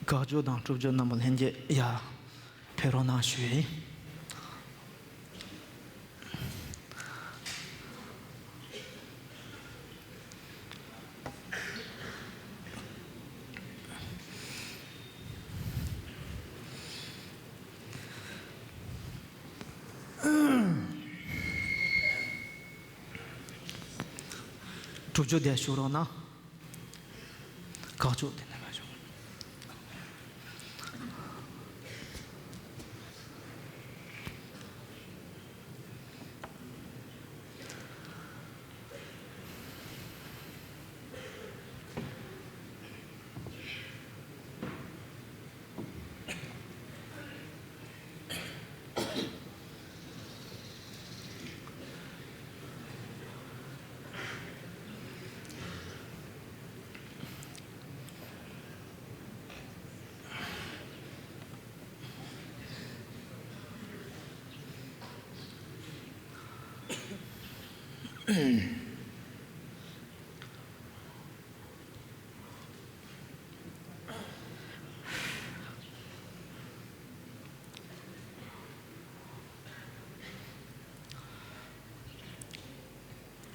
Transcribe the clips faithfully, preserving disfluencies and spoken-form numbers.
དགག་སྦྱོར་དང་སྒྲུབ་སྦྱོར་རྣམ་པ་ལྷན་རྒྱས་ཡར་ཕེབས་རོགས་གནང་ཞུ་ཡིན། སྒྲུབ་སྦྱོར་དེ་ཞུ་རོགས་གནང་། དགག་སྦྱོར་དེ་ནས་མ་ཞུ།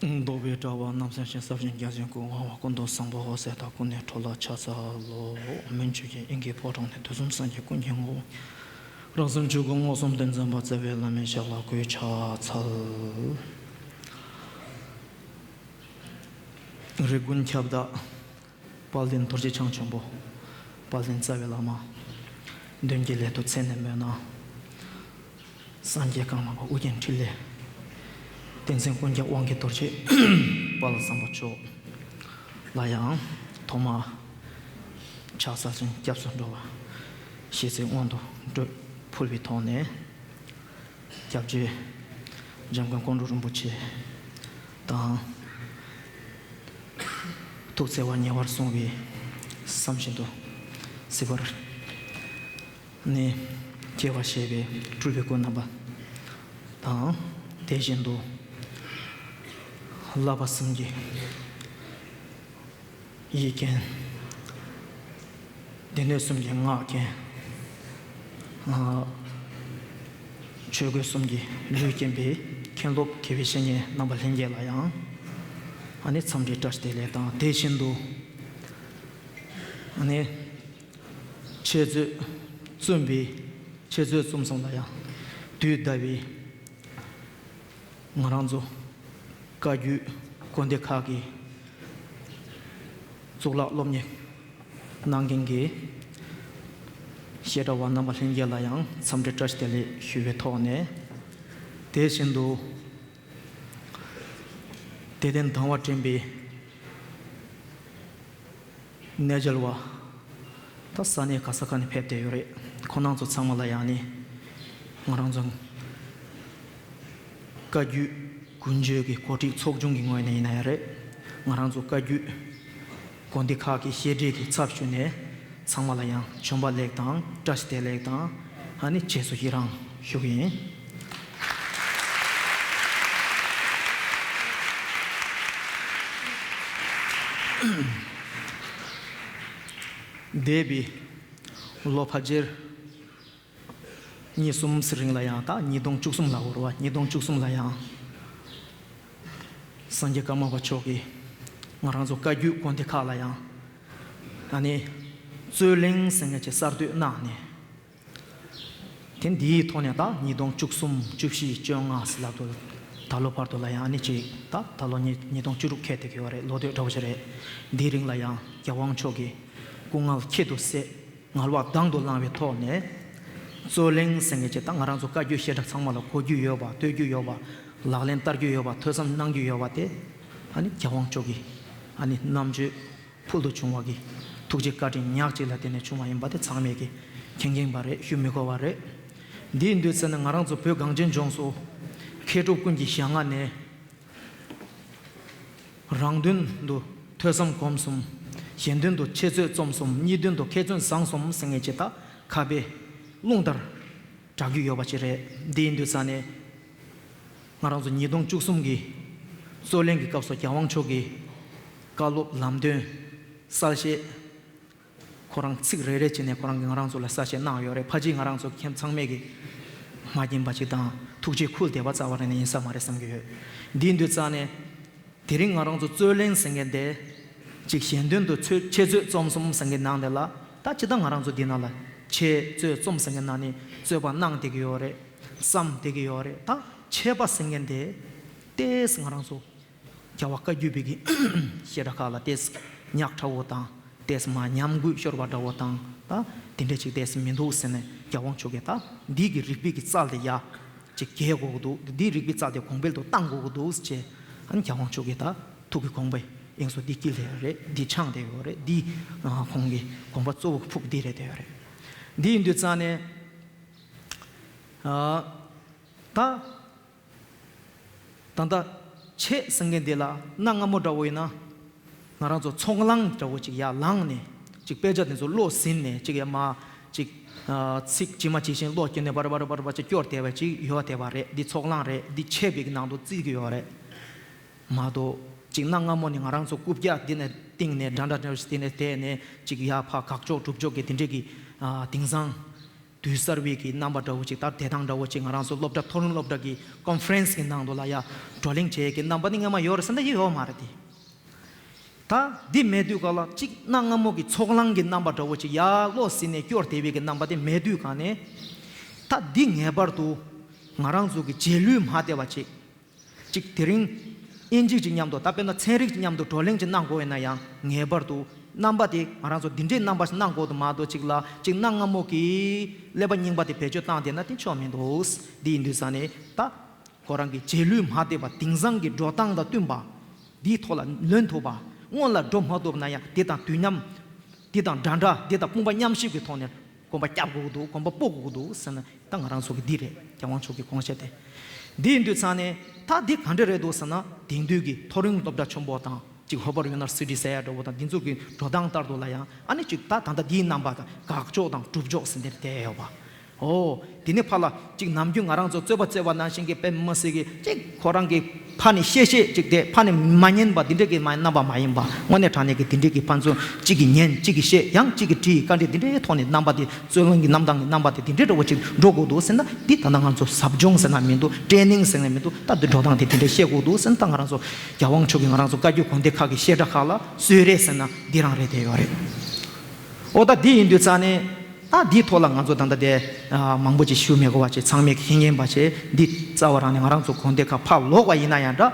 བཟློག་པའི་དྲ་བ་རྣམ་སེམས་ཤིང་། ཟབ་ཞིང་རྒྱ་ཆེན་སྐུ། དབང་བ་ཀུན་ཏུ་བཟང་པོ་འོད་ཟེར་དང་། ཀུན་ནས་འཕྲོ་ལ་ཕྱག་འཚལ་ལོ། མན་ཆོད་ཀྱི་དབྱིངས་ཀྱི་ཕོ་བྲང་ནས། དུས་གསུམ་སངས་རྒྱས་ཀུན་གྱི་ངོ་བོ། རང་སེམས་ཆོས་སྐུ་མངོན་སུམ་དུ་འཛིན་པ། རྩ་བའི་བླ་མའི་ཞབས་ལ་གུས་ཕྱག་འཚལ། རིགས་ཀུན་ཁྱབ་བདག་དཔལ་ལྡན་རྡོ་རྗེ་འཆང་ཆེན་པོ། དཔལ་ལྡན་རྩ་བའི་བླ་མ། མདུན་གྱི་སླད་དུ་མཚན་ནས་སྨོན་ན། སངས་རྒྱས་ཀརྨ་པ་ཨོ་རྒྱན་འཕྲིན་ལས། བསྟན་འཛིན་ཀུན་ཁྱབ་དབང་གི་རྡོ་རྗེ། དཔལ་བཟང་པོ་མཆོག་ལ་ཡང་ཐོག་མར་ཕྱག་འཚལ་ཞིང་སྐྱབས་སུ་འགྲོ་བ་ཞེས་ཚིག་སྔོན་དུ་འགྲོ་ཕུལ་བའི་ཐོག་ནས། སྐྱབས་རྗེ་འཇམ་མགོན་ཀོང་སྤྲུལ་རིན་པོ་ཆེ་དང་། ཐུགས་བརྩེ་བ་ཉེ་བར་བཟུང་བའི་བསམ་བཞིན་དུ་གཟིགས་པར་ནི་སྐྱེ་བ་བཞེས་པའི་སྤྲུལ་པའི་སྐུ་རྣམ་པ་དང་། དེ་བཞིན་དུ་བསླབ་པ་གསུམ་གྱི་ཡིག་མཁན། སྡེ་སྣོད་གསུམ་གྱི་སྔགས་མཁན། ཨ། ཆོས་གོས་གསུམ་གྱི་ལུས་མཁན་པའི་མཁན་སློབ་དགེ་བའི་བཤེས་གཉེན་རྣམ་པ་ལྷན་རྒྱས་ལ་ཡང་ཨ་ནི་འཚམས་འདྲི་བཀྲ་ཤིས་བདེ་ལེགས་དང་། དེ་བཞིན་དུ་ཨ་ནི་འཆད་རྩོད་རྩོམ་པའི་འཆད་རྩོད་རྩོམ་གསུམ་ལ་ཡང་དུས་འདའ་བའི་ང་རང་ཚོ་བཀའ་བརྒྱུད་དགོན་སྡེ་ཁག་གི་གཙུག་ལག་སློབ་གཉེར་གནང་མཁན་གྱི་བཤད་གྲྭ་བ་རྣམ་པ་ལྷན་རྒྱས་ལ་ཡང་འཚམས་འདྲི་བཀྲ་ཤིས་བདེ་ལེགས་ཞུ་བའི་ཐོག་ནས། དེ་བཞིན་དུ་དད་ལྡན་དང་བ་འདྲེན་པའི་གནས་མཇལ་བ། ད་ས་གནས་ག་ས་ག་ནས་ཕེབས་བསྡད་ཡོད་རེད། ཁོང་རྣམ་ཚོ་ཚང་མ་ལ་ཡང་ནི་ང་རང་ཚོ་བཀའ་བརྒྱུད་ཀུན་སྤྱོད་ཀྱི་གོ་སྒྲིག་ཚོགས་ཆུང་གི་ངོས་ནས་ཡིན་ན་ཡང་རེད། ང་རང་ཚོ་བཀའ་བརྒྱུད་དགོན་སྡེ་ཁག་གི་བཤད་གྲྭའི་གི་ཚབ་ཞུས་ནས་ཚང་མ་ལ་ཡང་བྱོན་པ་ལེགས་དང་བཀྲ་ཤིས་བདེ་ལེགས་དང་། ཨ་ནི་རྗེས་སུ་ཡི་རང་ཞུ་གི་ཡིན། འདས་པའི་ལོ་ཕལ་ཆེར་གཉིས་གསུམ་ཙམ་རིང་ལ་ཡང་། ད་ཉིས་སྟོང་བཅུ་གསུམ་ལ་འོར་བ། ཉིས་སྟོང་བཅུ་གསུམ་ལ་ཡང་སངས་རྒྱས་ཀརྨ་པ་མཆོག་གིས་ང་རང་ཚོ་བཀའ་བརྒྱུད་དགོན་སྡེ་ཁག་ལ་ཡང་ཨ་ནི་རྩོད་གླེང་ཟེར་མཁན་ཅིག་གསར་གཏོད་གནང་ནས། དེ་འདིའི་ཐོག་ནས་ད་ཉིས་སྟོང་བཅུ་གསུམ། བཅུ་བཞི། བཅོ་ལྔ་ཟེར་ལབ་དུས་ད་ལོ་བར་དུ་ལ་ཡང་ཨ་ནི་ཅིག་ད་ད་ལོ་ཉིས་ཉིས་སྟོང་བཅུ་དྲུག་འཁེལ་བསྡད་ཀྱི་ཡོད་རེད། ལོ་དུས་འདྲ་བོ་ཞིག་རེད། འདིའི་རིང་ལ་ཡང་རྒྱལ་དབང་མཆོག་གིས་སྐུ་ངལ་ཁྱད་དུ་བསད། ངལ་བ་དང་དུ་བླངས་པའི་ཐོག་ནས་རྩོད་གླེང་ཟེར་མཁན་ཅིག་ད་ང་རང་ཚོ་བཀའ་བརྒྱུད་བཤད་གྲྭ་ཚང་མ་ལ་གོ་རྒྱུ་ཡོད་པ། ཐོས་རྒྱུ་ཡོད་པ། ལག་ལེན་བསྟར་རྒྱུ་ཡོད་པ། ཐོས་བསམ་གནང་རྒྱུ་ཡོད་པ་དེ་ཨ་ནི་རྒྱལ་དབང་མཆོག་གི་ཨ་ནི་རྣམ་དཔྱོད་ཕུལ་དུ་བྱུང་བ་གི་ཐུགས་རྗེ་བཀའ་དྲིན་ཉག་གཅིག་ལ་བརྟེན་ནས་བྱུང་བ་ཡིན་པ་དེ་ཚང་མས་ཀྱི་མཁྱེན་མཁྱེན་པ་རེད། ཞུ་མི་དགོས་པ་རེད། འདིའི་དུས་ཚོད་ནས་ང་རང་ཚོ་བོད་གངས་ཅན་ལྗོངས་སུ་མཁས་གྲུབ་ཀུན་གྱི་ཞལ་སྔ་ནས། རང་མདུན་དུ་ཐོས་བསམ་སྒོམ་གསུམ། གཞན་མདུན་དུ་འཆད་རྩོད་རྩོམ་གསུམ། གཉིས་མདུན་དུ་མཁས་བཙུན་བཟང་གསུམ་ཟེར་མཁན་ཅིག་ད་ཁ་དཔེ་རླུང་ལྟར་གྲགས་རྒྱུ་ཡོད་པ་ཅིག་རེད། འདི་ཡིན་དུས་ཙང་ནས་ང་རང་ཚོ་ཉིས་སྟོང་བཅུ་གསུམ་གྱི་རྩོད་གླེང་གི་སྐབས་སུ་རྒྱལ་དབང་མཆོག་གི་བཀའ་སློབ་ལམ་སྟོན་གསལ་བཤད། ཁོ་རང་ཚིག་རེ་རེ་བྱས་ནས་ཁོ་རང་གིས་ང་རང་ཚོ་ལ་གསལ་བཤད་གནང་ཡོད་རེད། ཕལ་ཆེར་ང་རང་ཚོ་མཁན་ཚང་མས་ཀྱིས་མ་མཁྱེན་པ་ཅིག་དང་ཐུགས་རྗེ་ཁུལ་བདེ་བ་རྩ་བ་རེ་ནས་ཡིན་ས་མ་རེད་བསམ་གྱི་ཡོད། འདིའི་དུས་ཙང་ནས། དེ་རིང་ང་རང་ཚོ་རྩོད་གླེང་ཟེར་མཁན་དེ། ཅིག་གཞན་དོན་དུ་ཆོས་འཆད་རྩོད་རྩོམ་གསུམ་ཟེར་མཁན་ནང་དེ་ལ། ད་ཅི་ལྟར་ང་རང་ཚོ་འདི་ནང་ལ་འཆད་རྩོད་རྩོམ་ཟེར་མཁན་ནང་ནས་རྩོད་པ་གནང་བསྡད་ཀྱི་ཡོད་རེད། བསམ་བསྡད་ཀྱི་ཡོད་རེད། ད་འཆད་པ་ཟེར་མཁན་དེ་ཏོག་ཙམ་ང་རང་ཚོ་རྒྱལ་བ་བཀའ་བརྒྱུད་པའི་གི་བཤད་གྲྭ་ཁག་ལ་ཏོག་ཙམ་ཉག་ཕྲ་བོ་དང་། ཏོག་ཙམ་མ་ཉམས་རྒུད་ཤོར་བ་འདྲ་བོ་དང་། ད་དེ་འདྲ་ཅིག་ཏོག་ཙམ་མི་འདུག་ཟེར་ནས་རྒྱལ་དབང་མཆོག་གིས་ད་འདི་གི་རིགས་པའི་གི་རྩལ་དེ་ཡ། ཅིག་རྒྱས་དགོས་ཀྱི་འདུག་འདིའི་རིགས་པའི་རྩལ་དེ་གོང་འཕེལ་དུ་གཏང་དགོས་ཀྱི་འདུག་ཅེས། ཨ་ནི་རྒྱལ་དབང་མཆོག་གིས་ད་ཐུགས་ཀྱི་དགོངས་པ་དབྱིངས་སུ་འདི་བསྐྱེད་ལེ་རེད། འདི་འཆང་བསྡད་ཡོད་རེད། འདི་ཨ་ཁོང་གི་དགོངས་པ་གཙོ་བོ་ཕུགས་འདི་རེད་བསྡད་ཡོད་རེད། འདི་ཡིན་དུས་ཙང་ནས་ཨ་ད་ད་ལྟ་འཆད་ཟེར་མཁན་འདི་ལ་གནའ་སྔ་མོ་འདྲ་བོ་ཡིན་ན། ང་རང་ཚོ་ཚོགས་ལངས་འདྲ་བོ་ཅིག་ཡར་ལངས་ནས། ཅིག་དཔེ་ཆ་དེ་ཚོ་བློ་ཟིན་ནས་ཅིག་ཡར་མར་ཅིག་ཨ་ཚིག་ཇི་མ་ཇི་བཞིན་བློ་བསྐྱེད་ནས་བར་བར་བར་བར་ཅིག་སྐྱོར་བསྡད་པ་ཅིག་ཡོད་བསྡད་པ་རེད། འདི་ཚོགས་ལངས་རེད། འདི་འཆད་པའི་གི་ནང་དུ་བརྩི་གི་ཡོད་རེད། མ་གཏོགས་ཅིག་གནའ་སྔ་མོ་ནས་ང་རང་ཚོ་རྐུབ་བཀྱག་འདི་ནས་བཏིང་ནས་འདྲ་འདྲ་འདྲ་བོ་ཞིག་འདི་ནས་བསྡད་ནས་ཅིག་ཡར་ཕར་དགག་ཕྱོགས་སྒྲུབ་ཕྱོགས་ཀྱི་དེ་འདྲས་ཀྱི་ཨ་དེང་སང་དུས་གསར་བའི་གི་རྣམ་པ་འདྲ་བོ་ཅིག་ད་བདེ་ཐང་འདྲ་བོ་ཅིག་ང་རང་ཚོ་སློབ་གྲྭ་མཐོ་རིམ་སློབ་གྲྭ་གི་ཀོན་ཧྥ་རན་སི་གི་ནང་དུ་ལ་ཡ་བགྲོ་གླེང་བྱེད་ཀྱི་རྣམ་པ་ནི་སྔ་མ་ཡོད་རེད་ཟེར་ན་ཡི་ཡོད་མ་རེད་དེ། ད་འདི་མེད་དུས་ག་ལ་ཅིག་གནའ་སྔ་མོ་གི་ཚོགས་ལངས་ཀྱི་རྣམ་པ་འདྲ་བོ་ཅིག་ཡར་བློ་ཟིན་ནས་སྐྱོར་བསྡད་པའི་གི་རྣམ་པ་དེ་མེད་དུས་ག་ནས། ད་འདི་ངེས་པར་དུ་ང་རང་ཚོ་གི་རྗེས་ལུས་མ་བསྡད་པ་ཅིག་ཅིག་དེ་རིང་དབྱིན་ཇི་ཅིག་མཉམ་དུ་ད་དཔེར་ན་ཚན་རིག་ཅིག་མཉམ་དུ་བགྲོ་གླེང་ཅིག་གནང་དགོས་ཡོད་ན་ཡང་ངེས་པར་དུ་རྣམ་པ་དེ་ང་རང་ཚོ་འདི་འདྲའི་རྣམ་པ་ཞིག་གནང་དགོས་འདུག་མ་གཏོགས་ཅིག་ལ་ཅིག་གནའ་སྔ་མོ་གི་ཀླད་པ་རྙིང་པ་དེ་བེད་སྤྱོད་བཏང་བསྡད་ན་དེ་ཆོ་མི་འདུག་འདི་ཡིན་དུས་ཙང་ནས་ད་ཁོ་རང་གི་རྗེས་ལུས་མ་བསྡད་པ་དེང་སང་གི་འགྲོ་སྟངས་དང་བསྟུན་པ། འདིའི་ཐོག་ལ་ལོན་ཐུབ་པ། སྔོན་ལ་འགྲོ་མ་ཐུབ་ན་ཡང་དེ་དང་དུས་མཉམ། འདི་དང་འདྲ་འདྲ་འདི་དང་དཔུང་པ་མཉམ་གཤིབ་ཀྱི་ཐོག་ནས་གོམ་པ་རྒྱབ་དགོས་ཀྱི་འདུག་གོམ་པ་སྤོ་དགོས་ཀྱི་འདུག་ཟེར་ན་ད་ང་རང་ཚོ་གི་འདི་རེད། རྒྱལ་དབང་མཆོག་གི་དགོངས་བཞེད་དེ། འདི་ཡིན་དུས་ཙང་ནས་ད་འདི་ག་འདྲ་རེད་འདུག་ཟེར་ན་དེང་དུས་ཀྱི་མཐོ་རིམ་སློབ་གྲྭ་ཆེན་པོ་དང་ཅིག་ཧོ་པར་ཡུ་ནི་ཝར་སི་ཊི་ཟེར་ཡ་འདྲ་བོ་དང་འདི་ཚོ་གི་འགྲོ་སྟངས་ལྟར་དུ་ལ་ཡང་ཨ་ནི་ཅིག་ད་ད་ལྟ་འདིའི་རྣམ་པ་དང་དགག་ཕྱོགས་དང་སྒྲུབ་ཕྱོགས་ཟེར་འདིར་བསྡད་ཡོད་པ། ཨོ། དེ་ནས་ཕར་ལ་ཅིག་ནམ་རྒྱུན་ང་རང་ཚོ་རྩོད་པ་རྩོད་པ་ནང་བཞིན་གྱི་དཔེ་མི་སྲིད་ཀྱི་ཅིག་ཁོ་རང་གི་ཕ་ནས་བཤད་བཤད་ཅིག་དེ་ཕ་ནས་མ་ཉན་པ་འདི་འདྲས་ཀྱི་མ་རྣམ་པ་མ་ཡིན་པ་དངོས་གནས་དྲང་གནས་ཀྱི་འདི་འདྲས་ཀྱི་ཕན་ཚུན་གཅིག་གིས་ཉན་གཅིག་གིས་བཤད་ཡང་གཅིག་གིས་དྲིས་བཀའ་འདྲི་འདི་འདྲའི་ཐོག་ནས་རྣམ་པ་དེ་རྩོད་གླེང་གི་རྣམ་ཐར་གྱི་རྣམ་པ་དེ་འདི་འདྲས་འདྲ་བོ་ཅིག་འགྲོ་དགོས་འདུག་ཟེར་ན་འདི་ད་ལྟ་ང་ཚོ་ཟབ་སྦྱོང་ཟེར་ན་མི་འདུག་ཊེ་ནིང་ཟེར་ན་མི་འདུག་ད་འདི་འགྲོ་སྟངས་དེ་འདི་འདྲས་བཤད་དགོས་འདུག་ཟེར་ན་ད་ང་རང་ཚོ་རྒྱལ་དབང་མཆོག་གིས་ང་རང་ཚོ་བཀའ་བརྒྱུད་དགོན་སྡེ་ཁག་གི་བཤད་གྲྭ་ཁག་ལ་གསོལ་རས་ཟེར་ན་འདི་རང་རེད་བསྡད་ཡོད་རེད། ཨོ་ད་འདི་ཡིན་དུས་ཙང་ནས་ད་འདིའི་ཐོག་ལ་ང་ཚོ་ད་ལྟ་དེ་ཨ་མང་པོ་ཅིག་ཞུ་མི་དགོས་པ་ཅིག་ཚང་མས་མཁྱེན་མཁྱེན་པ་བྱས་འདི་རྩ་བ་རང་ནས་ང་རང་ཚོ་དགོན་སྡེ་ཁག་ཕར་ལོག་པ་ཡིན་ན་ཡང་འདྲ།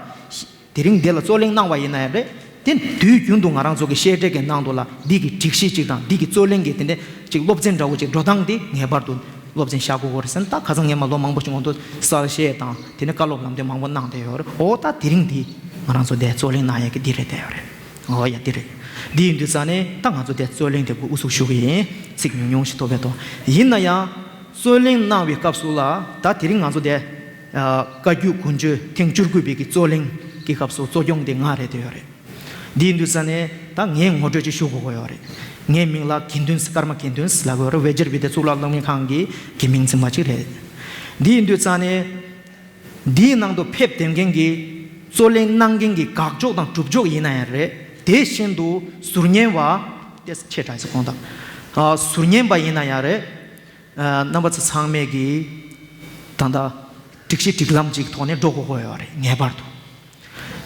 དེ་རིང་འདི་ལ་རྩོད་གླེང་གནང་བ་ཡིན་ན་ཡང་རེད། དེ་དུས་རྒྱུན་དུ་ང་རང་ཚོ་གི་བཤད་གྲྭ་གི་ནང་དུ་ལ་འདི་གི་སྒྲིག་གཞི་ཅིག་དང་འདི་གི་རྩོད་གླེང་གི་དེ་འདྲ་ཅིག་སློབ་ཚན་འདྲ་བོ་ཅིག་འགྲོ་སྟངས་འདི་ངེས་པར་དུ་སློབ་ཚན་བཞག་དགོས་ཀྱི་རེད་ཟེར་ན་ད་ཁ་སང་ངས་མ་ལོ་མང་པོ་ཅིག་སྔོན་དུ་གསལ་བཤད་དང་དེ་ནས་བཀའ་སློབ་ལམ་སྟོན་མང་པོ་གནང་བསྡད་ཡོད་རེད། ཨོ་ད་དེ་རིང་འདི་ང་རང་ཚོ་འདི་རྩོད་གླེང་གནང་ཡས་ཀྱི་འདི་རེད་བསྡད་ཡོད་རེད། ཨོ་ཡ་འདི་རེད། འདི་ཡིན་དུས་ཙང་ནས་ད་ང་ཚོ་དེ་རྩོད་གླེང་དེ་དབུ་འཛུགས་ཞུ་གི་ཡིན། ཚིག་ཉུང་ཉུང་ཞིག་ཐོབ་པའི་ཐོག་ཡིན་ན་ཡང་རྩོད་གླེང་གནང་བའི་སྐབས་སུ་ལ་ད་དེ་རིང་ང་ཚོ་དེ་བཀའ་བརྒྱུད་དགོན་སྤྱོད་ཐེངས་བཅུ་དགུ་པའི་གི་རྩོད་གླེང་གི་སྐབས་སུ་གཙོ་སྐྱོང་དེ་ང་རེད་བསྡད་ཡོད་རེད། འདི་ཡིན་དུས་ཙང་ནས་ད་ངས་ངོ་སྤྲོད་ཅིག་ཞུ་དགོས་ཀྱི་ཡོད་རེད། ངའི་མིང་ལ་དགེ་འདུན་ཀརྨ་དགེ་འདུན་ལབ་ཀྱི་ཡོད་རེད། བེ་ཇར་བི་དེ་གཙུག་ལག་སློབ་གཉེར་ཁང་གི་དགེ་མིང་འཛིན་པ་ཅིག་རེད། འདི་ཡིན་དུས་ཙང་ནས། འདིའི་ནང་དུ་ཕེབས་བསྡད་མཁན་གྱི་རྩོད་གླེང་གནང་མཁན་གྱི་དགག་ཕྱོགས་དང་སྒྲུབ་ཕྱོགས་ཡིན་ན་ཡང་རེད། དེ་བཞིན་དུ་ཟུར་ཉན་པ། དེ་ཆེ་དྲགས་སུ་གོང་དང་། ཟུར་ཉན་པ་ཡིན་ན་ཡང་རེད། རྣམ་པ་ཚོ་ཚང་མས་ཀྱི་ད་ལྟ་སྒྲིག་གཞི་སྒྲིག་ལམ་ཅིག་ཐོག་ནས་འགྲོ་དགོས་ཀྱི་ཡོད་རེད། ངེས་པར་དུ།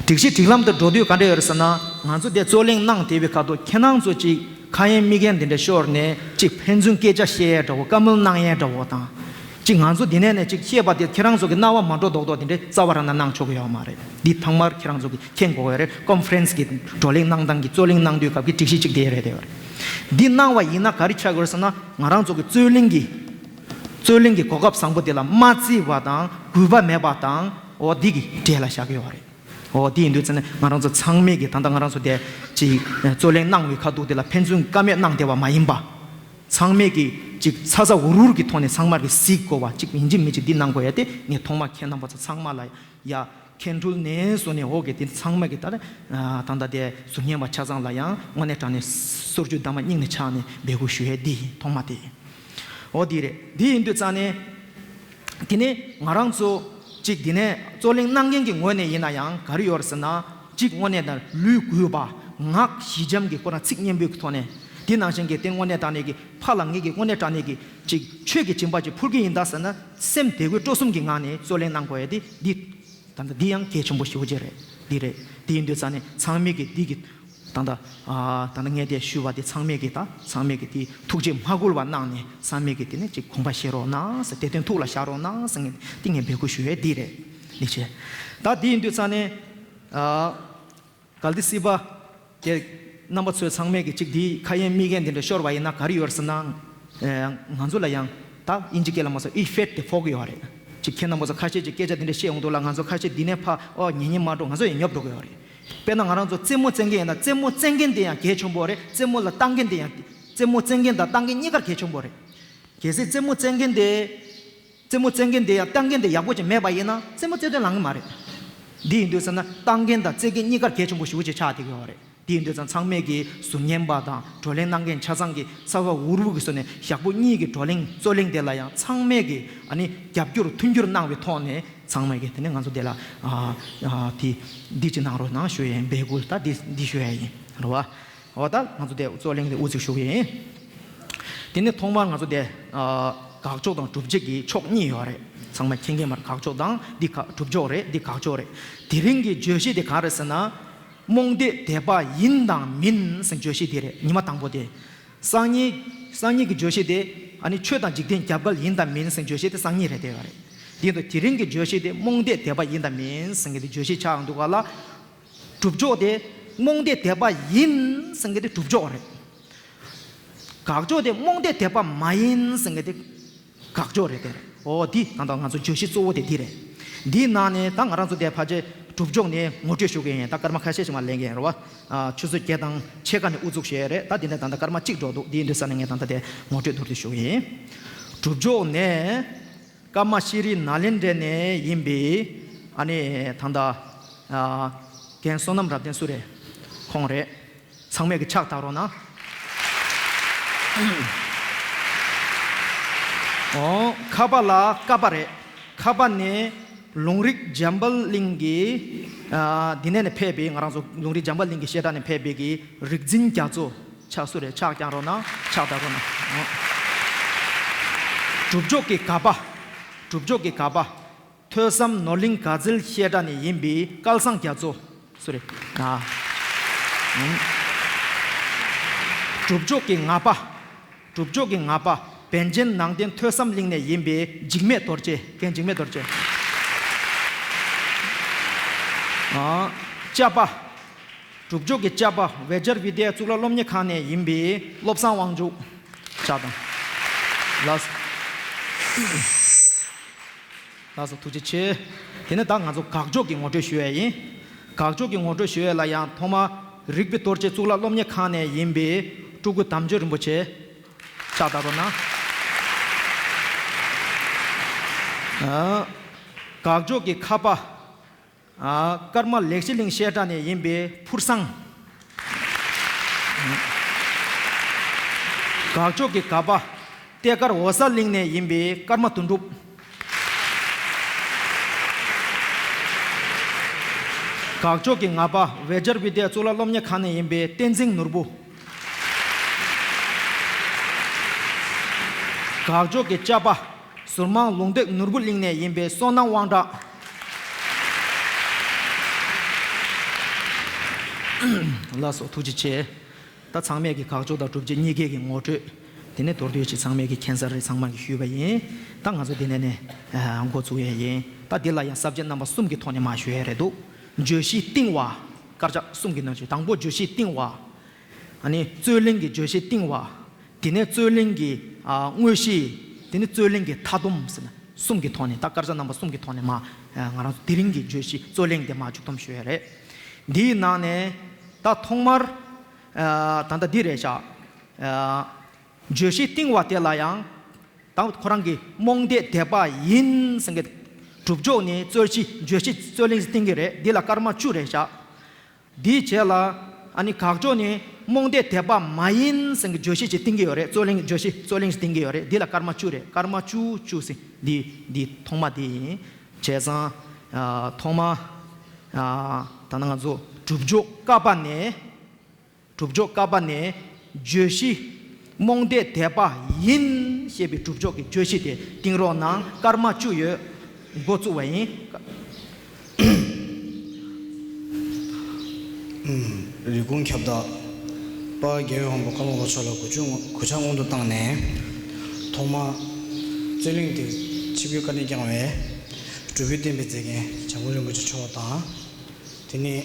སྒྲིག་གཞི་སྒྲིག་ལམ་དུ་འགྲོ་དུས་ག་འདྲ་ཡོད་རེད་ཟེར་ན། ང་ཚོ་དེ་རྩོད་གླེང་གནང་བསྡད་པའི་ཁ་ཐུག་ཁྱེད་རང་ཚོ་ཅིག་ཁ་ཡེངས་མིག་ཡེངས་དེ་འདྲ་ཤོར་ནས་ཅིག་ཕན་ཚུན་སྐད་ཆ་བཤད་ཡས་འདྲ་བོ་བཀའ་མོལ་གནང་ཡས་འདྲ་བོ་དང་། ཅིག་ང་ཚོ་འདི་ནས་ནས་ཅིག་བཤད་པ་དེ་ཁྱེད་རང་ཚོ་གི་རྣ་བ་མ་འགྲོ་མདོག་མདོག་དེ་འདྲའི་རྩ་བ་རང་ན་གནང་ཆོག་གི་ཡོད་མ་རེད། འདི་ཚང་མར་ཁྱེད་རང་ཚོ་གི་མཁྱེན་དགོས་ཡོད་རེད། ཀོན་ཧྥ་རན་སི་གི་བགྲོ་གླེང་གནང་སྟངས་ཀྱི་རྩོད་གླེང་གནང་དུས་སྐབས་ཀྱི་སྒྲིག་གཞི་ཅིག་དེ་རེད་དེ་ཡོད་རེད། འདི་གནང་བ་ཡིན་ན་ག་རེ་ཆགས་ཀྱི་ཡོད་རེད་ཟེར་ན། ང་རང་ཚོ་གི་རྩོད་གླེང་གི་རྩོད་གླེང་གི་གོ་སྐབས་བཟང་པོ་དེ་ལ་མ་བརྩི་བ་དང་གུས་པ་མེད་པ་དང་འོ་འདི་གི་གྲས་ལ་བཞག་གི་ཡོད་རེད། འོ་དེ་ཡིན་དུས་ཙང་ནས་ང་རང་ཚོ་ཚང་མས་ཀྱི་ད་ལྟ་ང་རང་ཚོ་དེ་ཅིག་རྩོད་གླེང་གནང་བའི་ཁ་ཐུག་དེ་ལ་ཕན་ཚུན་བཀའ་མོལ་གནང་བསྡད་པ་མ་ཡིན་པ། ཚང་མས་ཀྱི་ཅིག་ཚ་ཚ་འུར་འུར་གྱི་ཐོག་ནས་ཚང་མར་གྱི་གཟིགས་དགོས་པ་ཅིག་ཡིན་གཅིག་མིན་གཅིག་འདི་གནང་དགོས་ཡ་དེ་ངས་ཐོག་མ་ཁྱེད་རྣམ་པ་ཚོ་ཚང་མ་ལ་ཡ་མཁྱེན་སྤྲོད་ནས་བཟུང་ནས་འོག་གི་དེ་ཚང་མ་གི་ད་ད་ལྟ་དེ་ཟུར་ཉན་པ་ཆ་ཚང་ལ་ཡང་དངོས་གནས་དྲང་གནས་སོར་ཆུད་གདམས་པ་སྙིང་ནས་ཆགས་ནས་འབོད་སྐུལ་ཞུ་ཡ་འདི་ཡིན། ཐོག་མ་དེ་ཡིན། འོ་འདི་རེད། འདི་ཡིན་དུས་ཙང་ནས། དེ་ནས་ང་རང་ཚོ་གཅིག་དེ་ནས་རྩོད་གླེང་གནང་མཁན་གྱི་ངོས་ནས་ཡིན་ན་ཡང་ག་རེ་ཡོད་རེད་ཟེར་ན། གཅིག་དངོས་གནས་དང་ལུས་གུས་པ། ངག་ཞི་འཇམ་གྱི་ཁོ་རང་ཚིག་སྙན་པོའི་ཐོག་ནས་ དེ་ནང་བཞིན་གྱི་དེ་དངོས་གནས་དྲང་གནས་ཀྱི་ཕ་ལ་ངེད་ཀྱིས་དངོས་གནས་དྲང་གནས་ཀྱི་ཅིག་ཆོས་ཀྱི་སྦྱིན་པ་ཅིག་ཕུལ་གྱི་ཡིན་ད་ཟེར་ན། སེམས་དད་གུས་སྤྲོ་གསུམ་གྱི་ངང་ནས་རྩོད་གླེང་གནང་དགོས་ཡ་དེ་འདི། ད་ལྟ་འདི་ཡང་གལ་ཆེན་པོ་ཞེ་པོ་ཅིག་རེད། འདི་རེད། དེ་ཡིན་དུས་ཙང་ནས་ཚང་མས་ཀྱིས་འདི་གི་ད་ལྟ་ཨ་ད་ལྟ་ངས་དེ་ཞུས་པ་དེ་ཚང་མས་ཀྱིས་ད་ཚང་མས་ཀྱིས་དེ་ཐུགས་རྗེ་མ་བསྒུལ་བ་གནང་ནས་ཚང་མས་ཀྱིས་དེ་ནས་ཅིག་དགོངས་པ་བཞེས་རོགས་གནང་ཟེར། དེ་དོན་ཐུགས་ལ་བཞག་རོགས་གནང་ཟེར། ངས་འདི་ངས་འབོད་སྐུལ་ཞུ་ཡས་འདི་རེད། འདི་བྱས། ད་འདི་ཡིན་དུས་ཙང་ནས་ཨ། གལ་ཏེ་སྲིད་པ། དེ། རྣམ་པ་ཚོས་ཚང་མས་ཀྱི་གཅིག་འདིའི་ཁ་ཡན་མིག་ཡན་དེ་འདྲ་ཤོར་བ་ཡིན་ན་ག་རེ་ཡོད་ཟེར་ན། ཨེ། ང་ཚོ་ལ་ཡང་། ད་དབྱིན་ཇི་སྐད་ལ་མ་སོང་ཨི་ཕེག་དེ་ཕོག་གི་ཡོད་རེད། གཅིག་ཁྱེད་རྣམ་པ་ཚོ་ཁ་ཤས་ཀྱིས་སྐད་ཆ་དེ་འདྲ་བཤད་ཡོང་དུས་ལ་ང་ཚོ་ཁ་ཤས་འདི་ནས་ཕ་ཨོ་ཉན་ཉན་མ་འགྲོ། ང་ཚོ་ཡང་ཉོབ་འགྲོ་གི་ཡོད་རེད། དཔེར་ན་ང་རང་ཚོ་རྩེད་མོ་རྩེད་མཁན་ཡིན་ན་རྩེད་མོ་རྩེད་མཁན་དེ་ཡང་གལ་ཆེན་པོ་རེད། རྩེད་མོ་ལ་བཏང་མཁན་དེ་ཡང་། རྩེད་མོ་རྩེད་མཁན་དང་བཏང་མཁན་གཉིས་ཀར་གལ་ཆེན་པོ་རེད། གལ་སྲིད་རྩེད་མོ་རྩེད་མཁན་དེ། རྩེད་མོ་རྩེད་མཁན་དེ་ཡང་བཏང་མཁན་དེ་ཡག་པོ་ཅིག་མེད་པ་ཡིན་ན་རྩེད་མོ་རྩེ་དོན་ལང་གི་མ་རེད། འདི་ཡིན་དུས་ཙང་ན་བཏང་མཁན་དང་རྩེད་མཁན་གཉིས་ཀར་གལ་ཆེན་པོ་ཞེ་པོ་ཅིག་ཆགས་བསྡད་ཀྱི་ཡོད་རེད། འདི་ཡིན་དུས་ཙང་ཚང་མས་ཀྱིས་ཟུར་ཉན་པ་དང་བགྲོ་གླེང་གནང་མཁན་ཆ་ཚང་གིས་ཚ་བ་འུར་འུར་གྱི་བཟོ་ནས་ཞག་པོ་གཉིས་ཀྱི་བགྲོ་གླེང་རྩོད་གླེང་དེ་ལ་ཡང་ཚང་མས་ཀྱིས་ཨ་ནི་རྒྱབ་སྐྱོར་མཐུན་འགྱུར་གནང་བའི་ཐོག་ནས་ཚང་མས་ཀྱིས་དེ་ནས་ང་ཚོ་དེ་ལ་ཨ་ཨ་དེ་འདི་ཅིག་གནང་རོགས་གནང་ཞུ་ཡས་ཡིན། འབོད་སྐུལ་ད་འདི་འདི་ཞུ་ཡས་ཡིན་རེད་བ། འོ་ད་ང་ཚོ་དེ་རྩོད་གླེང་དེ་དབུ་འཛུགས་ཞུ་གི་ཡིན། དེ་ནས་ཐོག་མར་ང་ཚོ་དེ་ཨ་དགག་ཕྱོགས་དང་སྒྲུབ་བྱེད་ཀྱི་ཕྱོགས་གཉིས་ཡོད་རེད། ཚང་མ་མཁྱེན་མཁྱེན་མར་དགག་ཕྱོགས་དང་འདི་ག་སྒྲུབ་ཕྱོགས་རེད། འདི་དགག་ཕྱོགས་རེད། དེ་རིང་གི་བརྗོད་གཞི་དེ་ག་རེད་ཟེར་ན། རྨོངས་དད་དད་པ་ཡིན་དང་མིན་ཟེར་བརྗོད་གཞི་དེ་རེད། ཉི་མ་དང་པོ་དེ། སང་ཉིན། སང་ཉིན་གྱི་བརྗོད་གཞི་དེ་ཨ་ནི་ཆོས་དང་འཇིག་རྟེན་རྒྱབ་འགལ་ཡིན་དང་མིན་ཟེར་བརྗོད་གཞི་དེ་སང་ཉིན་རེད་བསྡད་ཡོད་རེད། དེ་ཡིན་དུས་དེ་རིང་གི་བརྗོད་གཞི་དེ་རྨོངས་དད་དད་པ་ཡིན་དང་མིན་ཟེར་མཁན་དེ་བརྗོད་གཞི་ཆགས་འདུག་ག་ལ། སྒྲུབ་ཕྱོགས་དེ་རྨོངས་དད་དད་པ་ཡིན་ཟེར་མཁན་དེ་སྒྲུབ་ཕྱོགས་རེད། དགག་ཕྱོགས་དེ་རྨོངས་དད་དད་པ་མ་ཡིན་ཟེར་མཁན་དེ་དགག་ཕྱོགས་རེད་དེ། འོ་འདི་ད་ལྟ་ང་ཚོ་བརྗོད་གཞི་གཙོ་བོ་དེ་འདི་རེད། འདིའི་ནང་ནས་ད་ང་རང་ཚོ་དེ་ཕལ་ཆེར་སྒྲུབ་ཕྱོགས་ནས་ངོ་སྤྲོད་ཞུ་གི་ཡིན། ད་སྐར་མ་ཁ་ཤས་ཤིག་མར་ལེན་གི་ཡིན་རེད་བ། ཨ་ཆུ་ཚོད་བརྒྱད་དང་ཕྱེད་ཀ་ནས་དབུ་འཛུགས་བྱས་རེད། ད་འདི་ནས་ད་ལྟ་སྐར་མ་གཅིག་འགྲོ་འདུག་འདི་ཡིན་དུས་ཙང་ནས་ངས་ད་ལྟ་དེ་ངོ་སྤྲོད་མདོར་བསྡུས་ཞུ་གི་ཡིན། སྒྲུབ་ཕྱོགས་ནས། ཀརྨ་ཤྲི་ནཱ་ལེནྡྲ་ནས་ཡིན་པའི་ཨ་ནི་ད་ལྟ་ཨ་རྒན་བསོད་ནམས་རབ་བརྟན་སུ་རེད། ཁོང་རེད། ཚང་མས་ཀྱི་ཕྱག་བཏགས་རོགས་གནང་། ཨོ་ཁ་པ་ལ་ཀ་པ་རེད། ཁ་པ་ནས་ལུང་རིགས་འཇམ་དཔལ་གླིང་གི་ཨ་འདི་ནས་ནས་ཕེབས་པའི་ང་རང་ཚོ་ལུང་རིགས་འཇམ་དཔལ་གླིང་གི་བཤད་གྲྭ་ནས་ཕེབས་པའི་གི་རིག་འཛིན་རྒྱ་མཚོ། ཕྱག་སུ་རེད། ཕྱག་བརྐྱང་རོགས་གནང་། ཕྱག་བཏགས་རོགས་གནང་། སྒྲུབ་ཕྱོགས་ཀྱི་ག་པ། སྒྲུབ་ཕྱོགས་ཀྱི་ག་པ། ཐོས་བསམ་ནོར་གླིང་དགའ་ཚལ་བཤད་གྲྭ་ནས་ཡིན་པའི་སྐལ་བཟང་རྒྱ་མཚོ། སུ་རེད། ཨ། ཨུམ། སྒྲུབ་ཕྱོགས་ཀྱི་ང་པ། སྒྲུབ་ཕྱོགས་ཀྱི་ང་པ། པཎ་ཆེན་ནང་བསྟན་ཐོས་བསམ་གླིང་ནས་ཡིན་པའི་འཇིགས་མེད་རྡོ་རྗེ། རྒན་འཇིགས་མེད་རྡོ་རྗེ། ཨ། སྐྱབས་པ། སྒྲུབ་ཕྱོགས་ཀྱི་སྐྱབས་པ། བེ་ཇར་བི་དྷྱ་གཙུག་ལག་སློབ་གཉེར་ཁང་ནས་ཡིན་པའི་བློ་བཟང་དབང་ཕྱུག། ཕྱག་དང་། ལགས་སོ། ལགས་སོ། ཐུགས་རྗེ་ཆེ། དེ་ནས་ད་ང་ཚོ་དགག་ཕྱོགས་ཀྱི་ངོ་སྤྲོད་ཞུ་ཡ་ཡིན། དགག་ཕྱོགས་ཀྱི་ངོ་སྤྲོད་ཞུ་ཡ་ལ་ཡང་ཐོག་མ་རིག་པའི་རྡོ་རྗེ་གཙུག་ལག་སློབ་གཉེར་ཁང་ནས་ཡིན་པའི་སྤྲུལ་སྐུ་དམ་ཆོས་རིན་པོ་ཆེ། ཕྱག་བཏགས་རོགས་གནང་། ཨ། དགག་ཕྱོགས་ཀྱི་ཁ་པ། ཨ། ཀརྨ་ལེགས་བཤད་གླིང་བཤད་གྲྭ་ནས་ཡིན་པའི་ཕུར་སང་། དགག་ཕྱོགས་ཀྱི་ག་པ། ཏེ་དཀར་འོ་ས་གླིང་ནས་ཡིན་པའི་ཀརྨ་དོན་གྲུབ། དགག་ཕྱོགས་ཀྱི་ང་པ། བེ་ཇར་བི་དྷྱ་གཙུག་ལག་སློབ་གཉེར་ཁང་ནས་ཡིན་པའི་བསྟན་འཛིན་ནོར་བུ། དགག་ཕྱོགས་ཀྱི་སྐྱབས་པ། ཟུར་མང་ལུང་བསྟན་ནོར་བུ་གླིང་ནས་ཡིན་པའི་བསོད་ནམས་དབང་གྲགས། ལགས་སོ། ཐུགས་རྗེ་ཆེ། ད་ཚང་མས་ཀྱི་དགག་ཕྱོགས་དང་སྒྲུབ་བྱེད་གཉིས་ཀའི་གི་ངོ་སྤྲོད། དེ་ནས་མདོར་བསྡུས་ཤིག་ཚང་མས་ཀྱི་མཁྱེན་གསལ་རེད། ཚང་མ་གི་ཞུས་པ་ཡིན། ད་ང་ཚོ་འདི་ནས་ནས་འགོ་བཙུགས་ཡས་ཡིན། ད་འདི་ལ་ཡང་ས་བཅད་རྣམ་པ་གསུམ་གྱི་ཐོག་ནས་མར་ཞུ་ཡས་རེད་འདུག་བརྗོད་གཞི་རྟིང་བ། དཀར་ཆག་གསུམ་གྱི་ནང་བཞིན་དང་པོ་བརྗོད་གཞི་རྟིང་བ། ཨ་ནི་རྩོད་གླེང་གི་བརྗོད་གཞི་རྟིང་བ། དེ་ནས་རྩོད་གླེང་གི་ཨ་དངོས་གཞི། དེ་ནས་རྩོད་གླེང་གི་མཐའ་སྡོམ་ཟེར་ན་གསུམ་གྱི་ཐོག་ནས། ད་དཀར་ཆག་རྣམ་པ་གསུམ་གྱི་ཐོག་ནས་མར་ཨ་ང་རང་ཚོ་དེ་རིང་གི་བརྗོད་གཞི་རྩོད་གླེང་དེ་མར་མཇུག་སྡོམ་ཞུ་ཡས་རེད། འདིའི་ནང་ནས་ད་ཐོག་མར་ཨ་ད་ལྟ་འདི་རེད་ཤག་ཨ་བརྗོད་གཞི་རྟིང་བ་དེ་ལ་ཡང་ད་ཁོ་རང་གི་རྨོངས་དད་དད་པ་ཡིན་ཟེར་མཁན། སྒྲུབ་ཕྱོགས་ནས་རྩོད་གཞི། བརྗོད་གཞི་རྩོད་གླེང་རྟིང་གི་རེད། འདི་ལ་སྐར་མ་བཅུ་རེད་ཤག་འདིའི་རྗེས་ལ་ཨ་ནི་དགག་ཕྱོགས་ནས་རྨོངས་དད་དད་པ་མ་ཡིན་ཟེར་མཁན་བརྗོད་གཞི་ཅིག་བཏིང་གི་ཡོད་རེད། རྩོད་གླེང་། བརྗོད་གཞི་རྩོད་གླེང་ཅིག་བཏིང་གི་ཡོད་རེད། འདི་ལ་སྐར་མ་བཅུ་རེད། སྐར་མ་བཅུ་བཅུ་ཟེར་འདི་འདི་ཐོག་མ་འདི་ཡིན། བྱས་ཙང་ཨ་ཐོག་མ་ཨ་ད་ནང་ང་ཚོ་སྒྲུབ་ཕྱོགས་ཀ་པ་ནས། སྒྲུབ་ཕྱོགས་ཀ་པ་ནས་ བརྗོད་གཞི། རྨོངས་དད་དད་པ་ཡིན་ཞེས་པའི་སྒྲུབ་ཕྱོགས་ཀྱི་བརྗོད་གཞི་དེ་བཏིང་རོགས་གནང་། སྐར་མ་བཅུ་ཡོད། འགོ་བཙུགས་པ་ཡིན། རེབ་གོང་ཁྱབ་བདག་དཔལ་རྒྱལ་བའི་དབང་པོ་བཀའ་བློན་ལྷ་མཆོག་ལ་གུས་ཕྱག་གུས་ཕྱག་སྔོན་དུ་བཏང་ནས། ཐོག་མར་རྩོད་གླེང་དེ་ཆིབས་བསྒྱུར་བཀའ་དྲིན་བསྐྱངས་པའི་སྒྲུབ་པའི་བསྟན་པའི་མཛེས་རྒྱན་འཇམ་མགོན་རིན་པོ་ཆེ་མཆོག་དང་། དེ་ནས་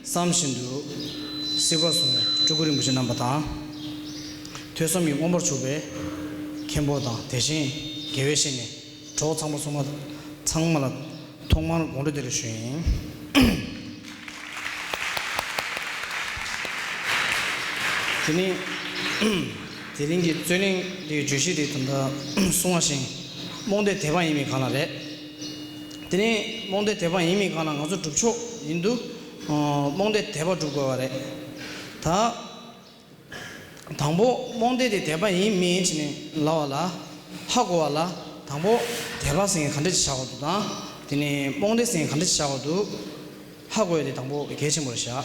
བསམ་བཞིན་དུ་གཟིགས་པ་བཟུང་བའི་སྤྲུལ་སྐུ་རིན་པོ་ཆེ་རྣམ་པ་དང་། ཐོས་བསམ་གྱིས་མངོན་པར་གྱུར་པའི་མཁན་པོ་དང་། དེ་བཞིན་དགེ་བའི་བཤེས་གཉེན་གྲོགས་ཚང་མ་ཚང་མ་ཚང་མ་ལ་ཐོག་མར་དགོངས་འགྲེལ་བདེ་ལེགས་ཞུ་ཡིན། དེ་ནས་དེ་རིང་གི་རྩོད་གླེང་དེའི་བརྗོད་གཞི་དེ་ད་ལྟ་གསུངས་པ་བཞིན་རྨོངས་དད་དད་པ་ཡིན་མིན་སྒང་ལ་རེད། དེ་ནས་རྨོངས་དད་དད་པ་ཡིན་མིན་སྒང་ལ་ང་ཚོ་སྒྲུབ་ཕྱོགས་ཡིན་དུས། ཨ། རྨོངས་དད་དད་པ་སྒྲུབ་དགོས་པ་རེད། ད་དང་པོ་རྨོངས་དད་དེ་དད་པ་ཡིན་མིན་བྱས་ནས་ལབ་པ་ལ། ཧ་གོ་བ་ལ་དང་པོ་དད་པ་ཟེར་མཁན་ག་འདྲ་ཞིག་བཞག་དགོས་འདུག་དང་། དེ་ནས་རྨོངས་དད་ཟེར་མཁན་ག་འདྲ་ཞིག་བཞག་དགོས་འདུག་ཧ་གོ་ཡ་དེ་དང་པོ་གལ་ཆེན་པོ་རེད་བཞག་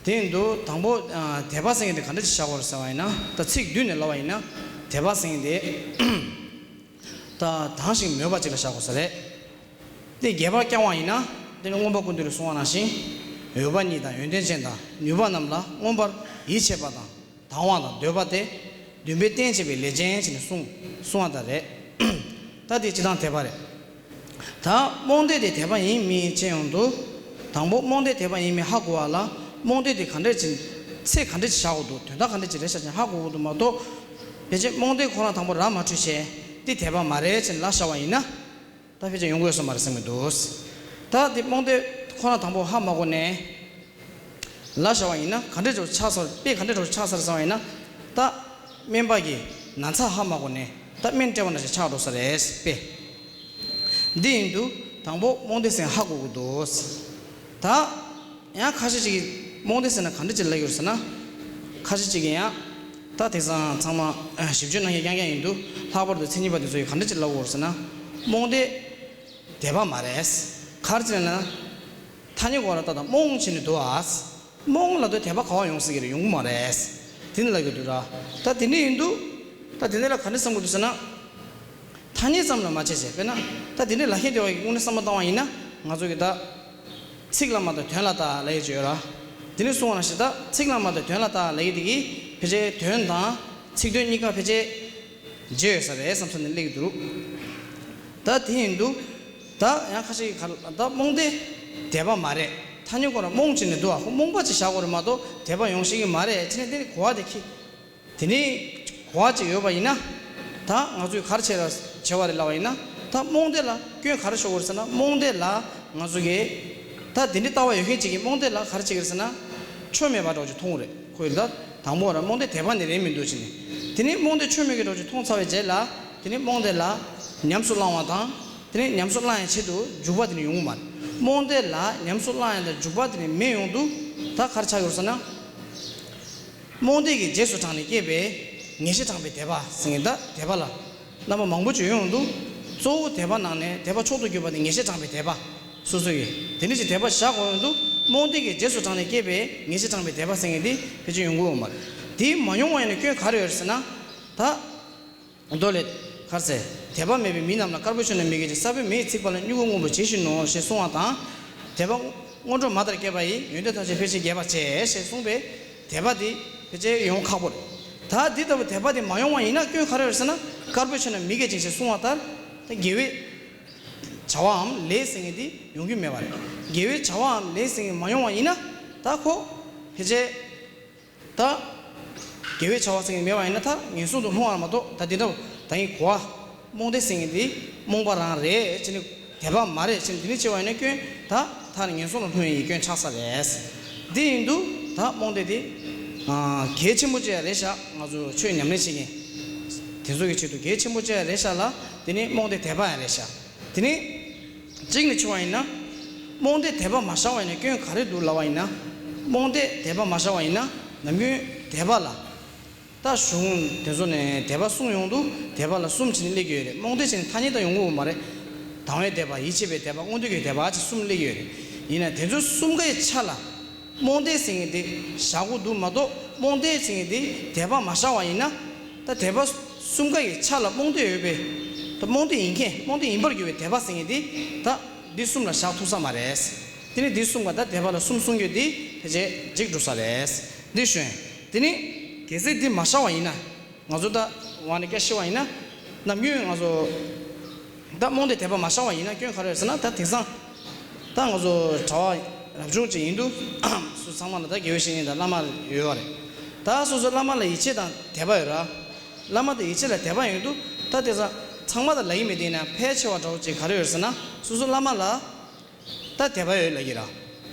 དེ་ཡིན་དུས་དང་པོ། ཨ། དད་པ་ཟེར་མཁན་དེ་ག་འདྲ་ཞིག་བཞག་དགོས་རེད་ཟེར་བ་ཡིན་ན། ད་ཚིག་བསྡུས་ནས་ལབ་པ་ཡིན་ན། དད་པ་ཟེར་མཁན་དེ་ད་དང་ཞིང་མོས་པ་ཅིག་ལ་བཞག་དགོས་ས་རེད། དེ་རྒྱས་པར་བསྐྱང་བ་ཡིན་ན། དེ་ནི་མངོན་པ་ཀུན་བཏུས་ལ་གསུངས་པ་ནང་བཞིན། འོས་པ་ཉིད་དང་ཡོན་ཏན་ཅན་དང་ནུས་པ་རྣམས་ལ་མངོན་པར་ཡིད་ཆེས་པ་དང་། དང་བ་དང་འདོད་པ་སྟེ། འདུན་པའི་རྟེན་བྱེད་པའི་ལས་ཅན་བྱས་ནས་གསུངས་གསུངས་པ་ལྟར་རེད། ད་དེ་སྤྱིར་བཏང་དད་པ་རེད། ད་རྨོངས་དད་དེ་དད་པ་ཡིན་མིན་དཔྱད་ཡོང་དུས། དང་པོ་རྨོངས་དད་དད་པ་ཡིན་མིན་ཧ་གོ་བ་ལ། རྨོངས་དད་དེ་ག་འདྲ་ཅིག་ཚད་ག་འདྲ་ཅིག་བཞག་དགོས་འདུག་དོན་དག་ག་འདྲ་ཅིག་རེད་ཤག་ཅིག་ཧ་གོ་དགོས་འདུག་མ་གཏོགས། ཕལ་ཆེར་རྨོངས་དད་ཁོ་རང་དང་པོ་ར་མ་འཕྲོད་བྱས། དེ་དད་པ་མ་རེད་ཅེས་ལབ་བཞག་པ་ཡིན་ན། ད་ཕལ་ཆེར་ཡོང་གི་ཡོད་ས་མ་རེད་བསམ་གྱི་འདུག་ད་དེ་རྨོངས་དད་ཁོ་རང་དང་པོ་ཧ་མ་གོ་ནས་ལབ་བཞག་པ་ཡིན་ན། ག་འདྲ་འདྲ་ཆགས་སོང་། དཔེ་ག་འདྲ་འདྲ་ཆགས་ས་རེད་བསམ་པ་ཡིན་ན། ད་སྨན་པ་གིས་ན་ཚ་ཧ་མ་གོ་ནས་ད་སྨན་སྤྲད་པ་ནང་བཞིན་ཆགས་འགྲོ་ས་རེད། དཔེ་འདི་ཡིན་དུས་དང་པོ་རྨོངས་དད་ཟེར་མཁན་ཧ་གོ་དགོས་འདུག་ད་ཡང་ཁ་ཤས་ཅིག་གིས་རྨོངས་དད་ཟེར་ན་ག་འདྲ་ཅིག་ལབ་ཡོད་ཟེར་ན། ཁ་ཤས་ཅིག་གིས་ཡང་། ད་དེང་སང་ཚང་མ་ཞིབ་དཔྱོད་གནང་མཁན་རྐྱང་རྐྱང་ཡིན་དུས། ལྷག་པར་དུ་མཚན་ཉིད་པ་དེ་ཚོ་ཡིས་ག་འདྲ་ཅིག་ལབ་ཡོད་ཟེར་ན། རྨོངས་དད་དད་པ་མ་རེད། ག་རེ་ཟེར་ན། ཐ་སྙད་གོ་ར་ད་ད་རྨོངས་བྱས་ནས་འདུག་ཨ། རྨོངས་ལབ་དུས་དད་པ་ག་བ་ཡོང་སྲིད་ཀྱི་རེད། ཡོང་གི་མ་རེད། དེ་ནི་ལབ་ཀྱི་འདུག་ར། ད་དེ་འདྲ་ཡིན་དུས། ད་དེ་འདྲ་ལ་ག་འདྲ་བསམ་དགོས་འདུག་ཟེར་ན། ཐ་སྙད་ཙམ་ལ་མ་བྱས་བྱས། དཔེར་ན། ད་དེ་འདྲའི་ལག་ཁྱེར་དེ་བ་ཡི་དངོས་གནས་བསམ་བློ་བཏང་བ་ཡིན་ན། ང་ཚོ་གི་ད་ཚིག་ལ་མ་ལྟོས་དོན་ལ་ལྟ་ལབ་ཡས་ཅིག་ཡོད་ར། དེ་ནས་གསུངས་པ་ནང་བཞིན་ད་ཚིག་ལ་མ་ལྟོས་དོན་ལ་ལྟ་ལབ་ཡས་དེ་གིས་ཕལ་ཆེར་དོན་དང་ཚིག་དོན་གཉིས་ཀ་ཕལ་ཆེར་འབྱེད་ཡོད་ས་རེད་བསམ་ས་ནས་སླེབས་ཀྱི་འདུག་ད་དེ་ཡིན་དུས། ད་ཡང་ཁ་ཤས་ཀྱིས་ག་ད་རྨོངས་དད་དད་པ་མ་རེད། ཐ་སྙད་གོ་ར་རྨོངས་བྱས་ནས་འདུག་ཨ། ཁོ་རྨོངས་པ་ཅིག་བཞག་དགོས་རེད་མ་གཏོགས་དད་པ་ཡོང་ཤེས་ཀྱི་མ་རེད་ཅེས་ནས་དེ་ནི་གོ་བ་དེ་ཁྱི། དེ་ནས་གོ་བ་ཅིག་ཡོད་པ་ཡིན་ན། ད་ང་ཚོས་ག་རེ་བྱེད་ར་བྱེད་པ་རེད་ལབ་པ་ཡིན་ན། ད་རྨོངས་དད་ལ་སྐྱོན་ག་རེ་ཤོར་གྱི་རེད་ཟེར་ན། རྨོངས་དད་ལ་ང་ཚོ་གིས་ད་དེ་འདྲའི་ལྟ་བ་ཡོད་མཁན་ཅིག་གིས་རྨོངས་དད་ལ་ག་རེ་བྱེད་ཀྱི་རེད་ཟེར་ན། ཆོ་མེད་པ་འདྲ་བོ་ཅིག་མཐོང་གི་རེད། ཁོས་ད་དང་པོ་ར་རྨོངས་དད་དད་པ་ནི་རེད་མི་འདུག་ཅེས་ནས། དེ་ནས་རྨོངས་དད་ཆོ་མེད་ཀྱི་འདྲ་བོ་ཅིག་མཐོང་ཚར་བའི་རྗེས་ལ། དེ་ནས་རྨོངས་དད་ལ་ཉམས་སུ་བླང་བ་དང་། དེ་ནས་ཉམས་སུ་བླང་ཡའི་ཆེད་དུ་འཇུག་པ་དེ་ནི་ཡོང་གི་མ་རེད། རྨོངས་དད་ལ་ཉམས་སུ་བླང་ཡ་དང་འཇུག་པ་དེ་ནི་མེད་ཡོང་དུས། ད་ག་རེ་ཆགས་ཀྱི་རེད་ཟེར་ན། རྨོངས་དད་ཀྱི་རྗེས་སུ་འབྲངས་ནས་སྐྱེས་པའི་ངེས་ཤེས་དྲངས་པའི་དད་པ་ཟེར་མཁན། ད་དད་པ་ལ་རྣམ་པ་མང་པོ་ཅིག་ཡོང་འདུག་གཙོ་བོ་དད་པ་ནང་ནས་དད་པ་མཆོག་ཏུ་གྱུར་པ་དེ་ངེས་ཤེས་དྲངས་པའི་དད་པ། སོ་སོ་ཡིས་དེ་འདྲ་ཞིག་དད་པ་བཞག་དགོས་ཡོང་དུས། རྨོངས་དད་ཀྱི་རྗེས་སུ་འབྲངས་ནས་སྐྱེས་པའི་ངེས་ཤེས་དྲངས་པའི་དད་པ་ཟེར་མཁན་དེ་ཕལ་ཆེར་ཡོང་གི་ཡོད་མ་རེད། དེ་མ་ཡོང་བ་ཡིན་ན་སྐྱོན་ག་རེ་ཡོད་རེད་ཟེར་ན། ད། མདོ་ལས། ག་རེ་ཟེར། དད་པ་མེད་པའི་མི་རྣམས་ལ་དཀར་པོའི་ཆོས་རྣམས་མི་སྐྱེ་ཞིང་། ས་བོན་མེ་ཡིས་ཚིག་པ་ལས། མྱུ་གུ་སྔོན་པོ་ཇི་བཞིན་ནོ་ཞེས་གསུངས་པ་དང་། དད་པ་སྔོན་འགྲོ་མ་ལྟར་སྐྱེས་པ་ཡིས། ཡོན་ཏན་ཐམས་ཅད་ཕལ་ཆེར་རྒྱས་པར་བྱེད་ཞེས་གསུངས་པས། དད་པ་འདི་ཕལ་ཆེར་ཡོང་ཁག་པོ་རེད། ད་འདི་ལྟ་བུ་དད་པ་འདི་མ་ཡོང་བ་ཡིན་ན་སྐྱོན་ག་རེ་ཡོད་ཟེར་ན། དཀར་པོའི་ཆོས་རྣམས་མི་སྐྱེ་ཞིང་ཞེས་གསུངས་པ་ལྟར། ད་དགེ་བའི་བྱ་བའམ་ལས་ཟེར་མཁན་འདི་ཡོང་རྒྱུ་མེད་པ་རེད། དགེ་བའི་བྱ་བའམ་ལས་ཟེར་མཁན་མ་ཡོང་བ་ཡིན་ན། ད་ཁོ་ཕལ་ཆེར། ད། དགེ་བའི་བྱ་བ་ཟེར་མཁན་མེད་པ་ཡིན་ན་ད་ངན་སོང་དུ་ལྷུང་བ་མ་གཏོགས། ད་འདི་འདྲ་བོ་ད་ངས་གོ་བ། རྨོངས་དད་ཟེར་མཁན་འདི་རྨོངས་པ་རང་རེད་ཅེས་ནི། དད་པ་མ་རེད་ཅེས་ནི་འདི་ནི་བྱས་པ་ཡིན་ན་སྐྱོན། ད་ད་ནི་ངན་སོང་ལ་ལྷུང་ཡི་སྐྱོན་ཆགས་ས་རེད། འདི་ཡིན་དུས་ད་རྨོངས་དད་འདི། ཨ། གལ་ཆེན་པོ་ཅིག་རེད་ཤག་ང་ཚོ་ཆོས་ཉམས་ལེན་བྱེད་མཁན་དེ་ཚོ་གི་ཆེད་དུ་གལ་ཆེན་པོ་ཅིག་རེད་ཤག་ལ། དེ་ནི་རྨོངས་དད་དད་པ་ཡང་རེད་ཤག་དེ་ནི། གཅིག་ནས་ཕྱེ་བ་ཡིན་ན། རྨོངས་དད་དད་པ་མ་བཞག་པ་ཡིན་ན་སྐྱོན་ག་རེ་འདུག་ལབ་པ་ཡིན་ན། རྨོངས་དད་དད་པ་མ་བཞག་པ་ཡིན་ན། ནམ་རྒྱུན་དད་པ་ལ། ད་གཞུང་དེ་ཚོ་ནས་དད་པ་གསུངས་ཡོང་དུས་དད་པ་ལ་གསུམ་བྱས་ནས་སླེབས་ཀྱི་ཡོད་རེད། རྨོངས་དད་བྱས་ནས་ཐ་སྙད་ད་ཡོང་གི་ཡོད་མ་རེད། དང་བའི་དད་པ། ཡིད་ཆེས་པའི་དད་པ། མངོན་འདོད་ཀྱི་དད་པ་བཅས་གསུམ་སླེབས་ཀྱི་ཡོད་རེད། ཡིན་ན་དེ་ཚོ་གསུམ་ཀའི་ཆ་ལ། རྨོངས་དད་ཟེར་མཁན་དེ་བཞག་དགོས་འདུག་མ་གཏོགས། རྨོངས་དད་ཟེར་མཁན་དེ་དད་པ་མ་བཞག་པ་ཡིན་ན། ད་དད་པ་གསུམ་ཀ་གི་ཆ་ལ་རྨོངས་དད་ཡོད་པའི། ད་རྨོངས་དད་ཡིན་མཁན། རྨོངས་དད་ཡིན་པར་གྱུར་པའི་དད་པ་ཟེར་མཁན་དེ། ད་འདི་གསུམ་ལ་བཞག་ཐུབ་ས་མ་རེད། དེ་ནི་འདི་གསུམ་ཀ། ད་དད་པ་ལ་གསུམ་གསུང་རྒྱུ་དེ་ཕལ་ཆེར་འགྲིག་འགྲོ་ས་རེད། འདི་ཞུ་ཡིན། དེ་ནི་གལ་སྲིད་འདི་མ་བཞག་པ་ཡིན་ན། ང་ཚོ་ད་ཝ་ནི་སྐད་ཤི་བ་ཡིན་ན། ནམ་རྒྱུན་ང་ཚོ་ད་རྨོངས་དད་དད་པ་མ་བཞག་པ་ཡིན་ན་སྐྱོན་ག་རེ་ཡོད་ཟེར་ན། ད་དེང་སང་ད་ང་ཚོ་གྲྭ་པ་རབ་བྱུང་ཅིག་ཡིན་དུས། སོ་ཚང་མ་ལ་ད་དགེ་བའི་བཤེས་གཉེན་དང་བླ་མ་ཡོད་པ་རེད། ད་སོ་སོ་བླ་མ་ལ་ཡིད་ཆེས་དང་དད་པ་ཡོད་ར། བླ་མ་དང་ཡིད་ཆེས་ལ་དད་པ་ཡོད་དུས། ད་དེང་སང་ཚང་མ་ད་ལབ་ཀྱི་མེད། དེ་ཡིན་ན་ཕལ་ཆེ་བ་འདྲ་བོ་ཅིག་ག་རེ་ཡོད་ཟེར་ན། སོ་སོ་བླ་མ་ལ་ད་དད་པ་ཡོད་ལབ་ཀྱི་ར།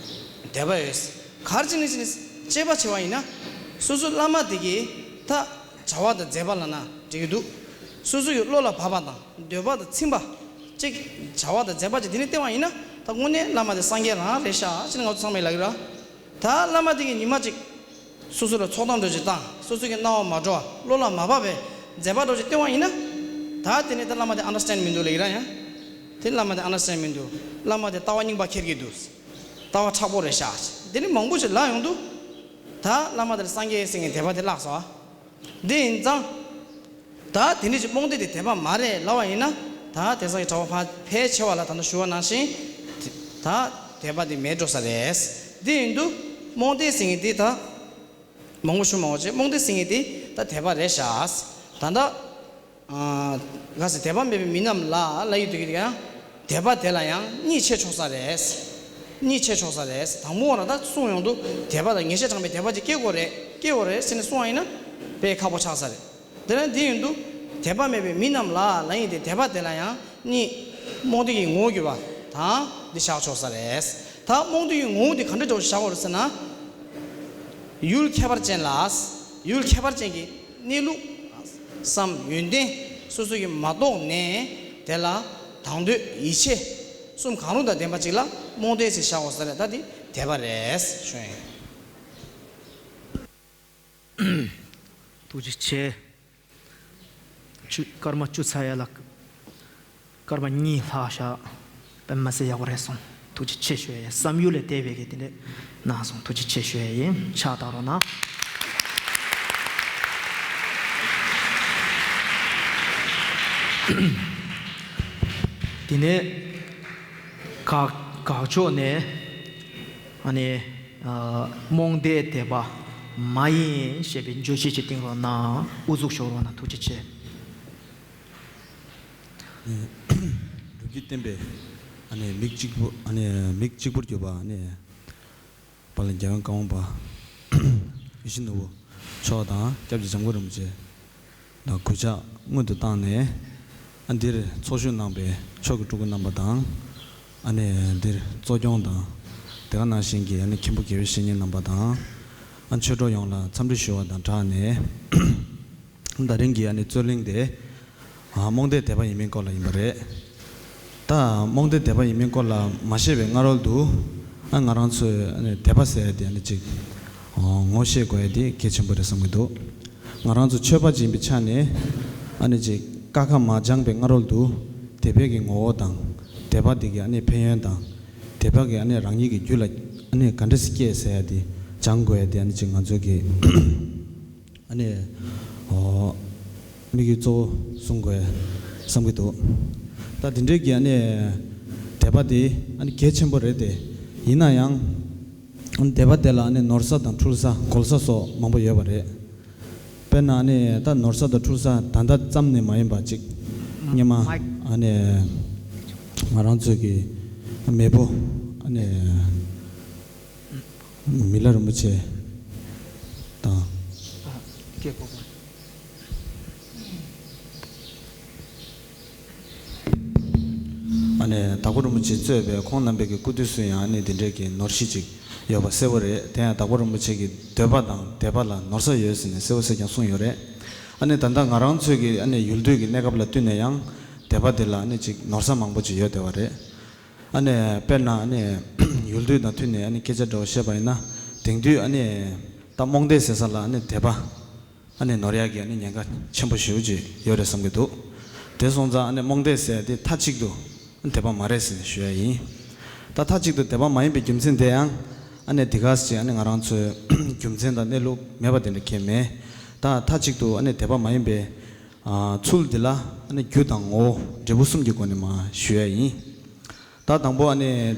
དད་པ་ཡོད། ག་རེ་བྱས་ནས་བྱས་ནས་དཔྱད་པ་བྱས་པ་ཡིན་ན། སོ་སོ་བླ་མ་དེ་གིས་ད་བྱ་བ་དང་མཛད་པ་ལབ་ན་འགྲིག་གི་འདུག་སོ་སོ་གི་བློ་ལ་བབས་པ་དང་འདོད་པ་དང་མཚུངས་པ་ཅིག་བྱ་བ་དང་མཛད་པ་ཅིག་དེ་ནས་བསྟན་པ་ཡིན་ན། ད་དངོས་གནས་བླ་མ་དེ་སངས་རྒྱས་རང་རེད་ཤག་ཅེས་ནས་ང་ཚོ་ཚང་མས་ལབ་ཀྱི་ར། ད་བླ་མ་དེ་གིས་ཉི་མ་གཅིག་སོ་སོ་ལ་ཚོགས་གཏམ་འདྲ་ཅིག་བཏང་། སོ་སོ་གི་སྣང་བ་མ་འགྲོ་བ། བློ་ལ་མ་བབས་པའི་མཛད་པ་འདྲ་ཅིག་བསྟན་པ་ཡིན་ན། ད་དེ་ནས་ད་བླ་མ་དེ་ཨན་ཌར་སི་ཊེན་ཌ་མི་འདུག་ལབ་ཀྱི་ར། ཡང་དེ་བླ་མ་དེ་ཨན་ཌར་སི་ཊེན་ཌ་མི་འདུག་བླ་མ་དེ་ལྟ་བ་རྙིང་པ་འཁྱེར་གྱི་འདུག་ལྟ་བ་མཁྲེགས་པོ་རེད་ཤག་དེ་ནི་མང་པོ་ཞིག་ལབ་ཡོང་དུས། ད་བླ་མ་དེར་སངས་རྒྱས་ཟེར་མཁན་དད་པ་དེ་བརླག་སོང་། འདི་ཡིན་ཙང་། ད་དེ་འདྲ་ཞིག་རྨོངས་དད་དེ་དད་པ་མ་རེད་ལབ་པ་ཡིན་ན། ད་དེང་སང་གི་གྲྭ་པ་ཕལ་ཆེ་བ་ལ་ད་ལྟ་ཞུ་བ་ནང་བཞིན། ད་དད་པ་དེ་མེད་འགྲོ་ས་རེད། འདི་ཡིན་དུས་རྨོངས་དད་ཟེར་མཁན་དེ་ད་མང་པོ་ཞུ་མ་དགོས་ཅེས། རྨོངས་དད་ཟེར་མཁན་དེ་ད་དད་པ་རེད་ཤག་ད་ལྟ། ཨ། ག་ཟེར། དད་པ་མེད་པའི་མི་རྣམས་ལ་ལབ་ཡོང་དུས་ཀྱི་ཡང་། དད་པ་དེ་ལ་ཡང་གཉིས་ཕྱེ་ཆོག་ས་རེད། གཉིས་ཕྱེ་ཆོག་ས་རེད། དང་པོ་ལ་ད་གསུངས་ཡོང་དུས། དད་པ་ལ་ངེས་ཤེས་དྲངས་པའི་དད་པ་ཅིག་སྐྱེ་དགོས་རེད། སྐྱེ་དགོས་རེད་ཟེར་ནས་གསུངས་པ་ཡིན་ན་དཔེ་ཁག་པོ་ཆགས་ས་རེད། དེ་ལ་འདི་ཡིན་དུས། དད་པ་མེད་པའི་མི་རྣམས་ལ་ལབ་ཡོང་དུས། དད་པ་དེ་ལ་ཡང་གཉིས། རྨོངས་དད་ཀྱི་ངོ་བོ་གྱུར་པ་དང་འདི་བཞག་ཆོག་ས་རེད། ད་རྨོངས་དད་ཀྱི་ངོ་བོ་འདི་ག་འདྲ་འདྲ་བོ་བཞག་དགོས་རེད་ཟེར་ན། ཡུལ་ཁྱད་པར་ཅན་ལ། ཡུལ་ཁྱད་པར་ཅན་གྱི་གནས་ལུགས་སམ་ཡོན་ཏན་སོ་སོ་ཡིས་མ་རྟོགས་ནས། དེ་ལ་དང་འདོད་ཡིད་ཆེས་གསུམ་གང་རུང་དང་ལྡན་པ་ཅིག་ལ་རྨོངས་དད་ཅེས་བྱ་བ་ཟེར་རེད། ད་འདི་དད་པ་རེད་ཞུ་ཡིན། ཐུགས་རྗེ་ཆེ། བཅུ། སྐར་མ་བཅུ་ཚར་ཡ་ལ། སྐར་མ་གཉིས་ལྷག་བཞག་པད་མ་ཟེར་ཡག་པོ་རེད་སོང་། ཐུགས་རྗེ་ཆེ་ཞུ་ཡ་ཡིན། བསམ་ཡུལ་ལས་འདས་པའི་གི་དེ་འདྲས་གནང་སོང་། ཐུགས་རྗེ་ཆེ་ཞུ་ཡ་ཡིན། ཕྱག་བཏང་རོགས་གནང་། དེ་ནས་དགག་དགག་ཕྱོགས་ནས། ཨ་ནི། ཨ། རྨོངས་དད་དད་པ་མ་ཡིན་ཞེས་པའི་བརྗོད་གཞི་ཅིག་བཏིང་རོགས་གནང་། ཨུ་ཚུགས་ཤོག་རོགས་གནང་། ཐུགས་རྗེ་ཆེ། སྒྲུབ་བརྒྱུད་བསྟན་པའི་ཨ་ནི་མིག་གཅིག་པུ། ཨ་ནི་མིག་གཅིག་པུར་གྱུར་པ། ཨ་ནི་དཔལ་ལྡན་རྒྱལ་བའི་བཀའ་དབང་པ་ཡིད་བཞིན་ནོར་བུ་མཆོག་དང་། སྐྱབས་རྗེ་འཇམ་མགོན་རིན་པོ་ཆེ་དང་གུས་ཕྱག་སྔོན་དུ་བཏང་ནས། ཨ། འདིར་ཚོགས་ཞུགས་གནང་པའི་མཆོག་གི་སྤྲུལ་སྐུ་རྣམ་པ་དང་། ཨ་ནི་འདིར་གཙོ་སྐྱོང་དང་། དེ་ག་ནང་བཞིན་གྱི་ཨ་ནི་མཁན་པོ་དགེ་བའི་བཤེས་གཉེན་རྣམ་པ་དང་། ཨ། ཆོས་གྲོགས་ཡོངས་ལ་འཚམས་འདྲི་ཞུ་བ་དང་སྦྲགས་ནས། ད་རིང་གི་ཨ་ནི་རྩོད་གླེང་དེ། ཨ། རྨོངས་དད་དད་པ་ཡིན་མིན་སྐོར་ལ་ཡིན་པ་རེད། ད་རྨོངས་དད་དད་པ་ཡིན་མིན་སྐོར་ལ་མ་བཤད་པའི་སྔ་རོལ་དུ། ཨ། ང་རང་ཚོས་ཨ་ནི་དད་པ་ཟེར་ཡ་དེ་ཨ་ནི་ཅིག་ཨ། ངོ་ཤེས་དགོས་ཡ་དེ་གལ་ཆེན་པོ་རེད་བསམ་གྱི་འདུག་ང་རང་ཚོ་ཆོས་པ་ཅིག་ཡིན་པའི་ཆ་ནས། ཨ་ནི་ཅིག་ཀ་ཁ་མ་སྦྱངས་པའི་སྔ་རོལ་དུ་དད་པའི་གི་ངོ་བོ་དང་། དད་པ་དེ་གི་ཨ་ནི་ཕན་ཡོན་དང་། དད་པ་གི་ཨ་ནི་རང་ཉིད་ཀྱི་རྒྱུད་ལ་ཨ་ནི་ག་འདྲ་སེ་སྐྱེས་ཟེར་ཡ་དེ་སྦྱང་དགོས་ཡ་དེ་ཨ་ནི་ཅིག་ང་ཚོ་གི་ཨ་ནི། ཨོ། དམིགས་ཡུལ་གཙོ་བོ་བཟུང་དགོས་བསམ་གྱི་འདུག་ད་དེ་འདྲའི་གི་ཨ་ནི་དད་པ་དེ་ཨ་ནི་གལ་ཆེན་པོ་རེད་དེ། ཡིན་ན་ཡང་། ཨ་ནི་དད་པ་དེ་ལ་ཨ་ནི་ནོར་ས་དང་འཁྲུལ་ས། གོལ་ས་སོགས་མང་པོ་ཡོད་པ་རེད། དཔེར་ན་ཨ་ནི་ད་ནོར་ས་དང་འཁྲུལ་ས་ད་ལྟ་ཙམ་ནས་མ་ཡིན་པ་ཅིག་སྔོན་མ་ཨ་ནི་ང་རང་ཚོའི་གི་མེས་པོ་ཨ་ནི། མི་ལ་རིན་པོ་ཆེ་དང་། ཨ་ནི་དྭགས་པོ་རིན་པོ་ཆེ་གཙོས་པའི་ཁོང་རྣམ་པའི་གི་སྐུ་དུས་སུ་ཡང་ཨ་ནི་དེ་འདྲའི་གི་ནོར་གཞི་ཅིག་ཡོད་པ་གསལ་པོ་རེད། དེ་ཡང་དྭགས་པོ་རིན་པོ་ཆེ་གི་འདོད་པ་དང་དད་པ་ལ་ནོར་ས་ཡོད་ཟེར་ནས་གསལ་པོ་གསལ་རྐྱང་གསུངས་ཡོད་རེད། ཨ་ནི་ད་ལྟ་ང་རང་ཚོའི་གི་ཨ་ནི་ཡུལ་དུས་ཀྱི་གནས་སྐབས་ལ་བསྟུན་ནས་ཡང་དད་པ་དེ་ལ་ཨ་ནི་ཅིག་ནོར་ས་མང་པོ་ཅིག་ཡོད་བསྡད་པ་རེད། ཨ་ནི་དཔེར་ན་ཨ་ནི་ཡུལ་དུས་དང་མཐུན་ནས་ཨ་ནི་སྐད་ཆ་འདྲ་བོ་བཤད་པ་ཡིན་ན། དེང་དུས་ཨ་ནི་ད་རྨོངས་དད་ཟེར་ས་ལ་ཨ་ནི་དད་པ་ཨ་ནི་ནོར་ཡག་གི་ཨ་ནི་ཉེན་ཁ་ཆེན་པོ་ཞེ་པོ་ཅིག་ཡོད་རེད་བསམ་གྱི་འདུག་དེ་སོང་ཙང་ཨ་ནི་རྨོངས་དད་ཟེར་དེ་མཐའ་གཅིག་ཏུ་ཨ་ནི་དད་པ་མ་རེད་ཟེར་ནས་ཞུ་ཡ་ཡིན། ད་མཐའ་གཅིག་ཏུ་དད་པ་མ་ཡིན་པའི་རྒྱུ་མཚན་དེ་ཡང་ ཨ་ནི་དེ་ག་ཅིག་ཨ་ནི་ང་རང་ཚོའི་རྒྱུ་མཚན་དང་གནས་ལུགས་མེད་པ་དེ་འདྲ་གང་ཡང་མེད། ད་མཐའ་གཅིག་ཏུ་ཨ་ནི་དད་པ་མ་ཡིན་པའི་ཨ་ཚུལ་འདི་ལ་ཨ་ནི་རྒྱུ་དང་ངོ་བོ་འབྲས་བུ་གསུམ་གྱི་སྒོ་ནས་མར་ཞུ་ཡ་ཡིན། ད་དང་པོ་ཨ་ནི་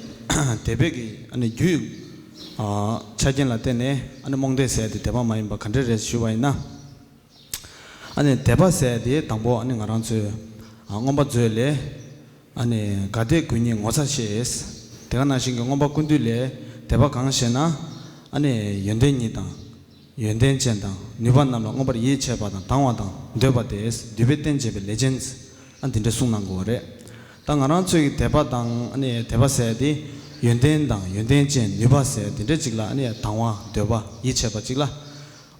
དད་པའི་གི་ཨ་ནི་རྒྱུའི་ཨ་ཆ་རྐྱེན་ལ་བརྟེན་ནས་ཨ་ནི་རྨོངས་དད་ཟེར་ཡ་དེ་དད་པ་མ་ཡིན་པ་ག་འདྲ་རེད་ཞུས་པ་ཡིན་ན། ཨ་ནི་དད་པ་ཟེར་ཡ་དེ་དང་པོ་ཨ་ནི་ང་རང་ཚོའི་ཨ་མངོན་པ་མཛོད་ལས། ཨ་ནི་གལ་ཏེ་དགོས་ཉིད་ངོ་ཚ་ཤེས། དེ་ག་ནང་བཞིན་གྱི་མངོན་པ་ཀུན་བཏུས་ལས། དད་པ་གང་ཞེ་ན། ཨ་ནི་ཡོན་ཏན་ཉིད་དང་། ཡོན་ཏན་ཅན་དང་ནུས་པ་རྣམས་ལ་མངོན་པར་ཡིད་ཆེས་པ་དང་དང་བ་དང་འདོད་པ་སྟེ་འདུས་པའི་རྟེན་བྱེད་པའི་ལས་ཅན། ཨ་འདི་འདྲ་གསུངས་གནང་དགོས་པ་རེད། ད་ང་རང་ཚོའི་གི་དད་པ་དང་ཨ་ནི་དད་པ་ཟེར་ཡ་དེ་ཡོན་ཏན་དང་ཡོན་ཏན་ཅན་ནུས་པ་ཟེར་ཡ་དེ་འདྲ་ཅིག་ལ་ཨ་ནི་དང་བ་འདོད་པ་ཡིད་ཆེས་པ་ཅིག་ལ།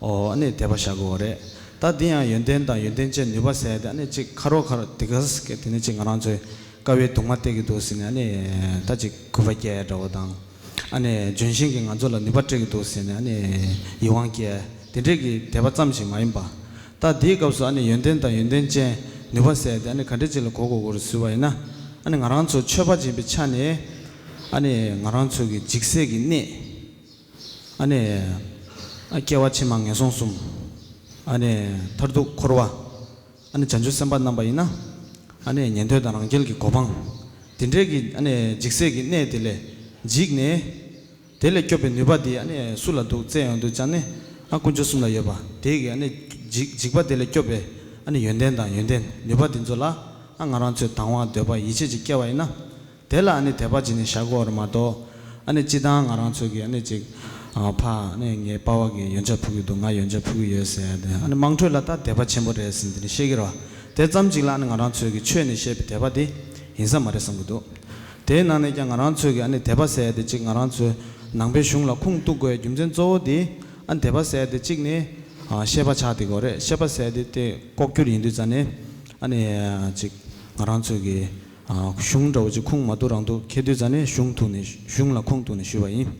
ཨོ་ཨ་ནི་དད་པ་བཞག་དགོས་རེད། ད་འདི་ཡང་ཡོན་ཏན་དང་ཡོན་ཏན་ཅན་ནུས་པ་ཟེར་ཡ་དེ་ཨ་ནི་ཅིག་ཁ་རོག་ཁ་རོག་དེ་ག་ཟེར་གི་དེ་ནི་ཅིག་ང་རང་ཚོའི་དཀའ་བའི་སྡུག་བསྔལ་སྟེར་གི་འདུག་ཟེར་ནས་ཨ་ནི་ད་ཅིག་གུས་པ་སྐྱེ་ཡ་འདྲ་བོ་དང་། ཨ་ནི་ལྗོན་ཤིང་གིས་ང་ཚོ་ལ་ནུས་པ་སྤྲད་གི་འདུག་ཟེར་ནས་ཨ་ནི་ཡིད་དབང་སྐྱེ་ཡ་དེ་འདྲས་ཀྱི་དད་པ་ཙམ་ཞིག་མ་ཡིན་པ། ད་འདིའི་སྐབས་སུ་ཨ་ནི་ཡོན་ཏན་དང་ཡོན་ཏན་ཅན་ནུས་པ་ཟེར་ཡ་དེ་ཨ་ནི་ག་འདྲས་ཅིག་ལ་གོ་དགོས་དགོས་རེད་ཟེར་བ་ཡིན་ན། ཨ་ནི་ང་རང་ཚོ་ཆོས་པ་ཡིན་པའི་ཆ་ནས་ཨ་ནི་ང་རང་ཚོ་གི་འཇིག་སྲིད་ཀྱི་གནས། ཨ་ནི། ཨ་སྐྱེ་བ་ཕྱི་མ་ངན་སོང་གསུམ། ཨ་ནི་མཐར་ཐུག་འཁོར་བ། ཨ་ནི་བྱང་ཆུབ་སེམས་དཔའ་རྣམ་པ་ཡིན་ན། ཨ་ནི་ཉན་ཐོས་དང་རང་རྒྱལ་གྱི་གོ་འཕང་། དེ་འདྲའི་གི་ཨ་ནི་འཇིག་སྲིད་ཀྱི་གནས་དེ་ལས་འཇིགས་ནས། དེ་ལས་སྐྱོབ་པའི་ནུས་པ་དེ་ཨ་ནི་སུ་ལ་འདུག་བཙལ་ཡོང་དུས་ཙང་ནི། ཨ་དཀོན་མཆོག་གསུམ་ལ་ཡོད་པ་དེ་གི་ཨ་ནི་འཇིགས་འཇིགས་པ་དེ་ལས་སྐྱོབ་པའི་ཨ་ནི་ཡོན་ཏན་དང་ཡོན་ཏན་ནུས་པ་དེ་ཚོ་ལ། ཨ་ང་རང་ཚོས་དང་བ་འདོད་པ་ཡིད་ཆེས་ཅིག་སྐྱེ་བ་ཡིན་ན། དེ་ལ་ཨ་ནི་དད་པ་བྱས་ནས་བཞག་དགོས་རེད་མ་གཏོགས། ཨ་ནི་སྤྱི་བཏང་ང་རང་ཚོ་གིས་ཨ་ནི་ཅིག་ཨ་ཕ་ཨ་ནི་ངའི་པ་ཕ་གིས་ཡོན་ཆབ་ཕུལ་གྱི་འདུག་ང་ཡོན་ཆབ་ཕུལ་གྱི་ཡོད་ཟེར་ཡ་དེ་ཨ་ནི་དམངས་ཁྲོད་ལ་ད་དད་པ་ཆེན་པོ་རེད་ཟེར་འདི་ནི་བཤད་ཀྱི་རེད་བ། དེ་ཙམ་ཅིག་ལ་ཨ་ནི་ང་རང་ཚོ་གིས་ཆོས་ནས་བཤད་པའི་དད་པ་དེ་ཡིན་ས་མ་རེད་བསམ་གྱི་འདུག་དེའི་ནང་ནས་ཀྱང་ང་རང་ཚོ་གིས་ཨ་ནི་དད་པ་ཟེར་ཡ་དེ་ཅིག་ང་རང་ཚོའི་ནང་པའི་གཞུང་ལ་ཁུངས་གཏུག་དགོས་རྒྱུ་མཚན་གཙོ་བོ་དེ་ཨ་ནི་དད་པ་ཟེར་ཡ་དེ་གཅིག་ནི་ཨ་བཤད་པ་ཆགས་བསྡད་ཀྱི་ཡོད་རེད། བཤད་པ་ཟེར་ཡ་དེ་དེ་ལྐོག་གྱུར་ཡིན་དུས་ཙང་ནས་ཨ་ནི་ཅིག་ང་རང་ཚོ་གིས། གཞུང་འདྲ་བོ་ཅིག་ཁུངས་མ་གཏུག་རང་གཏུག་འཁེལ་དུས་ཙང་ནས་གཞུང་ཐུག་ནས་གཞུང་ལ་ཁུངས་གཏུག་ནས་ཞུས་པ་ཡིན།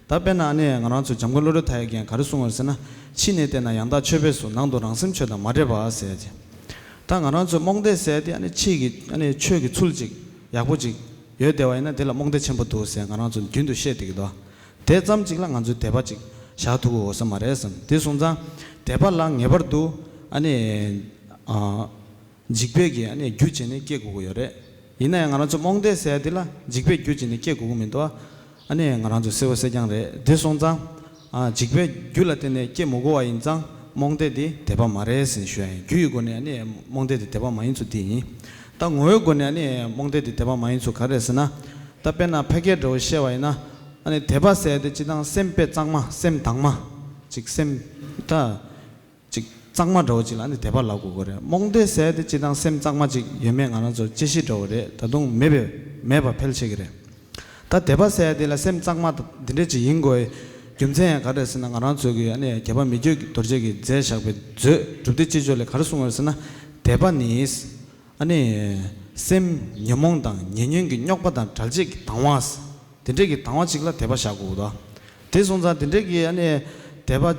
ད་དཔེར་ན་ཨ་ནི་ང་རང་ཚོ་འཇམ་མགོན་བློ་གྲོས་མཐའ་ཡས་ཀྱིས་ག་རེ་གསུངས་པ་རེད་ཟེར་ན། ཕྱི་ནས་བལྟས་ན་ཡང་དག་ཆོས་པས་སུ། ནང་དུ་རང་སེམས་ཆོས་དང་མ་འདྲེས་པ་ཟེར་ཅིག་ད་ང་རང་ཚོ་རྨོངས་དད་ཟེར་དེ་ཨ་ནི་ཕྱི་གི་ཨ་ནི་ཆོས་ཀྱི་ཚུལ་ཅིག་ཡག་པོ་ཅིག་ཡོད་བསྡད་པ་ཡིན་ན་དེ་ལ་རྨོངས་དད་ཆེན་པོ་འདུག་ཟེར་ང་རང་ཚོ་རྒྱུན་དུ་བཤད་བསྡད་ཀྱི་འདུག་དེ་ཙམ་ཅིག་ལ་ང་ཚོས་དད་པ་ཅིག་བཞག་ཐུབ་ཀྱི་ཡོད་ས་མ་རེད་བསམ། དེ་སོང་ཙང་དད་པ་ལ་ངེས་པར་དུ་ཨ་ནི། འཇིགས་པའི་གི་ཨ་ནི་རྒྱུ་བྱས་ནས་སྐྱེ་དགོས་ཀྱི་ཡོད་རེད། ཡིན་ན་ཡང་ང་རང་ཚོ་རྨོངས་དད་ཟེར་ཡ་དེ་ལ་འཇིགས་པའི་རྒྱུ་བྱས་ནས་སྐྱེ་དགོས་ཀྱི་མི་འདུག་ཨ་ནི་ང་རང་ཚོ་གསལ་བོ་གསལ་རྐྱང་རེད། དེ་སོང་ཙང་། ཨ་འཇིགས་པའི་རྒྱུ་ལ་བརྟེན་ནས་སྐྱེ་མི་དགོས་པ་ཡིན་ཙང་རྨོངས་དད་དེ་དད་པ་མ་རེད་ཟེར་ནས་ཞུ་ཡ་ཡིན། རྒྱུ་ཡི་སྒོ་ནས་ཨ་ནི་རྨོངས་དད་དེ་དད་པ་མ་ཡིན་ཚུལ་དེ་ཡིན། ད་ངོ་བོའི་སྒོ་ནས་ཨ་ནི་རྨོངས་དད་དེ་དད་པ་མ་ཡིན་ཚུལ་ག་རེ་རེད་ཟེར་ན། ད་དཔེར་ན་ཕལ་སྐད་འདྲ་བོ་བཤད་པ་ཡིན་ན། ཨ་ནི་དད་པ་ཟེར་ཡ་དེ་སྤྱི་བཏང་སེམས་དཔེ་གཙང་མ་སེམས་དྭངས་མ། ཅིག་སེམས། ད། ཅིག་གཙང་མ་འདྲ་བོ་ཅིག་ལ་ནི་དད་པ་ལབ་དགོས་ཀྱི་རེད། རྨོངས་དད་ཟེར་དེ་སྤྱིར་བཏང་སེམས་གཙང་མ་ཅིག་ཡོད་མེད་ང་རང་ཚོར་དཔྱད་གཞི་འདྲ་བོ་རེད། ད་དུང་མེད་པའི་མེད་པ་ཕལ་ཆེ་གི་རེད། ད་དད་པ་ཟེར་དེ་ལ་སེམས་གཙང་མ་འདི་འདྲ་ཅིག་ཡིན་དགོས་རྒྱུ་མཚན་ཡང་ག་རེ་ཟེར་ན། ང་རང་ཚོ་གི་ཨ་ནི་རྒྱལ་བ་མི་བསྐྱོད་རྡོ་རྗེ་གིས་མཛད་བཞག་པའི་མཛོད་སྒྲུབ་སྡེ་སྤྱི་སྤྱོད་ལས་ག་རེ་གསུངས་པ་རེད་ཟེར་ན། དད་པ་ནི། ཨ་ནི། སེམས་ཉོན་མོངས་དང་ཉེ་ཉོན་གྱི་རྙོག་པ་དང་བྲལ་བྱེད་ཀྱི་དང་བ། དེ་འདྲས་ཀྱི་དང་བ་ཅིག་ལ་དད་པ་བཞག་དགོས་ཀྱི་འདུག་དེ་སོང་ཙང་དེ་འདྲས་ཀྱི་ཨ་ནི་དད་པ་ཨ་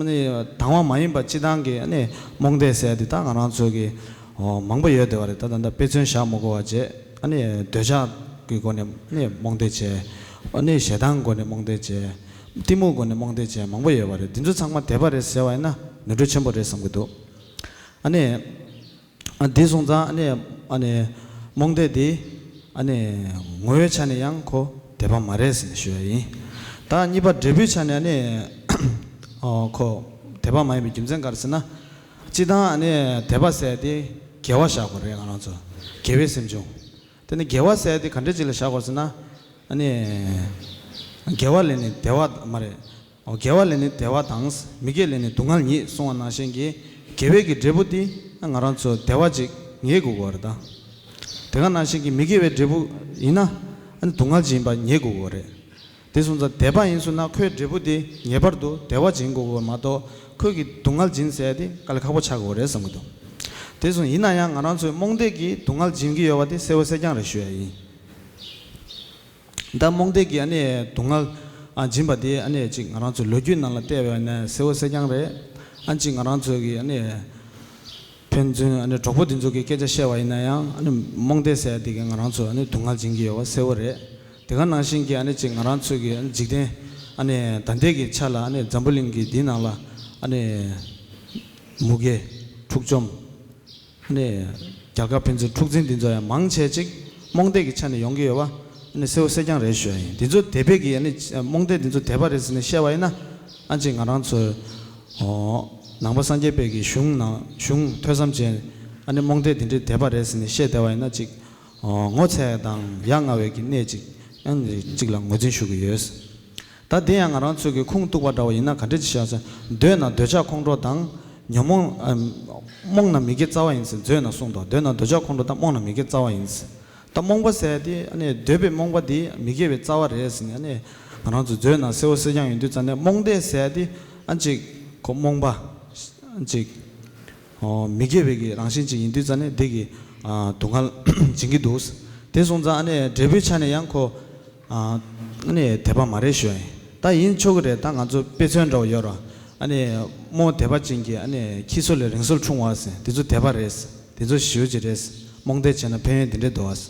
ནི་དང་བ་མ་ཡིན་པ་སྤྱིར་བཏང་གི་ཨ་ནི་རྨོངས་དད་ཟེར་དེ་ད་ང་རང་ཚོ་གི་ཨོ་མང་པོ་ཡོད་བསྡད་པ་རེད། ད་ད་ལྟ་དཔེ་མཚོན་བཞག་མི་དགོས་པ་བྱས། ཨ་ནི་འདོད་ཆགས་ཀྱི་སྒོ་ནས་ཨ་ནི་རྨོངས་དད་བྱས། ཨ་ནི་ཞེ་སྡང་སྒོ་ནས་རྨོངས་དད་བྱས། གཏི་མུག་སྒོ་ནས་རྨོངས་དད་བྱས་མང་པོ་ཡོད་པ་རེད། འདི་ཚོ་ཚང་མ་དད་པ་རེད་ཟེར་བ་ཡིན་ན་ནོར་འཁྲུལ་ཆེན་པོ་རེད་བསམ་གྱི་འདུག་ཨ་ནི། ཨ་འདི་སོང་ཙང་ཨ་ནི་ཨ་ནི་རྨོངས་དད་འདི་ཨ་ནི་ངོ་བོའི་ཆ་ནས་ཡང་ཁོ་དད་པ་མ་རེད་ཟེར་ནས་ཞུ་ཡ་ཡིན། ད་གཉིས་པ་འབྲས་བུའི་ཆ་ནས་ཨ་ནི་ཨོ་ཁོ་དད་པ་མ་ཡིན་པའི་རྒྱུ་མཚན་ག་རེ་ཟེར་ན། སྤྱིར་བཏང་ཨ་ནི་དད་པ་ཟེར་ཡ་དེ་དགེ་བ་བཞག་དགོས་རེད། ང་རང་ཚོ་དགེ་བའི་སེམས་བྱུང་། དེ་ནི་དགེ་བ་ཟེར་ཡ་དེ་ག་འདྲ་ཅིག་ལ་བཞག་དགོས་ཟེར་ན། ཨ་ནི། དགེ་བ་ལས་ནི་བདེ་བ་མ་རེད། ཨོ་དགེ་བ་ལས་ནི་བདེ་བ་དང་། མི་དགེ་ལས་ནི་སྡུག་བསྔལ་ཉིད་གསུངས་པ་ནང་བཞིན་གྱི། དགེ་བའི་གི་འབྲས་བུ་དེ་ང་རང་ཚོ་བདེ་བ་ཅིག་ངེས་དགོས་ཀྱི་རེད་ད། དེ་ག་ནང་བཞིན་གྱི་མི་དགེ་བའི་འབྲས་བུ་ཡིན་ན་ཨ་ནི་སྡུག་བསྔལ་ཅིག་ཡིན་པ་ངེས་དགོས་ཀྱི་རེད། དེ་སོང་ཙང་དད་པ་ཡིན་སོང་ན་ཁོའི་འབྲས་བུ་དེ་ངེས་པར་དུ་བདེ་བ་ཅིག་ཡིན་དགོས་ཀྱི་མ་གཏོགས་ཁོས་ཀྱི་སྡུག་བསྔལ་སྦྱིན་ཟེར་ཡ་དེ་དཀའ་ལས་ཁག་པོ་ཆགས་ཀྱི་རེད་བསམ་གྱི་འདུག་དེ་སོང་ཡིན་ན་ཡང་ང་རང་ཚོའི་རྨོངས་དད་ཀྱིས་སྡུག་བསྔལ་སྦྱིན་གྱི་ཡོད་པ་དེ་གསལ་བོ་གསལ་རྐྱང་རེད་ཞུ་ཡ་ཡིན། ད་རྨོངས་དད་ཀྱིས་ཨ་ནི་སྡུག་བསྔལ་ཨ་སྦྱིན་པ་དེ་ཨ་ནི་ཅིག་ང་རང་ཚོའི་ལོ་རྒྱུས་ནང་ལ་བལྟས་པ་ཡིན་ན་གསལ་བོ་གསལ་རྐྱང་རེད། ཨ་ཅིག་ང་རང་ཚོ་གི་ཨ་ནི་ཕན་ཚུན་ཨ་ནི་གྲོགས་པོ་དེ་ཚོ་གི་སྐད་ཆ་བཤད་པ་ཡིན་ན་ཡང་ཨ་ནི་རྨོངས་དད་ཟེར་ཡ་དེ་གིས་ང་རང་ཚོ་ཨ་ནི་སྡུག་བསྔལ་སྦྱིན་གྱི་ཡོད་པ་གསལ་བོ་རེད། དེ་ག་ནང་བཞིན་གྱི་ཨ་ནི་ཅིག་ང་རང་ཚོ་གི་ཨ་ནི་འཇིག་རྟེན་ ཨ་ནི་ད་ལྟའི་གི་ཆ་ལ་ཨ་ནི་འཛམ་བུ་གླིང་གི་འདི་ནང་ལ་ཨ་ནི་མུ་གེ། འཁྲུག་འཇོམས། ཨ་ནི་རྒྱལ་ཁབ་ཕན་ཚུན་འཁྲུག་འཛིང་འདི་ཚོ་ཡང་མང་ཆེ་ཅིག་རྨོངས་དད་ཀྱི་ཆ་ནས་ཡོང་གི་ཡོད་པ་ཨ་ནི་གསལ་བོ་གསལ་རྐྱང་རེད་ཞུ་ཡ་ཡིན། འདི་ཚོ་དད་པའི་གི་ཨ་ནི་རྨོངས་དད་འདི་ཚོ་དད་པ་རེད་ཟེར་ནས་བཤད་པ་ཡིན་ན། ཨ་ཅིག་ང་རང་ཚོའི་ཨོ་ནང་པ་སངས་རྒྱས་པའི་གི་གཞུང་ནང་གཞུང་ཐོས་བསམ་བྱས་ཨ་ནི་རྨོངས་དད་འདི་འདྲའི་དད་པ་རེད་ཟེར་ནས་བཤད་བསྡད་པ་ཡིན་ན་ཅིག་ཨོ་ངོ་ཚ་ཡ་དང་ཡ་ང་བའི་གི་གནས་ཅིག་ཡང་ཅིག་ལ་ངོས་འཛིན་ཞུ་གི་ཡོད། ད་དེ་ཡང་ང་རང་ཚོས་ཀྱི་ཁུངས་གཏུགས་པ་འདྲ་བ་ཡིན་ན་ག་འདྲ་ཅིག་བཞག་ཟེར། འདོད་ན་འདོད་ཆགས་ཁོང་ཁྲོ་དང་ཉོན་མོངས། ཨ། རྨོངས་ན་མི་དགེ་རྩ་བ་ཡིན་ཟེར། འདོད་ན་གསུངས་འདུག་འདོད་ན་འདོད་ཆགས་ཁོང་ཁྲོ་དང་རྨོངས་ན་མི་དགེ་རྩ་བ་ཡིན་ཟེར། ད་རྨོངས་པ་ཟེར་དེ་ཨ་ནི་འདོད་པའི་རྨོངས་པ་དེ་མི་དགེ་བའི་རྩ་བ་རེད་ཟེར་ནས་ཨ་ནི་ང་རང་ཚོ་འདོད་ན་གསལ་བོ་གསལ་རྐྱང་ཡིན་དུས་ཙང་ནས་རྨོངས་དད་ཟེར་དེ་ཨ་ཅིག་ཁོ་རྨོངས་པ་ཨ་ཅིག་ཨོ་མི་དགེ་བའི་གི་རང་བཞིན་ཅིག་ཡིན་དུས་ཙང་ནས་དེ་གི་ཨ་སྡུག་བསྔལ་འབྱིན་གྱི་འདུག་དེ་སོང་ཙང་ཨ་ནི་འབྲས་བུའི་ཆ་ནས་ཡང་ཁོ། ཨ་ནི་དད་པ་མ་རེད་ཞུ་ཡ་ཡིན། ད་ཡིན་ཆོག་གི་རེད། ད་ང་ཚོ་དཔེ་མཚོན་འདྲ་བོ་ཡོད་ར། ཨ་ནི་རྨོངས་དད་པ་ཅན་གྱི་ཨ་ནི་ཁྱི་སོ་ལས་རིང་སོར་ཕྲེང་བ་ཟེར་དེ་ཚོ་དད་པ་རེད། དེ་ཚོ་ཞི་བ་ཅིག་རེད། རྨོངས་དད་བྱས་ན་ཕན་ཡོན་དེ་འདྲས་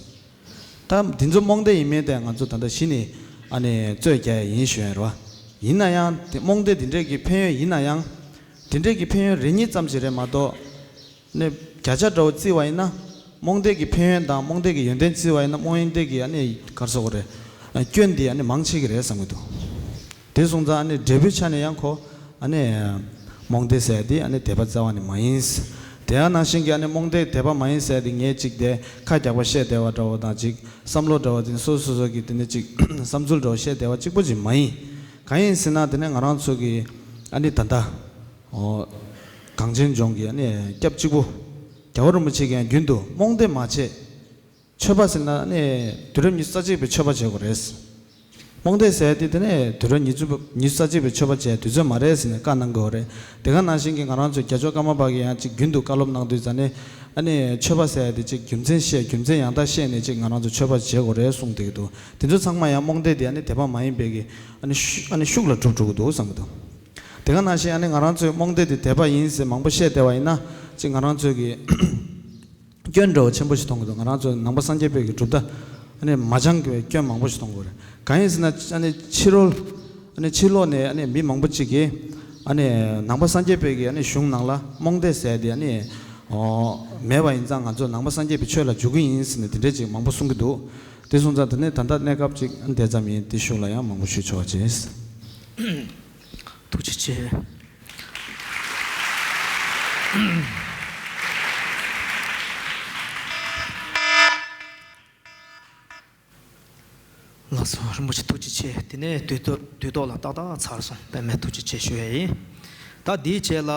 འདུག་ཨ། ད་དེ་ཚོ་རྨོངས་དད་ཡིན་མིན་དེ་ང་ཚོ་ད་ལྟ་གཞི་ནས་ཨ་ནི་རྩོད་རྒྱག་ཡ་ཡིན་ཞུ་ཡ་རེད་བ། ཡིན་ན་ཡང་དེ་རྨོངས་དད་དེ་འདྲས་ཀྱི་ཕན་ཡོན་ཡིན་ན་ཡང་། དེ་འདྲས་ཀྱི་ཕན་ཡོན་རེ་གཉིས་ཙམ་ཞིག་རེད་མ་གཏོགས། ནས་བརྒྱ་ཆ་འདྲ་བོ་བརྩིས་པ་ཡིན་ན། རྨོངས་དད་ཀྱི་ཕན་ཡོན་དང་རྨོངས་དད་ཀྱི་ཡོན་ཏན་བརྩིས་པ་ཡིན་ན་རྨོངས་དད་ཀྱི་ཨ་ནི་ག་རེ་ཟེར་དགོས་རེད། སྐྱོན་འདི་ཨ་ནི་མང་ཆེ་གི་རེད་བསམ་གྱི་འདུག་དེ་སོང་ཙང་ཨ་ནི་འབྲས་བུའི་ཆ་ནས་ཡང་ཁོ་ཨ་ནི་རྨོངས་དད་ཟེར་དེ་ཨ་ནི་དད་པ་རྩ་བ་ནས་མ་ཡིན། དེ་ཡང་ནང་བཞིན་གྱི་ཨ་ནི་རྨོངས་དད་དད་པ་མ་ཡིན་ཟེར་དེ་ངས་གཅིག་དེ་ཁ་རྒྱག་པ་བཤད་བསྡད་པ་འདྲ་བོ་དང་གཅིག་བསམ་བློ་འདྲ་བོ་དེ་ནི་སོ་སོ་སོ་གི་དེ་ནི་གཅིག་བསམ་ཚུལ་འདྲ་བོ་བཤད་བསྡད་པ་གཅིག་པོ་ཅིག་མ་ཡིན། གང་ཡིན་ཟེར་ན་དེ་ནི་ང་རང་ཚོ་གི་ཨ་ནི་ད་ལྟ། ཨོ། གངས་ཅན་ལྗོངས་ཀྱི་ཨ་ནི་སྐྱབས་གཅིག་པུ། རྒྱལ་བ་རིན་པོ་ཆེ་གིས་ཡང་རྒྱུན་དུ་རྨོངས་དད་མ་བྱེད། ཆོས་པ་ཟེར་ན་ཨ་ནི་དུས་རབས་ཉི་ཤུ་རྩ་གཅིག་པའི་ཆོས་པ་བྱེད་དགོས་རེད། རྨོངས་དད་ཟེར་དེ་དེ་ནས་དུས་རབས་ཉི་ཤུ་ཉི་ཤུ་རྩ་གཅིག་པའི་ཆོས་པ་བྱེད་དུས་ཚོད་མ་རེད་ཟེར་ནས་བཀའ་གནང་དགོས་རེད། དེ་ག་ནང་བཞིན་གྱི་ང་རང་ཚོ་རྒྱལ་མཆོག་ཀརྨ་པ་གིས་ཡང་ཅིག་རྒྱུན་དུ་བཀའ་སློབ་གནང་དུས་ཙ་ནས་ཨ་ནི་ཆོས་པ་ཟེར་དེ་ཅིག་རྒྱུ་མཚན་བཤད་རྒྱུ་མཚན་ཡང་དག་བཤད་ནས་ཅིག་ང་རང་ཚོ་ཆོས་པ་བྱེད་དགོས་རེད་གསུངས་བསྡད་ཀྱི་འདུག་དེ་ཚོ་ཚང་མ་ཡང་རྨོངས་དད་དེ་ཨ་ནི་དད་པ་མ་ཡིན་པའི་གི་ཨ་ནི་ཤུ་ཨ་ནི་ཤུགས་ལ་གྲུབ་འགྲོ་གི་འདུག་བསམ་གི་འདུག་དེ་ག་ནང་བཞིན་ཨ་ནི་ང་རང་ཚོའི་རྨོངས་དད་དེ་དད་པ་ཡིན་ཟེར་མང་པོ་བཤད་བསྡད་པ་ཡིན་ན་ཅིག་ང་རང་ཚོའི་གི་སྐྱོན་འདྲ་བོ་ཆེན་པོ་ཞིག་མཐོང་གི་འདུག་ང་རང་ཚོའི་ནང་པ་སངས་རྒྱས་པའི་གི་གྲུབ་མཐའ་ཨ་ནི་མ་སྦྱང་གི་སྐྱོན་མང་པོ་ཞིག་མཐོང་གི་རེད། གང་ཡིན་ཟེར་ན་ཨ་ནི་ཕྱི་རོལ་ཨ་ནི་ཕྱི་ལོགས་ནས་ཨ་ནི་མི་མང་པོ་ཅིག་གིས་ཨ་ནི་ནང་པ་སངས་རྒྱས་པའི་གི་ཨ་ནི་གཞུང་ནང་ལ་རྨོངས་དད་ཟེར་དེ་ཨ་ནི་ཨོ་མེད་པ་ཡིན་ཙང་ང་ཚོ་ནང་པ་སངས་རྒྱས་པའི་ཆོས་ལ་འཇུག་གི་ཡིན་ཟེར་ནས་དེ་འདྲས་ཅིག་མང་པོ་གསུང་གི་འདུག་དེ་སོང་ཙང་དེ་ནས་ད་ལྟ་གནས་སྐབས་ཅིག་ཨ་ནི་དེ་ཙམ་ཡིན། དེ་ཤུགས་ལ་ཡང་མང་པོ་ཞུ་ཆོག་པ་བྱས། ཐུགས་རྗེ་ཆེ། ལགས་སོ། རིན་པོ་ཆེ་ཐུགས་རྗེ་ཆེ། དེ་ནས་དུས་ཐོག་དུས་ཐོག་ལ་ཏག་ཏག་ཚར་སོང་། དཔེ་མེད་ཐུགས་རྗེ་ཆེ་ཞུ་ཡ་ཡིན། ད་དེའི་རྗེས་ལ་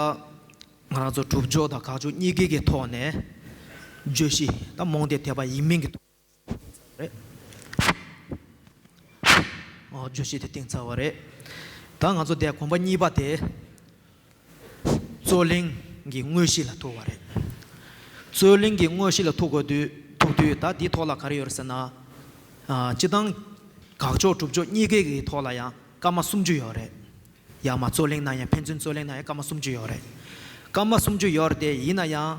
ང་རང་ཚོ་སྒྲུབ་ཕྱོགས་དང་དགག་ཕྱོགས་གཉིས་ཀའི་གི་ཐོག་ནས་བརྗོད་གཞི་ད་རྨོངས་དད་དད་པ་ཡིན་མིན་གྱི་ཐོག་རེད། ཨོ། བརྗོད་གཞི་དེ་བཏིང་ཚར་བ་རེད། ད་ང་ཚོ་དེ་གོམ་པ་གཉིས་པ་དེ་རྩོད་གླེང་གི་དངོས་གཞི་ལ་ཐུག་པ་རེད། རྩོད་གླེང་གི་དངོས་གཞི་ལ་ཐུག་དགོས་དུས་ཐུག་དུས་ད་འདིའི་ཐོག་ལ་ག་རེ་ཡོད་རེད་ཟེར་ན། ཨ། སྤྱི་བཏང་དགག་ཕྱོགས་སྒྲུབ་ཕྱོགས་གཉིས་ཀའི་གི་ཐོག་ལ་ཡང་སྐར་མ་སུམ་ཅུ་ཡོད་རེད། ཡར་མར་རྩོད་གླེང་གནང་ཡ། ཕན་ཚུན་རྩོད་གླེང་གནང་ཡ་སྐར་མ་སུམ་ཅུ་ཡོད་རེད། སྐར་མ་སུམ་ཅུ་ཡོད་རེད་དེ། ཡིན་ན་ཡང་།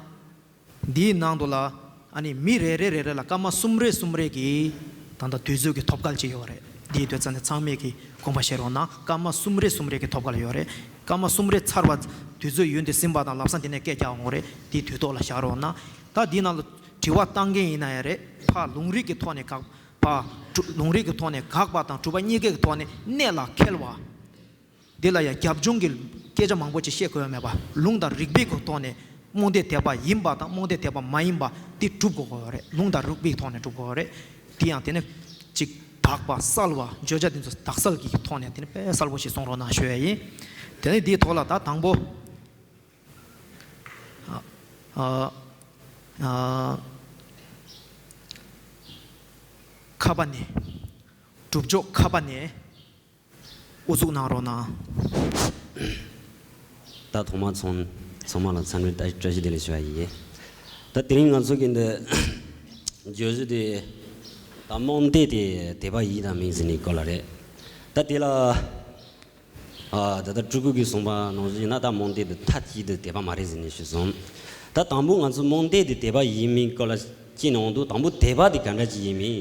འདིའི་ནང་དུ་ལ་ཨ་ནི་མི་རེ་རེ་རེ་རེ་ལ་སྐར་མ་གསུམ་རེ་གསུམ་རེ་གི་ད་ལྟ་དུས་ཚོད་ཀྱི་ཐོབ་སྐལ་ཅིག་ཡོད་རེད། འདིའི་དུས་ཚོད་ནི་ཚང་མས་ཀྱི་དགོངས་པ་བཞེས་རོགས་གནང་། སྐར་མ་གསུམ་རེ་གསུམ་རེ་གི་ཐོབ་སྐལ་ཡོད་རེད། སྐར་མ་གསུམ་རེ་ཚར་བ་དུས་ཚོད་ཡུན་དུ་ཟིན་པ་དང་ལམ་སང་དེ་ནས་སྐད་རྒྱག་འོང་རེད། འདིའི་དུས་ཐོག་ལ་བཞག་རོགས་གནང་། ད་འདིའི་ནང་ལ་དྲི་བ་བཏང་མཁན་ཡིན་ན་ཡང་རེད། ཕར་ལུང་རིགས་ཀྱི་ཐོག་ནས་དགག་ཕར་ལུང་རིགས་ཀྱི་ཐོག་ནས་དགག་པ་དང་སྒྲུབ་པ་གཉིས་ཀའི་ཐོག་ནས་གནད་ལ་འཁེལ་བ། འདི་ལ་ཡང་རྒྱབ་ལྗོངས་ཀྱི་སྐད་ཆ་མང་པོ་ཅིག་བཤད་དགོས་ཡ་མེད་པ། ལུང་དང་རིགས་པའི་གི་ཐོག་ནས་རྨོངས་དད་དད་པ་ཡིན་པ་དང་རྨོངས་དད་དད་པ་མ་ཡིན་པ་འདི་སྒྲུབ་དགོས་ཀྱི་ཡོད་རེད། ལུང་དང་རིགས་པའི་ཐོག་ནས་སྒྲུབ་དགོས་ཀྱི་ཡོད་རེད། དེ་ཡང་དེ་ནས་ཅིག་དག་པ་གསལ་བ་བརྗོད་བྱ་དེ་ཚོ་དག་གསལ་གྱི་ཐོག་ནས་དེ་ནས་དཔེ་གསལ་པོ་ཞིག་གསུང་རོགས་གནང་ཞུ་ཡ་ཡིན། དེ་ནས་འདིའི་ཐོག་ལ་ད་དང་པོ། ཨ། ཨ། ཨ། ཁ་པ་ནས། སྒྲུབ་ཕྱོགས་ཁ་པ་ནས། ཨུ་ཚུགས་གནང་རོགས་གནང་། ད་ཐོག་མར་ཚང་ཚང་མ་ལ་འཚམས་འདྲི་དང་བཀྲ་ཤིས་བདེ་ལེགས་ཞུ་བ་ཡིན། ད་དེ་རིང་ང་ཚོ་གི་འདི་བརྗོད་གཞི་དེ་ད་རྨོངས་དད་དེ་དད་པ་ཡིན་དང་མིན་ཟེར་ནས་སྐོར་ལ་རེད། ད་དེ་ལ་ཨ་ད་ལྟ་སྤྲུལ་སྐུ་གིས་གསུངས་པ་ནང་བཞིན་ཡིན་ན་ད་རྨོངས་དད་དེ་མཐའ་གཅིག་ཏུ་དད་པ་མ་རེད་ཟེར་ནས་ཞུས་སོང་། ད་དང་པོ་ང་ཚོ་རྨོངས་དད་དེ་དད་པ་ཡིན་མིན་སྐོར་ལ་སྐྱེས་ནང་དུ་དང་པོ་དད་པ་དེ་ག་འདྲ་ཅིག་ཡིན་མིན་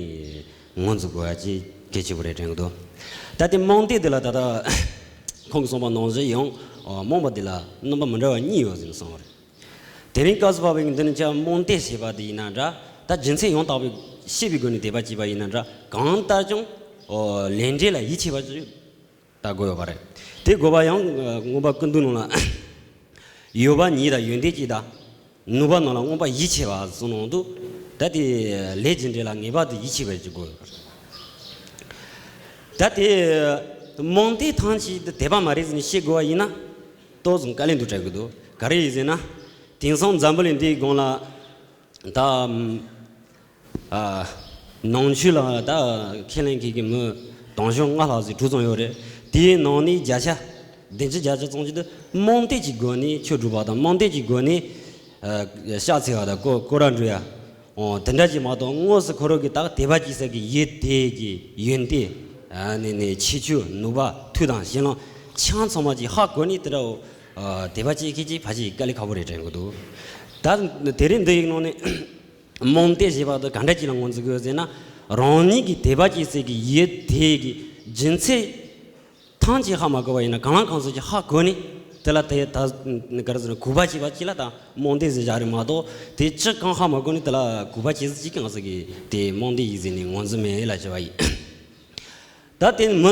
ངོས་འཛིན་དགོས་ཡ་ཅིག་གལ་ཆེ་པོ་རེད་དྲན་གི་འདུག་ད་དེ་རྨོངས་དད་དེ་ལ་ད་ལྟ་ཁོང་གིས་གསུངས་པ་ནང་བཞིན་ཡང་རྨོངས་པ་དེ་ལ་རྣམ་པ་མི་འདྲ་བ་གཉིས་ཡོད་ཟེར་ནས་གསུངས་པ་རེད། དེ་རིང་སྐབས་སུ་བབས་པའི་འདི་ནི་ཅག་རྨོངས་དད་ཞེས་པ་དེ་ཡིན་ན་འདྲ། ད་རྒྱུ་མཚན་ཡང་དག་པའི་ཤེས་པའི་སྒོ་ནས་དད་པ་བྱས་པ་ཡིན་ན་འདྲ། གང་ལྟར་ཀྱང་ལས་འབྲས་ལ་ཡིད་ཆེས་པ་ཞིག་ད་དགོས་ཡོད་པ་རེད། དེ་དགོས་པ་ཡང་མངོན་པ་ཀུན་བཏུས་ནང་ལ་ཡོད་པ་ཉིད་དང་ཡོན་ཏན་གཅིག་དང་། ནུས་པ་རྣམས་ལ་མངོན་པར་ཡིད་ཆེས་པ་གསུངས་ནང་དུ། ད་དེ་ལས་ཀྱི་འབྲས་ལ་ངེས་པར་དུ་ཡིད་ཆེས་པ་ཞིག་དགོས་ཡོད་པ་རེད། ད་དེ་རྨོངས་དད་ཐམས་ཅད་དེ་དད་པ་མ་རེད་ཟེར་ནས་བཤད་དགོས་པ་ཡིན་ན། ཏོག་ཙམ་དཀའ་ལས་འདུག་དྲན་གི་འདུག་ག་རེ་ཡིན་ཟེར་ན། དེང་སང་འཛམ་བུ་གླིང་འདིའི་སྒང་ལ་ད་ཨ་ནང་ཆོས་ལ་ད་ཁས་ལེན་མཁན་གྱི་མི་དུང་ཕྱུར་ལྔ་ལྷག་ཙམ་དྲུག་ཙམ་ཡོད་རེད། དེའི་ནང་ནས་བརྒྱ་ཆ་བདུན་ཅུ་བརྒྱད་ཅུ་ཙམ་ཅིག་ཏུ་རྨོངས་དད་ཀྱི་སྒོ་ནས་ཆོས་སྒྲུབ་པ་དང་རྨོངས་དད་ཀྱི་སྒོ་ནས་ཨ་ཕྱག་འཚལ་བ་དང་སྐོར་སྐོར་ར་འགྲོ་ཡ། འོ་དེ་འདྲ་ཅིག་མ་གཏོགས་དངོས་སུ་ཁོ་རང་གི་ད་དད་པ་བྱེད་ས་གི་ཡུལ་དེ་གི་ཡོན་ཏན། ཨ་ནི་ནི་ཁྱད་ཆོས་ནུས་པ་མཐུ་དང་གཞན་ལ་ཆང་ཚང་མ་ཅིག་ཧ་གོ་ནས་དེ་འདྲ་འོ་དད་པ་བྱེད་མཁན་ཅིག་ཕལ་ཆེར་དཀའ་ལས་ཁག་པོ་རེད་དྲན་གི་འདུག་ད་དེ་རིང་འདི་ཡིག་ནང་ནས་རྨོངས་དད་ཞེས་པ་དེ་ག་འདྲ་ཅིག་ལ་ངོས་འཛིན་དགོས་ཟེར་ན། རང་ཉིད་ཀྱི་དད་པ་བྱེད་ས་གི་ཡུལ་དེ་གི་རྒྱུ་མཚན་ཐམས་ཅད་ཧ་མ་གོ་བ་ཡིན་ན། གང་ལ་གང་འཚམ་ཅིག་ཧ་གོ་ནས་དེ་ལ་དེ་ད་ག་རེ་ཟེར་ན་གུས་པ་བྱེད་པ་ཅིག་ལ་ད་རྨོངས་དད་ཟེར་བཞག་རེད་མ་གཏོགས། དེ་ཅི་གང་ཧ་མ་གོ་ནས་དེ་ལ་གུས་པ་བྱེད་ཟེར་ཅིག་གང་ཟེར་གི་དེ་རྨོངས་དད་ཡིན་ཟེར་ནས་ངོས་འཛིན་མེད་ལ་བྱ་བ་ཡིན། ད་དེ་མི་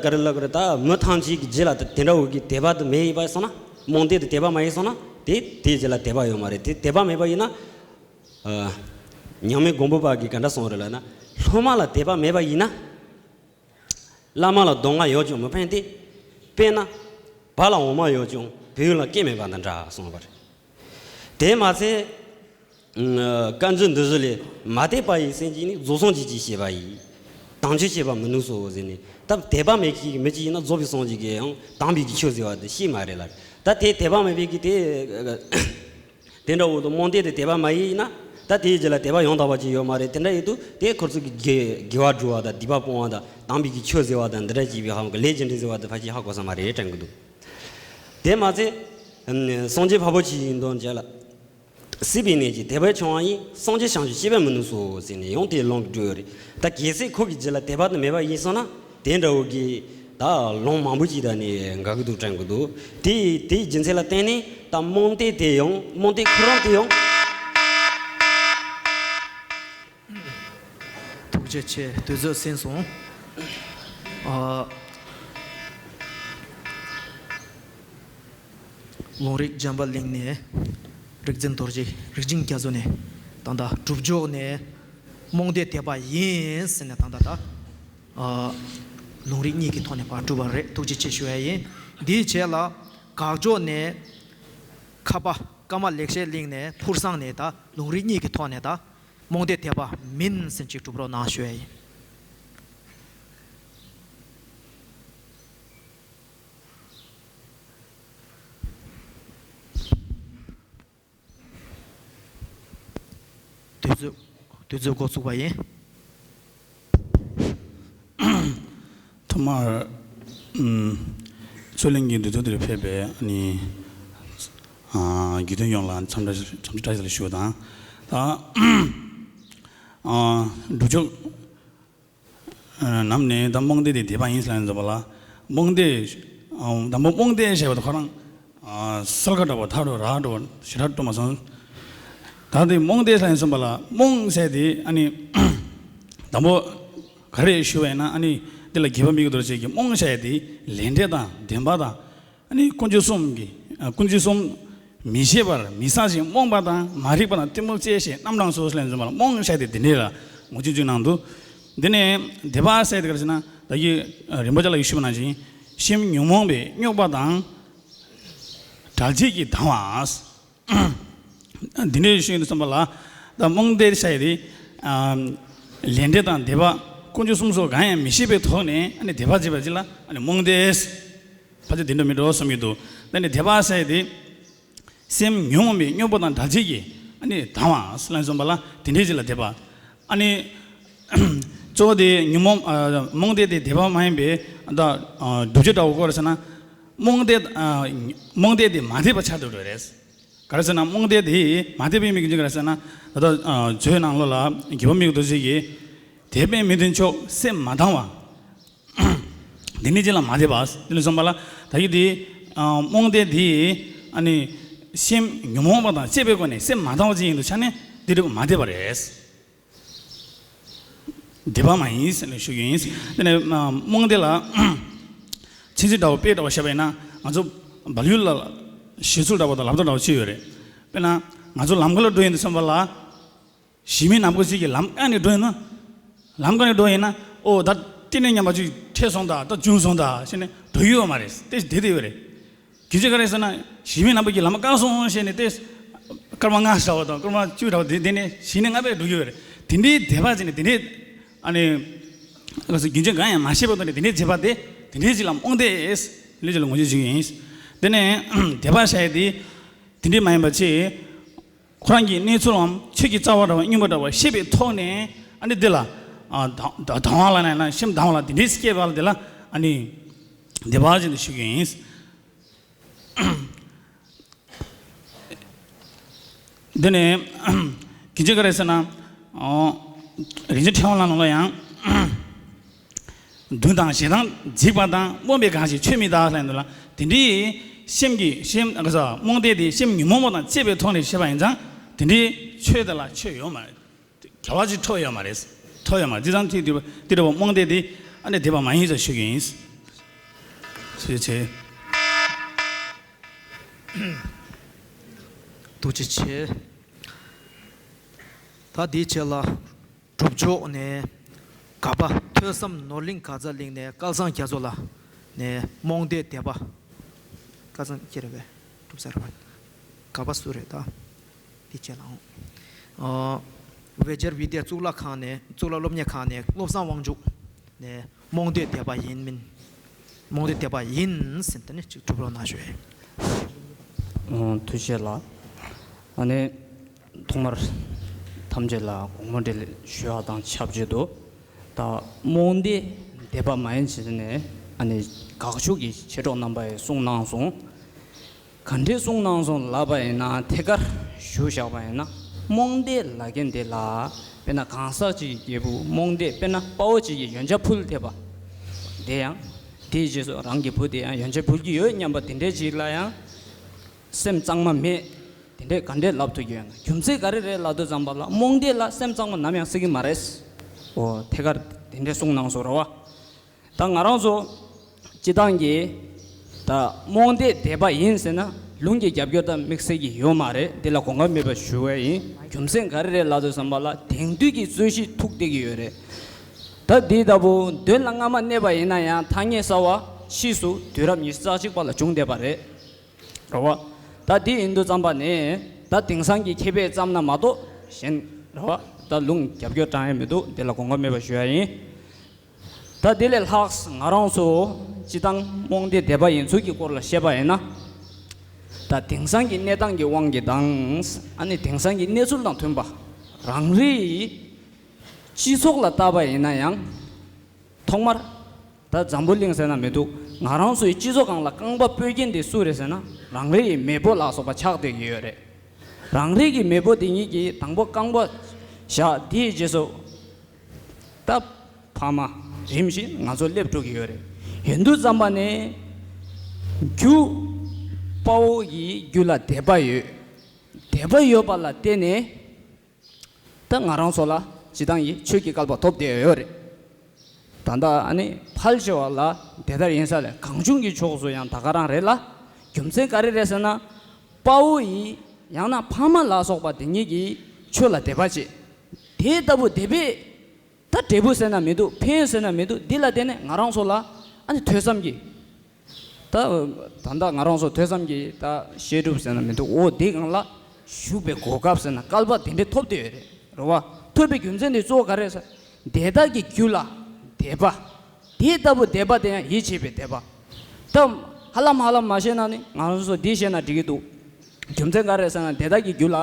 ག་རེ་ལབ་གི་རེད། ད་མི་ཐམས་ཅད་ཀྱི་རྗེས་ལ་དེ་འདྲ་བོ་གི་དད་པ་དེ་མེད་ཡིན་པ་སོང་ན། རྨོངས་དད་དེ་དད་པ་མ་ཡིན་སོང་ན། དེ་དེའི་རྗེས་ལ་དད་པ་ཡོད་མ་རེད། དེ་དད་པ་མེད་པ་ཡིན་ན། ཨ་ཉང་མའི་མགོན་པོ་པ་གིས་ག་འདྲ་གསུངས་རེད་ལབ་ན། སློབ་མ་ལ་དད་པ་མེད་པ་ཡིན་ན། བླ་མ་ལ་གདམས་ངག་ཡོད་ཀྱང་མི་ཕན་ཏེ། དཔེར་ན་བ་ལ་འོ་མ་ཡོད་ཀྱང་བོད་ཡུལ་ལ་སྐྱེ་མེད་པ་དང་འདྲ་གསུངས་པ་རེད། དེ་མ་ཚད། ཨ་བཀའ་འགྱུར་འདི་བཞི་ལས། མ་དད་པ་ཡི་སེམས་ཀྱིས་ནི། རྫོགས་སངས་རྒྱས་ཀྱི་བྱེད་པ་ཡིས། དམ་ཆོས་བྱེད་པར་མི་ནུས་སོ་ཟེར་ནས། ད་དད་པ་མེད་ཀྱི་མི་གཅིག་ཡིན་ན་རྫོགས་པའི་སངས་རྒྱས་ཀྱིས་ཡང་དམ་པའི་གི་ཆོས་ཟེར་བ་དེ་ཤེས་མ་རེད་ལ། ད་དེ་དད་པ་མེད་པའི་གི་དེ། དེ་འདྲ་བོ་དང་རྨོངས་དད་དེ་དད་པ་མ་ཡིན་ན། ད་དེའི་རྗེས་ལ་དད་པ་ཡང་དག་པ་ཅིག་ཡོད་མ་རེད། དེ་འདྲ་ཡིན་དུས་དེ་ཁོ་ཚོ་གི་དགེ་དགེ་བ་སྒྲུབ་པ་དང་སྡིག་པ་སྤོང་བ་དང་དམ་པའི་གི་ཆོས་ཟེར་བ་དང་འདི་འདྲ་ཅིག་པའི་ཧ་གོ་ལས་ཀྱི་འབྲས་ཟེར་བ་དེ་ཕལ་ཆེར་ཧ་གོ་ས་མ་རེད་དྲན་གི་འདུག་དེ་མ་ཚད། ཨམ་སངས་རྒྱས་འཕགས་པ་ཅིག་ཡིན་དང་བཅས་ལ། སྲིད་པའི་གནས་ཀྱི་དད་པ་ཆུང་བ་ཡིས། སངས་རྒྱས་བྱང་ཆུབ་སྤྱད་པར་མི་ནུས་སོ་ཟེར་ནས་ཡང་དེ་ལུང་གིས་སྒྲུབ་ཡོད་རེད། ད་གལ་སྲིད་ཁོ་གི་རྗེས་ལ་དད་པ་དེ་མེད་པ་ཡིན་སོང་ན། དེ་འདྲ་བོ་གི་ད་ལུང་མང་པོ་ཅིག་ད་ནི་འགའ་གི་འདུག་དྲན་གི་འདུག་དེ་དེའི་རྒྱུ་མཚན་ལ་བརྟེན་ནས་ད་རྨོངས་དད་དེ་ཡང་རྨོངས་དད་ཁོ་རང་དེ་ཡང་། ཐུགས་རྗེ་ཆེ། དུས་ཚོད་ཟིན་སོང་། ཨ། ལུང་རིགས་འཇམ་པ་གླིང་ནས་རིག་འཛིན་རྡོ་རྗེ་རིག་འཛིན་རྒྱ་མཚོ་ནས་ད་ལྟ་སྒྲུབ་ཕྱོགས་ནས་རྨོངས་དད་དད་པ་ཡིན་ཟེར་ནས་ད་ལྟ་ད་ཨ་ལུང་རིགས་གཉིས་ཀྱི་ཐོག་ནས་ཕར་གྲུབ་པ་རེད། ཐུགས་རྗེ་ཆེ་ཞུ་ཡ་ཡིན། འདིའི་རྗེས་ལ་དགག་ཕྱོགས་ནས་ཁ་པ་ཀརྨ་ལེགས་བཤད་གླིང་ནས་ཕུར་སང་ནས་ད་ལུང་རིགས་གཉིས་ཀྱི་ཐོག་ནས་ད་རྨོངས་དད་དད་པ་མིན་ཟེར་ཅིག་གྲུབ་རོགས་གནང་ཞུ་ཡ་ཡིན། དུས་ཚོད་དུས་ཚོད་འགོ་ཚུགས་པ་ཡིན། ཐོག་མར་ཨམ་རྩོད་གླེང་གི་འདུ་ཚོགས་འདིར་ཕེབས་པའི་ཨ་ནི་ཨ་དགེ་འདུན་ཡོངས་ལ་འཚམས་འདྲི་འཚམས་འདྲི་བཀྲ་ཤིས་བདེ་ལེགས་ཞུ་བ་དང་། ད་ཨ་སྒྲུབ་ཕྱོགས་ནམ་ནས་ད་རྨོངས་དད་དེ་དད་པ་ཡིན་ཟེར་ལབ་ཡོང་དུས་ཙམ་པ་ལ། རྨོངས་དད། ཨ་དང་པོ་རྨོངས་དད་ཞེས་པ་དེ་ཁོ་རང་ཨ་གསལ་ཁ་འདྲ་བོ་ཐག་འགྲོ་རག་འགྲོ་ཞེ་དྲག་སྤྲོ་མ་སོང་། ད་དེ་རྨོངས་དད་ཟེར་ལབ་ཡོང་དུས་ཙམ་པ་ལ་རྨོངས་ཟེར་དེ་ཨ་ནི་དང་པོ་ག་རེ་ཞུ་བ་ཡིན་ན། ཨ་ནི་འདི་ལ་དགེ་བ་མི་དགེ་རྡོ་རྗེ་གིས་རྨོངས་ཟེར་དེ་ལས་འབྲས་དང་བདེན་པ་དང་། ཨ་ནི་དཀོན་མཆོག་གསུམ་གྱི་ཨ་དཀོན་མཆོག་གསུམ་མི་ཤེས་པར་མི་གསལ་ཞིང་རྨོངས་པ་དང་མ་རིག་པ་དང་གཏི་མུག་བཅས་ཞེས་རྣམ་གྲངས་སུ་ཟེར་ལབ་ཡོང་དུས་ཙམ་པ་ལ་རྨོངས་ཟེར་དེ་འདི་འདྲས་ལ་ངོས་འཛིན་ཅིག་གནང་འདུག་འདི་ནས་དད་པ་ཟེར་དེ་ག་རེ་ཟེར་ན། ད་གིན་རིན་པོ་ཆེ་ལགས་ཀྱིས་ཞུས་པ་ནང་བཞིན་སེམས་ཉོན་མོངས་པའི་རྙོག་པ་དང་བྲལ་བྱེད་ཀྱི་དང་བ། འདི་འདྲས་ཞུས་ཡོང་དུས་ཙམ་པ་ལ། ད་རྨོངས་དད་ཟེར་དེ་ཨ་ལས་འབྲས་དང་བདེན་པ་དཀོན་མཆོག་གསུམ་སོགས་གང་ཡང་མི་ཤེས་པའི་ཐོག་ནས་ཨ་ནི་དད་པ་བྱེད་པ་ཅིག་ལ་ཨ་ནི་རྨོངས་དད། ཕལ་ཆེར་དེ་འདྲ་མི་འགྲོ་བསམ་གྱི་འདུག་ད་ནི་དད་པ་ཟེར་དེ་སེམས་ཉོན་མོངས་པའི་རྙོག་པ་དང་བྲལ་བྱེད་ཀྱི་ཨ་ནི་དང་བ་ཟེར་ལབ་ཡོང་དུས་ཙམ་པ་ལ་དེ་འདྲས་ཅིག་ལ་དད་པ། ཨ་ནི་གཙོ་བོ་དེ་ཉོན་མོངས་ཨ་རྨོངས་དད་དེ་དད་པ་མ་ཡིན་པའི་ད་ཨ་སྒྲུབ་བྱེད་འདྲ་བོ་སྐོར་ཟེར་ན། རྨོངས་དད་ཨ་རྨོངས་དད་དེ་མ་དད་པ་ཆགས་འགྲོ་གི་རེད། ག་རེ་ཟེར་ན་རྨོངས་དད་དེ་མ་དད་པའི་མིང་གི་རྒྱུ་ག་རེ་ཟེར་ན། ད་ལྟ་ཨ་མཛོད་ནང་ལོགས་ལ་དགེ་བ་མི་དགེ་རྡོ་རྗེ་གིས་ དད་པས་མི་མཐུན་ཕྱོགས་སེམས་མ་དང་བ། དེ་ནི་ཅི་ལ་མ་དད་པ། དེ་ནི་གསུངས་པ་ལ་ད་གི་དེ་རྨོངས་དད་དེ་ཨ་ནི་སེམས་ཉོན་མོངས་པ་དང་བཅས་པའི་སྒོ་ནས་སེམས་མ་དང་བ་ཅིག་ཡིན་དུས་ཆ་ནས་དེ་འདྲ་མ་དད་པ་རེད། དད་པ་མ་ཡིན་ཟེར་ནས་ཞུ་རྒྱུ་ཡིན། དེ་ནས་རྨོངས་དད་ལ་ཕྱིན་ཅི་འདྲ་བོ་དཔེ་འདྲ་བོ་བཤད་པ་ཡིན་ན་ང་ཚོ་བལ་ཡུལ་ལ་གཞི་ཚུལ་འདྲ་བོ་དང་ལབ་སྟངས་འདྲ་བོ་ཅིག་ཡོད་རེད། དཔེར་ན་ང་ཚོ་ལམ་ཁ་ལ་འགྲོ་ཡིན་དུས་ཙམ་པ་ལ། གཞི་མི་ནག་པོ་ཅིག་གིས་ལམ་བཀག་ནས་འགྲོ་ཡིན་ན། ལམ་བཀག་ནས་འགྲོ་ཡིན་ན། ཨོ་ད་ལྟེ་གནས་ཉམས་པ་ཅིག་འཕྲད་སོང་ད། ད་བྱུང་སོང་ད་ཟེར་ནས་འགྲོ་ཡི་ཡོད་མ་རེད། དེ་བསྡད་དེ་ཡོད་རེད། རྒྱུ་མཚན་ག་རེ་ཟེར་ན་གཞི་མི་ནག་པོ་གིས་ལམ་བཀག་སོང་ཟེར་ནས་དེ་སྐར་མ་ལྔ་འདྲ་བོ་དང་སྐར་མ་བཅུ་འདྲ་བོ་དེ་དེ་ནས་གཞི་ནས་ལྔ་པས་འགྲོ་གི་ཡོད་རེད། དེ་འདྲའི་དད་པ་ཅིག་ནས་དེ་འདྲའི་ཨ་ནི་རྒྱུ་མཚན་གང་ཡང་མ་ཤེས་པ་དང་དེ་འདྲའི་བྱེད་པ་དེ་དེ་འདྲའི་ཅིག་ལ་རྨོངས་དད་ཟེར་ལས་ཅིག་ལ་ངོས་འཛིན་བྱེད་ཀྱི་ཡིན། དེ་ནས་དད་པ་བྱ་ཡ་དེ་དེ་འདྲའི་མ་ཡིན་པ་ཅིག་ཁོ་རང་གི་གནས་ཚུལ་ལམ་ཆོས་ཀྱི་རྩ་བ་འདྲ་བ་སྙིང་པོ་འདྲ་བ་ཤེས་པའི་ཐོག་ནས་ཨ་ནི་འདི་ལ་ཨ་དང་དང་བ་ལ་ན་ན་སེམས་དང་བ་ལ་དེ་འདྲའི་སྐྱེས་པ་ལ་དེ་ལ་ཨ་ནི་དད་པ་ཅན་དུ་ཞུ་གི་ཡིན། འདི་ནས་གི་ཅི་ག་རེ་ཟེར་ན་ཨོ་རིན་ཆེན་ཕྲེང་བ་ལ་ནང་ལ་ཡང་། མདུན་དང་ཞེ་སྡང་འཇིགས་པ་དང་སྨོན་པའི་གང་ཞིག་ཆོས་མི་རྟག་ལབ་འདུག་ལ། དེ་འདྲའི་སེམས་ཀྱི་སེམས་ཨ་ས་རྨོངས་དད་དེ་སེམས་ཉོན་མོངས་པ་དང་བཅས་པའི་ཐོག་ནས་བཤད་པ་ཡིན་ཙང་དེ་འདྲའི་ཆོས་དེ་ལ་ཆོས་ཡོད་མ་རེད། ག་བ་ཅིག་ཐོབ་ཡོད་མ་རེད། ཐོབ་ཡོད་མ་རེད། དེ་ཙང་དེ་དེ་དེ་འདྲ་བ་རྨོངས་དད་དེ་ཨ་ནི་དད་པ་མ་ཡིན་ཟེར་ཞུ་གི་ཡིན། ཞུ་ཆེ། ཐུགས་རྗེ་ཆེ། ད་དེའི་ཆེད་ལ། གྲུབ་མཆོག་ནས་ག་པ་ཐོས་བསམ་ནོར་གླིང་ག་ཙ་གླིང་ནས་སྐལ་བཟང་རྒྱ་མཚོ་ལ་ནས་རྨོངས་དད་དད་པ། སྐལ་བཟང་ཁྱེད་རེད་པས། གྲུབ་ས་རེད་པ། ག་པ་སུ་རེད་ད། དེ་བྱས་ལ་ཨང་། ཨ། བེ་ཇར་བི་དེ་གཙུག་ལག་ཁང་ནས་གཙུག་ལག་སློབ་གཉེར་ཁང་ནས་བློ་བཟང་དབང་ཕྱུག་ནས་རྨོངས་དད་དད་པ་ཡིན་མིན། རྨོངས་དད་དད་པ་ཡིན་ཟེར་ད་ནི་ཅིག་གྲུབ་རོགས་གནང་ཞུ་ཡས། ཨ། ཐུགས་རྗེ་ཆེ་ལགས། ཨ་ནི། ཐོག་མར་ཐམས་ཅད་ལ་དགོངས་པ་འདྲེན་ཞུ་བ་དང་ཆབས་ཅིག་ཏུ། ད་རྨོངས་དད་དད་པ་མ་ཡིན་ཟེར་ནས་ཨ་ནི་དགག་ཕྱོགས་ཀྱི་མཆེད་གྲོགས་རྣམ་པ་ཡིས་གསུངས་གནང་སོང་། ག་འདྲས་གསུངས་གནང་སོང་ལབ་པ་ཡིན་ན་ཐད་ཀར་ཞུ་བཞག་པ་ཡིན་ན་རྨོངས་དད་ལབ་མཁན་དེ་ལ་དཔེར་ན་གང་ཟག་ཅིག་གི་རྒྱལ་པོ་རྨོངས་དད་དཔེར་ན་དཔའ་བོ་ཅིག་གིས་ཡོན་ཆབ་ཕུལ་ཐེབས་པ། དེ་ཡང་དེའི་རྗེས་སུ་རང་གི་བུ་དེ་ཡང་ཡོན་ཆབ་ཕུལ་གྱི་ཡོད་སྙམ་པ་དེ་འདྲས་ཅིག་ལ་ཡང་། སེམས་གཙང་མ་མེད། དེ་འདྲས་ག་འདྲས་ལབ་ཐུབ་ཀྱི་ཡོད་ན། རྒྱུ་མཚན་ག་རེ་རེད་ལབ་དུས་ཙམ་པ་ལ་རྨོངས་དད་ལ་སེམས་གཙང་མ་ནམ་ཡང་སྲིད་ཀྱི་མ་རེད། འོ་ཐད་ཀར་དེ་འདྲས་གསུངས་གནང་སོང་རེད་བ། ད་ང་རང་ཚོ་སྤྱི་བཏང་གི་ད་རྨོངས་དད་དད་པ་ཡིན་ཟེར་ན་ལུང་གི་རྒྱབ་སྐྱོར་དང་དམིགས་བསལ་གྱི་ཡོད་མ་རེད། འདི་ལ་གོ་སྐབས་མེད་པ་ཞུ་བ་ཡིན། རྒྱུ་མཚན་ག་རེ་རེད་ལབ་དུས་ཙམ་པ་ལ་དེང་དུས་ཀྱི་རྩོད་གཞི་ཐུག་བསྡད་ཀྱི་ཡོད་རེད། ད་འདི་ལྟ་བུ་མདུན་ལ་སྔ་མ་གནས་པ་ཡིན་ན་ཡང་ཐ་སྙད་གསར་བ་ཕྱིས་སུ་དུས་རབས་ཉི་ཤུ་རྩ་གཅིག་པ་ལ་བྱུང་བསྡད་པ་རེད། རེད་བ། ད་འདི་ཡིན་དུས་ཙམ་པ་ནས་ད་དེང་སང་གི་མཁས་པས་བརྩམས་ན་མ་གཏོགས་གཞན་རེད་བ། ད་ལུང་རྒྱབ་སྐྱོར་དྲང་ཡ་མི་འདུག་འདི་ལ་དགོངས་པ་མེད་པ་ཞུ་ཡ་ཡིན། ད་དེ་ལས་ལྷག་ང་རང་ཚོ་སྤྱི་བཏང་རྨོངས་དད་དད་པ་ཡིན་ཚུལ་གྱི་སྐོར་ལ་བཤད་པ་ཡིན་ན། ད་དེང་སང་གི་གནས་སྟངས་ཀྱི་དབང་གིས་དང་། ཨ་ནི་དེང་སང་གི་གནས་ཚུལ་དང་མཐུན་པ། རང་རེའི་སྤྱི་ཚོགས་ལ་བལྟས་པ་ཡིན་ན་ཡང་། ཐོག་མར། ད་འཛམ་བུ་གླིང་ཟེར་ན་མི་འདུག་ང་རང་ཚོའི་སྤྱི་ཚོགས་སྒང་ལ་རྐང་པ་སྤོས་མཁན་དེ་སུ་རེད་ཟེར་ན་རང་རེ་ཡི་མེས་པོ་ལ་སོགས་པ་ཆགས་བསྡད་ཀྱི་ཡོད་རེད། རང་རེ་གི་མེས་པོ་དེ་ཉིད་ཀྱིས་དང་པོ་རྐང་པ་བཞག་དེའི་རྗེས་སུ། ད་ཕ་མ་རིམ་བཞིན་ང་ཚོ་སླེབས་འགྲོ་གི་ཡོད་རེད། ཡིན་དུས་ཙམ་པ་ནས་རྒྱུ་དཔའ་བོ་ཡི་རྒྱུ་ལ་དད་པ་ཡོད། དད་པ་ཡོད་པ་ལ་བརྟེན་ནས། ད་ང་རང་ཚོ་ལ་སྤྱི་བཏང་ཡི་ཆོས་ཀྱི་བསྐལ་པ་ཐོབ་བསྡད་ཡོད་རེད། ད་ལྟ་ཨ་ནི་ཕལ་ཆེ་བ་ལ་དེ་ལྟར་ཡིན་ས་ལས་གང་བྱུང་གི་ཕྱོགས་སུ་ཡང་ད་ག་རང་རེད་ལ། རྒྱུ་མཚན་ག་རེ་རེད་ཟེར་ན། དཔའ་བོ་ཡིས་ཡང་ན་ཕ་མ་ལ་སོགས་པ་དེ་ཉིད་ཀྱིས་ཆོས་ལ་དད་པ་བྱེད། དེ་ལྟ་བུ་དད་པས་ད་འབྲས་བུ་ཟེར་ན་མི་འདུག་ཕན་ཡོན་ཟེར་ན་མི་འདུག་འདི་ལ་བརྟེན་ནས་ང་རང་ཚོ་ལ་ཨ་ནི་ཐོས་བསམ་གྱི། ད་ད་ལྟ་ང་རང་ཚོ་ཐོས་བསམ་གྱི་ད་བཤད་སྒྲུབ་ཟེར་ན་མི་འདུག་འོ་དེ་སྒང་ལ་ཞུགས་པའི་གོ་སྐབས་ཟེར་ན་སྐལ་པ་དེ་འདྲའི་ཐོབ་བསྡད་ཡོད་རེད། རེད་བ། ཐོབ་པའི་རྒྱུ་མཚན་དེ་གཙོ་བོ་ག་རེ་ཟེར། དེ་དག་གི་རྒྱུད་ལ་དད་པ། དེ་ལྟ་བུ་དད་པ་དེ་ཡང་ཡིད་ཆེས་པའི་དད་པ། ད་ཧ་ལམ་ཧ་ལམ་མ་བཤད་ན་ནི་ང་རང་ཚོ་འདི་བཤད་ན་འགྲིག་གི་འདུག་རྒྱུ་མཚན་ག་རེ་ཟེར་ན་དེ་དག་གི་རྒྱུད་ལ།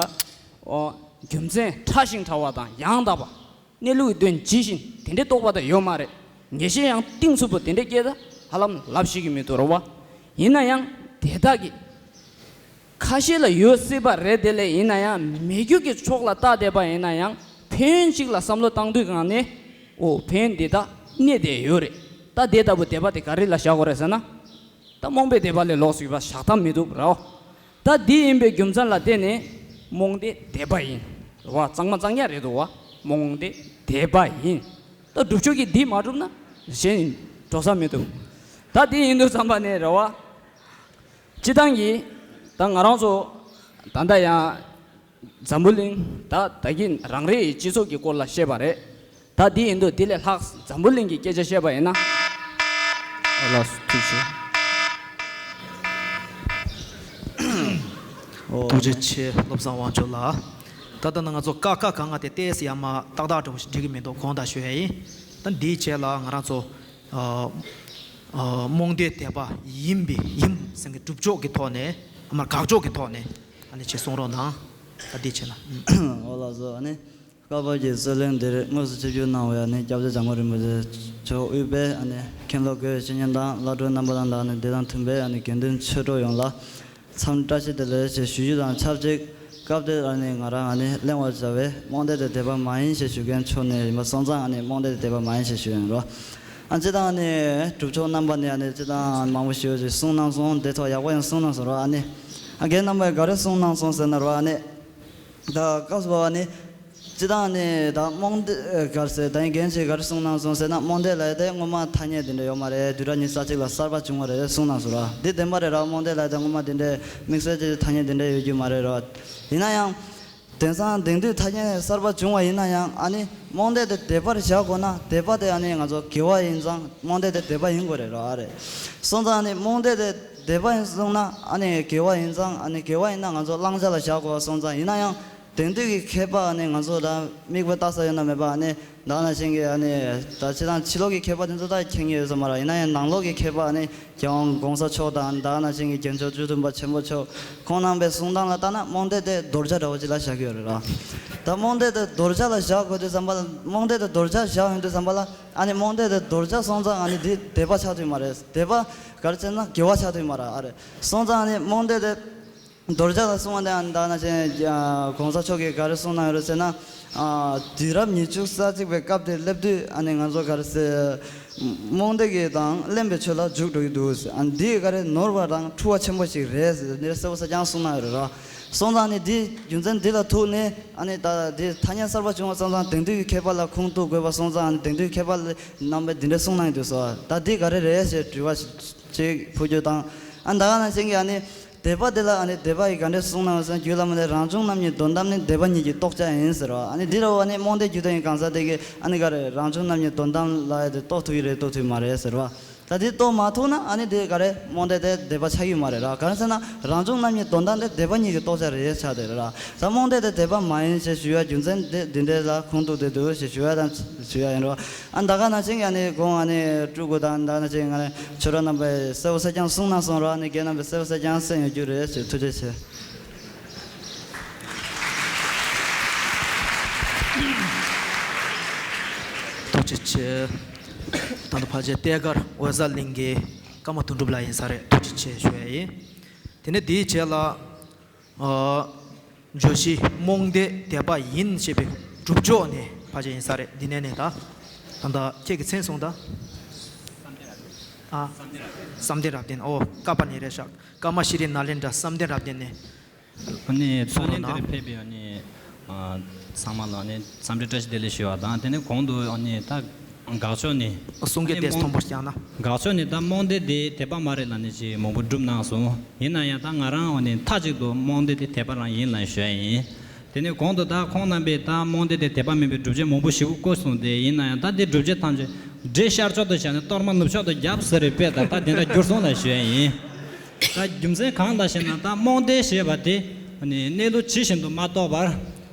ཨོ། རྒྱུ་མཚན་ཕྲ་ཞིང་ཕྲ་བ་དང་ཡང་དག་པ། གནས་ལུགས་དོན་ཇི་བཞིན་དེ་འདྲའི་རྟོགས་པ་དང་ཡོད་མ་རེད། ངེས་ཤེས་ཡང་གཏིང་ཟབ་པོ་དེ་འདྲའི་སྐད་ཆ་ཧ་ལམ་ལབ་ཤེས་ཀྱི་མི་འདུག་རེད་བ། ཡིན་ན་ཡང་དེ་དག་གི་ཁ་ཤས་ལ་ཡོད་སྲིད་པ་རེད། དེ་ལས་ཡིན་ན་ཡང་མི་རྒྱུ་གི་ཕྱོགས་ལ་བལྟ་བསྡད་པ་ཡིན་ན་ཡང་ཕན་ཡོན་ཅིག་ལ་བསམ་བློ་བཏང་དུས་སྒང་ནས་ ཨོ་ཕན་འདི་ད་གནས་དེ་ཡོད་རེད། ད་དེ་ལྟ་བུ་དད་པ་དེ་ག་རེ་ལ་བཞག་དགོས་རེད་ཟེར་ན། ད་རྨོངས་པའི་དད་པ་ལས་ལོགས་སུ་ཡོད་པ་བཞག་ཐབས་མི་འདུག་ར། ད་འདི་ཡིན་པའི་རྒྱུ་མཚན་ལ་བརྟེན་ནས་རྨོངས་དད་དད་པ་ཡིན། རེད་བ། གཙང་མ་གཙང་རྐྱང་རེད་འདུག་བ། རྨོངས་དད་དད་པ་ཡིན། ད་སྒྲུབ་མཆོག་གིས་འདི་མ་སྒྲུབ་ན་གཞན་འགྲོ་ས་མི་འདུག་ད་འདི་ཡིན་དུས་ཙམ་པ་ནས་རེད་བ། སྤྱི་བཏང་གི་ད་ང་རང་ཚོ་ད་ལྟ་ཡང་འཛམ་བུ་གླིང་ད་ད་གིན་རང་རེའི་སྤྱི་ཚོགས་ཀྱི་སྐོར་ལ་བཤད་པ་རེད། ད་འདི་ཡིན་དུས་འདི་ལས་ལྷག་འཛམ་བུ་གླིང་གི་སྐད་ཆ་བཤད་པ་ཡིན་ན། ཨོ་ལགས་སོ། ཐུགས་རྗེ་ཆེ། ཨོ། ཐུགས་རྗེ་ཆེ། བློ་བཟང་དབང་ཕྱུག་ལགས། ད་ལྟ་ན་ང་ཚོ་ཀ་ཁ་ག་ང་དེ་ཏོག་ཙམ་ཡར་མར་ཏག་ཏག་འདྲ་བོ་ཞིག་འགྲིག་གི་མི་འདུག་གོང་དང་ཞུ་ཡ་ཡིན། ད་འདིའི་རྗེས་ལ་ང་རང་ཚོ་ཨ་ཨ་རྨོངས་དད་དད་པ་ཡིན་པའི་ཡིན་ཟེར་མཁན་སྒྲུབ་ཕྱོགས་ཀྱི་ཐོག་ནས་ཨ་མར་དགག་ཕྱོགས་ཀྱི་ཐོག་ནས་ཨ་ནི་ཅིག་གསུང་རོགས་གནང་། ད་འདིའི་རྗེས་ལ། ཨོ་ལགས་སོ། ཨ་ནི། སྐབས་བབ་ཀྱི་རྩོད་གླེང་འདིར་དངོས་སུ་ཆིབས་བསྒྱུར་གནང་བའི་ཨ་ནི་སྐྱབས་རྗེ་འཇམ་མགོན་རིན་པོ་ཆེ་མཆོག་དབུས་པའི་ཨ་ནི་མཁན་སློབ་དགེ་བའི་བཤེས་གཉེན་དང་བླ་སྤྲུལ་རྣམ་པ་དང་ཨ་ནི་དེ་དང་མཐུན་པའི་ཨ་ནི་དགེ་འདུན་ཆོས་གྲོགས་ཡོངས་ལ་འཚམས་བཀྲ་ཤིས་བདེ་ལེགས་ཞེས་ཞུ་རྒྱུ་དང་ཆབས་ཅིག་སྐབས་དེར་ཨ་ནི་ང་རང་ཨ་ནི་གླེང་བར་བྱ་བའི་རྨོངས་དད་དེ་དད་པ་མ་ཡིན་ཞེས་ཞུ་མཁན་མཆོག་ནས་ཡིན་པ་སོང་ཙང་ཨ་ནི་རྨོངས་དད་དེ་དད་པ་མ་ཡིན་ཞེས་ཞུ་ཡིན་རོ། ཨ་སྤྱིར་བཏང་ཨ་ནི་སྒྲུབ་ཕྱོགས་རྣམ་པ་ནས་ཨ་ནི་སྤྱིར་བཏང་མང་པོ་ཞིག་གསུངས་གནང་སོང་། དེ་ཐོག་ཡག་པོ་ཡང་གསུངས་གནང་སོང་རོ། ཨ་ནི་ཨ་རྒན་རྣམ་པས་ག་རེ་གསུངས་གནང་སོང་ཟེར་ན་རོ། ཨ་ནི། ད་སྐབས་སུ་བབ་པ་ནི། སྤྱི་བཏང་ནི་ད་རྨོངས་དད་ག་རེ་ཟེར། ད་ཡིན་རྒན་ཞིག་ག་རེ་གསུངས་གནང་སོང་ཟེར་ན། རྨོངས་དད་ལབ་ཡ་དེ་སྔོན་མ་ཐ་སྙད་དེ་འདྲ་ཡོད་མ་རེད། དུས་རབས་ཉི་ཤུ་རྩ་གཅིག་ལ་གསར་པ་བྱུང་བ་རེད་གསུངས་གནང་སོང་ར། འདི་བདེན་པ་རེད་ར། རྨོངས་དད་ལབ་ཡ་དེ་སྔོན་མ་དེ་འདྲའི་དམིགས་བསལ་གྱི་ཐ་སྙད་དེ་འདྲ་ཡོད་རྒྱུ་མ་རེད་ར། ཡིན་ན་ཡང་། དེང་སང་དེང་དུས་ཐ་སྙད་གསར་པ་བྱུང་བ་ཡིན་ན་ཡང་ཨ་ནི་རྨོངས་དད་དེ་དད་པར་བཞག་དགོས་ན་དད་པ་དེ་ཨ་ནི་ང་ཚོ་དགེ་བ་ཡིན་ཙང་རྨོངས་དད་དེ་དད་པ་ཡིན་དགོས་རེད་ར། ཨ་རེད། སོང་ཙང་ཨ་ནི་རྨོངས་དད་དེ་དད་པ་ཡིན་སོང་ན་ཨ་ནི་དགེ་བ་ཡིན་ཙང་། ཨ་ནི་དགེ་བ་ཡིན་ན་ང་ཚོ་བླང་བྱ་ལ་བཞག་དགོས་པ་སོང་ཙང་། ཡིན་ན་ཡང་དེང་དུས་ཀྱི་མཁས་པ་ཨ་ནི་ང་ཚོ་ད་མིག་དཔེ་ལྟ་ས་ཡོད་ན་མེད་པ་ཨ་ནི་ད་ནང་བཞིན་གྱི་ཨ་ནི་ད་སྤྱིར་བཏང་ཕྱི་ལོགས་ཀྱི་མཁས་པ་དེ་ཚོ་ད་མཁྱེན་གྱི་ཡོད་ས་མ་རེད། ཡིན་ན་ཡང་ནང་ལོགས་ཀྱི་མཁས་པ་ཨ་ནི་རྒྱལ་དབང་གོང་ས་མཆོག་དང་ད་ནང་བཞིན་གྱི་རྒྱལ་མཆོག་བཅུ་བདུན་པ་ཆེན་པོ་མཆོག་ཁོང་རྣམ་པའི་གསུང་སྟངས་ལ་ལྟ་ན་རྨོངས་དད་དེ་རྡོར་བྱ་འདྲ་བོ་ཅིག་ལ་བཞག་གི་ཡོད་རེད་ར། ད་རྨོངས་དད་དེ་རྡོར་བྱ་ལ་བཞག་དགོས་དུས་ཙམ་པ་ལ། རྨོངས་དད་དེ་རྡོར་བྱ་བཞག་ཡོང་དུས་ཙམ་པ་ལ་ཨ་ནི་རྨོངས་དད་དེ་རྡོར་བྱ་སོང་ཙང་ཨ་ནི་འདི་དད་པ་ཆགས་ཐུབ་མ་རེད། དད་པ་ག་རེ་ཟེར་ན་དགེ་བ་ཆགས་ཐུབ་མ་རེད། ཨ་རེད། སོང་ཙང་ཨ་ནི་རྨོངས་དད་དེ་རྡོར་བྱ་ལ་གསུངས་པ་དེ་ཨ་ནི་ད་ནང་བཞིན་གོང་ས་མཆོག་གིས་ག་རེ་གསུངས་གནང་ཡོད་རེད་ཟེར་ན། ཨ་དུས་རབས་ཉི་ཤུ་རྩ་གཅིག་པའི་སྐབས་དེར་སླེབས་དུས་ཨ་ནི་ང་ཚོ་ག་རེ་ཟེར། རྨོངས་དད་ཀྱི་དང་གླེན་པའི་ཆོས་ལ་འཇུག་འགྲོ་གི་འདུག་ཟེར། ཨ་ནི་འདི་ག་རེ་ནོར་བ་དང་འཁྲུལ་བ་ཆེན་པོ་ཞིག་རེད་ཟེར་འདི་གསལ་པོ་གསལ་རྐྱང་གསུངས་གནང་ཡོད་རེད་ར། སོང་ཙང་ཨ་ནི་འདི་རྒྱུ་མཚན་འདི་ལ་ཐུག་ནས་ཨ་ནི་ད་འདི་ཐ་སྙད་གསར་པ་བྱུང་བ་སོང་ཙང་དེང་དུས་ཀྱི་མཁས་པ་ལ་ཁུངས་གཏུག་དགོས་པ་སོང་ཙང་ཨ་ནི་དེང་དུས་མཁས་པ་རྣམ་པས་འདི་འདྲ་གསུངས་གནང་གི་འདུག་ཟེར། ད་འདི་ག་རེ་རེད་ཞེས་དྲི་བ་ཅིག་ཕུལ་རྒྱུ་དང་། ཨ་ནི་ད་ག་ནང་བཞིན་གྱི་ཨ་ནི། དད་པ་དེ་ལ་ཨ་ནི་དད་པ་ཡིས་ག་འདྲས་གསུངས་གནང་ཟེར་ན། རྒྱུད་བླ་མ་ནས་རང་བྱུང་རྣམ་གཉིས་དོན་དམ་ནི། དད་པ་ཉིད་ཀྱི་རྟོགས་བྱ་ཡིན་ཟེར་བ། ཨ་ནི་འདི་ར་བ་ནི་རྨོངས་དད་རྒྱུད་དོན་གྱི་གང་ཟག་དེ་གིས་ཨ་ནི་ག་རེ་རང་བྱུང་རྣམ་གཉིས་དོན་དམ་ལ་ཡ་དེ་རྟོགས་ཐུབ་ཀྱི་རེད་རྟོགས་ཐུབ་ཀྱི་མ་རེད་ཟེར་བ། ད་དེ་རྟོགས་མ་ཐུབ་ན་ཨ་ནི་དེ་ག་རེ་རྨོངས་དད་དེ་དད་པ་ཆགས་ཀྱི་མ་རེད་ར། ག་རེ་ཟེར་ན་རང་བྱུང་རྣམ་གཉིས་དོན་དམ་དེ་དད་པ་ཉིད་ཀྱི་རྟོགས་བྱ་རེད་ཆགས་དེ་རེད་ར། ད་རྨོངས་དད་དེ་དད་པ་མ་ཡིན་ཞེས་ཞུ་ཡ་རྒྱུ་མཚན་དེ་འདི་འདྲས་ལ་ཁུངས་གཏུགས་ཏེ་འདུག་ཞེས་ཞུ་ཡ་དང་ཞུ་ཡ་ཡིན་རོ། ཨ་ད་ག་ནང་བཞིན་གྱི་ཨ་ནི་དགོངས་ཨ་ནི་སྤྲུལ་སྐུ་དང་ད་ག་ནང་བཞིན་ང་ནི་ཆོས་གྲོགས་རྣམ་པས་གསལ་པོ་གསལ་རྐྱང་གསུངས་གནང་སོང་ར། ཨ་ནི་རྒན་རྣམ་པས་གསལ་པོ་གསལ་རྐྱང་གསན་ཡོད་རྒྱུ་རེད་ཞེས་ཐུགས་རྗེ་ཆེ། ཐུགས་རྗེ་ཆེ། ད་ལྟ་ཕལ་ཆེར་ཏེ་དཀར་འོད་གསལ་གླིང་གི་ཀརྨ་དོན་གྲུབ་ལགས་ཡིན་ས་རེད། ཐུགས་རྗེ་ཆེ་ཞུ་ཡ་ཡིན། དེ་ནས་དེའི་རྗེས་ལ། ཨ། བརྗོད་གཞི་རྨོངས་དད་དད་པ་ཡིན་ཞེས་པའི་སྒྲུབ་ཕྱོགས་ནས་ཕལ་ཆེར་ཡིན་ས་རེད། འདི་ནས་ནས་ད། ད་ལྟ་ཁྱེད་ཀྱི་མཚན་གསུངས་ད། ཨ། བསམ་གཏན་རབ་བརྟན། ཨོ་ཀ་པ་ནས་རེད་ཤག་ཀརྨ་ཤྲི་ནཱ་ལེནྡྲ་བསམ་གཏན་རབ་བརྟན་ནས། ཨ་ནི་ཚོགས་གླེང་དེར་ཕེབས་པའི་ཨ་ནི། ཨ། ཚང་མ་ལ་ཨ་ནི་འཚམས་འདྲི་བཀྲ་ཤིས་བདེ་ལེགས་ཞུ་བ་དང་། དེ་ནས་གོང་དུ་ཨ་ནི་ད། དགག་ཕྱོགས་ནི། གསུང་སྐད་དེ་མཐོན་པོ་བརྒྱབ་ན། དགག་ཕྱོགས་ནི་ད་རྨོངས་དད་དེ་དད་པ་མ་རེད་ལབ་ནས་ཅིག་མང་པོ་བསྒྲུབས་གནང་སོང་། ཡིན་ན་ཡང་ད་ང་རང་ཨ་ནི་མཐའ་གཅིག་ཏུ་རྨོངས་དད་དེ་དད་པ་རང་ཡིན་ལབ་ཞུ་ཡ་ཡིན། དེ་ནས་གོང་དུ་ད་ཁོང་རྣམ་པས་ད་རྨོངས་དད་དེ་དད་པ་མིན་པའི་སྒྲུབ་བྱེད་མང་པོ་ཞིག་བཀོད་སོང་སྟེ། ཡིན་ན་ཡང་ད་དེ་སྒྲུབ་བྱེད་ཐམས་ཅད་འདྲེ་ཤར་ཕྱོགས་དུ་བཞག་ནས་གཏོར་མ་ནུབ་ཕྱོགས་དུ་བརྒྱབ་ཟེར་བའི་དཔེ་ད་ད་དེ་འདྲ་འགྱུར་སོང་ལབ་ཞུ་ཡ་ཡིན། ད་རྒྱུ་མཚན་གང་ལ་ཞེ་ན། ད་རྨོངས་དད་ཞེས་པ་དེ་ཨ་ནི་གནས་ལུགས་ཇི་བཞིན་དུ་མ་རྟོགས་པར་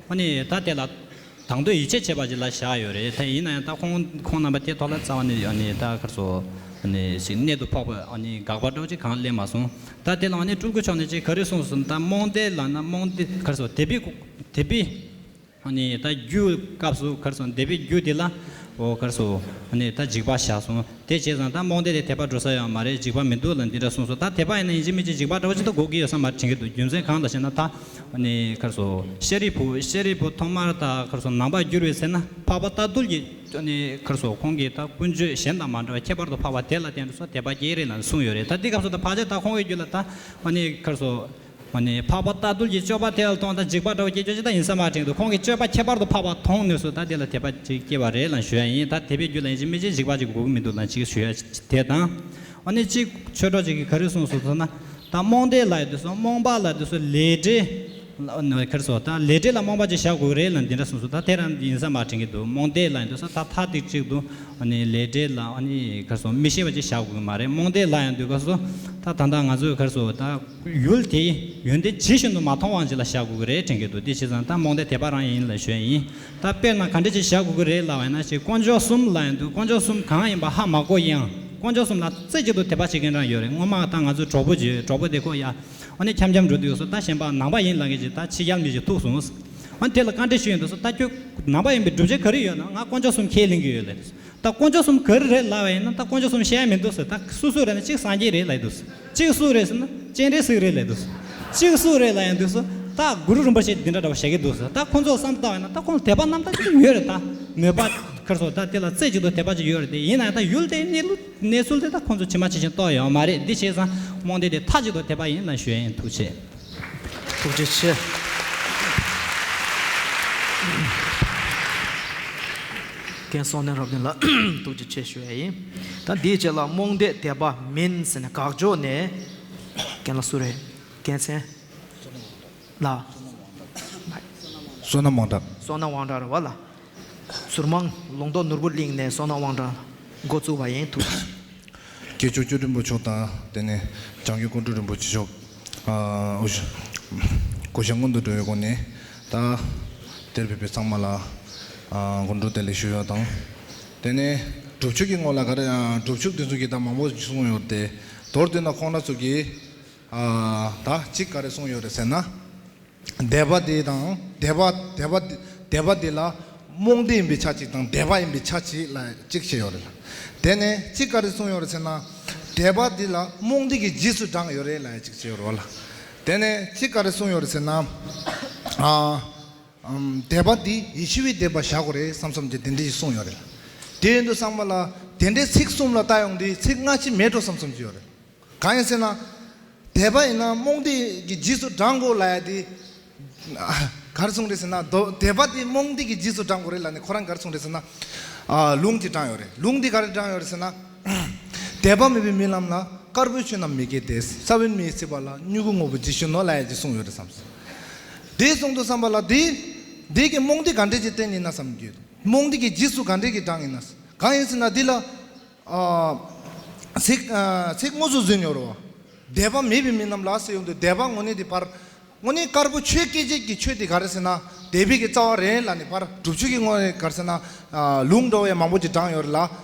ཨ་ནི་ད་དེ་ལ། དང་དོད་ཡིད་ཆེས་བྱེད་པ་ཅིག་ལ་བཞག་ཡོད་རེད། དེ་ཡིན་ན་ཡང་ད་ཁོང་ཁོང་རྣམ་པ་དེ་ཐོག་ལ་རྩ་བ་ནས་ཨ་ནི་ད་ག་རེ་ཟེར། ཨ་ནི་ཞིག་གནད་དུ་ཕོག་པ་ཨ་ནི་དགག་པ་འདྲ་བོ་ཅིག་གང་སླེབས་མ་སོང་། ད་དེ་ལ་ཨ་ནི་སྤྲུལ་སྐུ་མཆོག་ནས་ཅིག་ག་རེ་གསུངས་སོང་། ད་རྨོངས་དད་ལབ་ན་རྨོངས་དད་ག་རེ་ཟེར། དད་པའི་དད་པའི་ཨ་ནི་ད་རྒྱུ་སྐབས་སུ་ག་རེ་ཟེར། དད་པའི་རྒྱུ་དེ་ལ་ ཨོ་གར་སོ། ཨ་ནི་ད་འཇིགས་པ་བཞག་སོང་། དེ་བྱས་ཙང་ད་རྨོངས་དད་དེ་དད་པ་འགྲོ་ས་ཡོད་མ་རེད། འཇིགས་པ་མི་འདུག་ལ་འདི་འདྲ་གསུངས་སོང་། ད་དད་པ་ཡིན་ན་ཡིན་གཅིག་མིན་གཅིག་འཇིགས་པ་འདྲ་བོ་ཅིག་ད་འགོག་གི་ཡོད་ས་མ་རེད་དྲན་གྱི་འདུག་རྒྱུ་མཚན་གང་ལ་ཞེ་ན། ད་ཨ་ནི་གར་སོ་ཤཱ་རིའི་བུ། ཤཱ་རིའི་བུ་ཐོག་མར་ད་གར་སོ་ནང་པར་བསྒྱུར་བའི་ཚེ་ན་འཕགས་པ་རྟ་གདུལ་གྱི་ཨ་ནི་གར་སོ་ཁོང་གིས་ད་ཀུན་སྤྱོད་གཞན་དང་མ་འདྲ་བ་ཁྱད་པར་དུ་འཕགས་པ་དེ་ལ་བརྟེན་ནས་སོ་དད་པ་སྐྱེས་རེད་ལ་གསུངས་ཡོད་རེད། ད་འདི་སྐབས་སུ་ད་ཕལ་ཆེར་ད་ཁོང་གི་རྒྱུད་ལ་ད་ཨ་ནི་གར་སོ། ཨ་ནི་འཕགས་པ་རྟ་གདུལ་གྱི་སྤྱོད་པ་དེ་ལ་མཐོང་དང་འཇིགས་པ་འདྲ་བོ་སྐྱེ་ཆོག་ཅིག་ད་ཡིན་ས་མ་དྲན་འདུག་ཁོང་གིས་སྤྱོད་པ་ཁྱད་པར་དུ་འཕགས་པ་མཐོང་ནས་སུ་ད་དེ་ལ་དད་པ་ཅིག་སྐྱེ་བ་རེད་ལ་ཞུ་ཡ་ཡིན། ད་དད་པའི་རྒྱུ་ལ་ཡིན་གཅིག་མིན་གཅིག་འཇིགས་པ་ཅིག་དགོས་ཀྱི་མི་འདུག་ལ་ཅིག་ཞུ་ཡ་དེ་དང་། ཨ་ནི་གཅིག་ཆོས་གྲོགས་ཅིག་གིས་ག་རེ་གསུངས་སོང་ཟེར་ན། ད་རྨོངས་དད་ལ་ཡོད་དུས་སུ་རྨོངས་པ་ལ་ཡོད་དུས་སུ་ལས་འབྲས། ག་རེ་སོ་ད་ལས་འབྲས་ལ་རྨོངས་པ་ཅིག་བཞག་དགོས་རེད་ལ་འདི་འདྲ་གསུངས་སོང་། ད་དེ་རང་ཡིན་ས་མ་དྲན་གྱི་འདུག་རྨོངས་དད་ལ་ཡོད་དུས་སུ་ད་མཐའ་ཐིག་གཅིག་ཏུ། ཨ་ནི་ལས་འབྲས་ལ་ཨ་ནི་ག་རེ་སོ་མི་ཤེས་པ་ཅིག་བཞག་དགོས་ཀྱི་མ་རེད། རྨོངས་དད་ལ་ཡང་འདུག་ག་སོ། ད་ད་ལྟ་ང་ཚོས་ག་རེ་སོ་ད་ཡུལ་དེའི་ཡོན་ཏན་ཇི་བཞིན་དུ་མ་མཐོང་བ་ཅིག་ལ་བཞག་དགོས་ཀྱི་རེད་དྲན་གྱི་འདུག་དེ་བྱས་ཙང་ད་རྨོངས་དད་དད་པ་རང་ཡིན་ལ་ཞུ་ཡ་ཡིན། ད་དཔེར་ན་ག་འདྲ་ཅིག་བཞག་དགོས་ཀྱི་རེད་ལབ་པ་ཡིན་ན་ཅིག་དཀོན་མཆོག་གསུམ་ལ་ཡང་འདུག་དཀོན་མཆོག་གསུམ་གང་ཡིན་པ་ཧ་མ་གོ་ཡང་དཀོན་མཆོག་གསུམ་ལ་རྩེ་གཅིག་ཏུ་དད་པ་བྱེད་མཁན་རང་ཡོད་རེད། སྔོན་མ་ད་ང་ཚོའི་གྲོགས་པོ་ཅིག་ཡོད། གྲོགས་པོ་དེ་ཁོ་ཡ་ཨ་ནི་འཆམ་འཆམ་འགྲོ་དུས་སོ་ད་གཞན་པ་ནང་པ་ཡིན་ལབ་མཁན་ཅིག་ད་ཕྱི་རྒྱལ་མི་ཅིག་ཐུག་སོང་། ཨ་ནི་དེ་ལ་བཀའ་འདྲི་ཞུས་ཡིན་འདུག་སོ། ད་ཁྱོད་ནང་པ་ཡིན་པའི་སྒྲུབ་བྱེད་ག་རེ་ཡོད་ན། ང་དཀོན་མཆོག་གསུམ་ཁས་ལེན་གྱི་ཡོད་ལབ། ད་དཀོན་མཆོག་གསུམ་ག་རེ་རེད་ལབ་པ་ཡིན་ན་ད་དཀོན་མཆོག་གསུམ་བཤད་ཡ་མི་འདུག་ཟེར། ད་སུ་སུ་རེད་ན་གཅིག་སངས་རྒྱས་རེད་ལབ་འདུག་ཟེར། གཅིག་སུ་རེད་ཟེར་ན་སྤྱན་རས་གཟིགས་རེད་ལབ་འདུག་ཟེར། གཅིག་སུ་རེད་ལབ་ཡ་འདུག་ཟེར། ད་གུ་རུ་རིན་པོ་ཆེ་འདི་འདྲ་འདྲ་བོ་བཤད་ཀྱི་འདུག་ཟེར། ད་ཁོང་ཚོ་བསམ་བཏང་བ་ཡིན་ན་ད་ཁོང་དད་པ་རྣམ་དག་ཅིག་ཡོད་རེད། ད་མོས་པ་ཁར་སོ་ད་དེ་ལ་རྩེ་གཅིག་ཏུ་དད་པ་ཅིག་ཡོད་རེད། དེ་ཡིན་ན་ཡང་ད་ཡུལ་དེའི་གནས་ལུགས་གནས་ཚུལ་དེ་ད་ཁོང་ཚོ་ཇི་མ་ཇི་བཞིན་རྟོགས་ཡོད་མ་རེད། འདི་བྱས་ཙང་རྨོངས་དད་དེ་མཐའ་གཅིག་ཏུ་དད་པ་ཡིན་ལབ་ཞུ་ཡ་ཡིན། ཐུགས་རྗེ་ཆེ། ཐུགས་རྗེ་ཆེ། རྒན་བསོད་ནམས་རབ་བརྟན་ལགས་ཐུགས་རྗེ་ཆེ་ཞུ་ཡ་ཡིན། ད་འདིའི་རྗེས་ལ་རྨོངས་དད་དད་པ་མིན་ཟེར་ནས་དགག་ཕྱོགས་ནས་རྒན་ལགས་སུ་རེད། རྒན་མཚན་ལགས། བསོད་ནམས་དབང་གྲགས། བསོད་ནམས་དབང་གྲགས་རེད་བ་ལགས། ཟུར་དམངས་ལུང་རྟོགས་ནོར་བུ་གླིང་ནས་བསོད་ནམས་དབང་གྲགས་འགོ་བཙུགས་པ་ཡིན། ཐུགས་རྗེ་ཆེ། དཀོན་མཆོག་བཅུ་དྲུག་རིན་པོ་ཆེ་མཆོག་དང་དེ་ནས་བྱང་ཆུབ་ཀོང་སྤྲུལ་རིན་པོ་ཆེ་མཆོག་ཨ་སྐུ་ཞབས་སྔོན་དུ་འགྲོ་བའི་སྒོ་ནས་ད་དེར་ཕེབས་པའི་ཚང་མ་ལ་ཨ་སྒོ་འགྲོ་བདེ་ལེགས་ཞུ་ཡ་དང་། དེ་ནས་སྒྲུབ་མཆོད་ཀྱི་སྔོན་ལ་ག་རེ་ཨ་སྒྲུབ་མཆོད་འདི་ཚོ་གི་ད་མང་པོ་གསུངས་ཡོད་དེ། མདོར་བསྡུས་ན་ཁོང་རྣམ་ཚོ་གིས་ཨ་ད་གཅིག་ག་རེ་གསུངས་ཡོད་རེད་ཟེར་ན། དད་པ་དེ་དང་དད་པ་དད་པ་དད་པ་དེ་ལ་རྨོངས་དད་ཡིན་པའི་ཆ་གཅིག་དང་དད་པ་ཡིན་པའི་ཆ་གཅིག་ལ་གཅིག་བྱས་ཡོད་རེད་ལ། དེ་ནས་གཅིག་ག་རེ་གསུངས་ཡོད་རེད་ཟེར་ན། དད་པ་དེ་ལ་རྨོངས་དད་ཀྱི་རྗེས་སུ་འབྲངས་ཡོད་རེད་ལ་གཅིག་བྱས་ཡོད་རེད་བ་ལ། དེ་ནས་གཅིག་ག་རེ་གསུངས་ཡོད་རེད་ཟེར་ན། ཨ་ཨམ་དད་པ་དེ་ཡིད་ཆེས་པའི་དད་པ་བཞག་དགོས་རེད་བསམ་བསམ་གྱི་དེ་འདྲ་ཞིག་གསུངས་ཡོད་རེད་ལ། དེ་ཡིན་དུས་ཚང་མ་ལ་དེ་འདྲའི་ཚིག་གསུམ་ལ་ལྟ་ཡོང་དུས་ཚིག་སྔ་ཕྱི་མེད་འགྲོ་བསམ་བསམ་གྱི་ཡོད་རེད། གང་ཡིན་ཟེར་ན། དད་པ་ཡིན་ན་རྨོངས་དད་ཀྱི་རྗེས་སུ་འབྲང་དགོས་ལབ་ཡ་དེ། ག་རེ་གསུངས་རེད་ཟེར་ན་དོ་དད་པ་དེ་རྨོངས་དད་ཀྱི་རྗེས་སུ་འབྲང་དགོས་རེད་ལབ་ནས་ཁོ་རང་ག་རེ་གསུངས་རེད་ཟེར་ན། ཨ་ལུང་དེ་དྲངས་ཡོད་རེད། ལུང་དེ་ག་རེ་དྲངས་ཡོད་རེད་ཟེར་ན། དད་པ་མེད་པའི་རྨི་ལམ་ལ་དཀར་པོའི་ཆོས་རྣམས་མི་སྐྱེ་སྟེ། ས་བོན་མེ་ཡིས་ཚིག་པ་ལ་མྱུ་གུ་དངོས་པོ་ཇི་བཞིན་ནོ་ལབ་ཡ་ཅིག་གསུངས་ཡོད་རེད་བསམ། དེ་གསུངས་དུས་ཙམ་པ་ལ་དེ། དེ་གི་རྨོངས་དད་ག་འདྲས་ཀྱི་རྟེན་ཡིན་ན་བསམ་གྱི་ཡོད། རྨོངས་དད་ཀྱི་རྗེས་སུ་ག་འདྲས་ཀྱི་འབྲང་ཡིན་ན། གང་ཡིན་ཟེར་ན་འདི་ལ། ཨ་ཚིག་ཨ་ཚིག་དངོས་སུ་ཟིན་ཡོད་རེད་བ། དད་པ་མེད་པའི་རྨི་ལམ་ལ་ཟེར་ཡོང་དུས་དད་པ་དངོས་གནས་དེ་ཕར། དངོས་གནས་དཀར་པོ་ཆོས་སྐྱེད་བྱེད་ཀྱི་ཆོས་དེ་ག་རེ་ཟེར་ན་དད་པའི་གི་རྩ་བ་རེད་ལབ་ནས་ཕར་སྒྲུབ་མཆོད་ཀྱི་དངོས་གནས་ག་རེ་ཟེར་ན་ཨ་ལུང་འདྲ་བོ་ཡང་མང་པོ་ཅིག་དྲངས་ཡོད་རེད་ལ།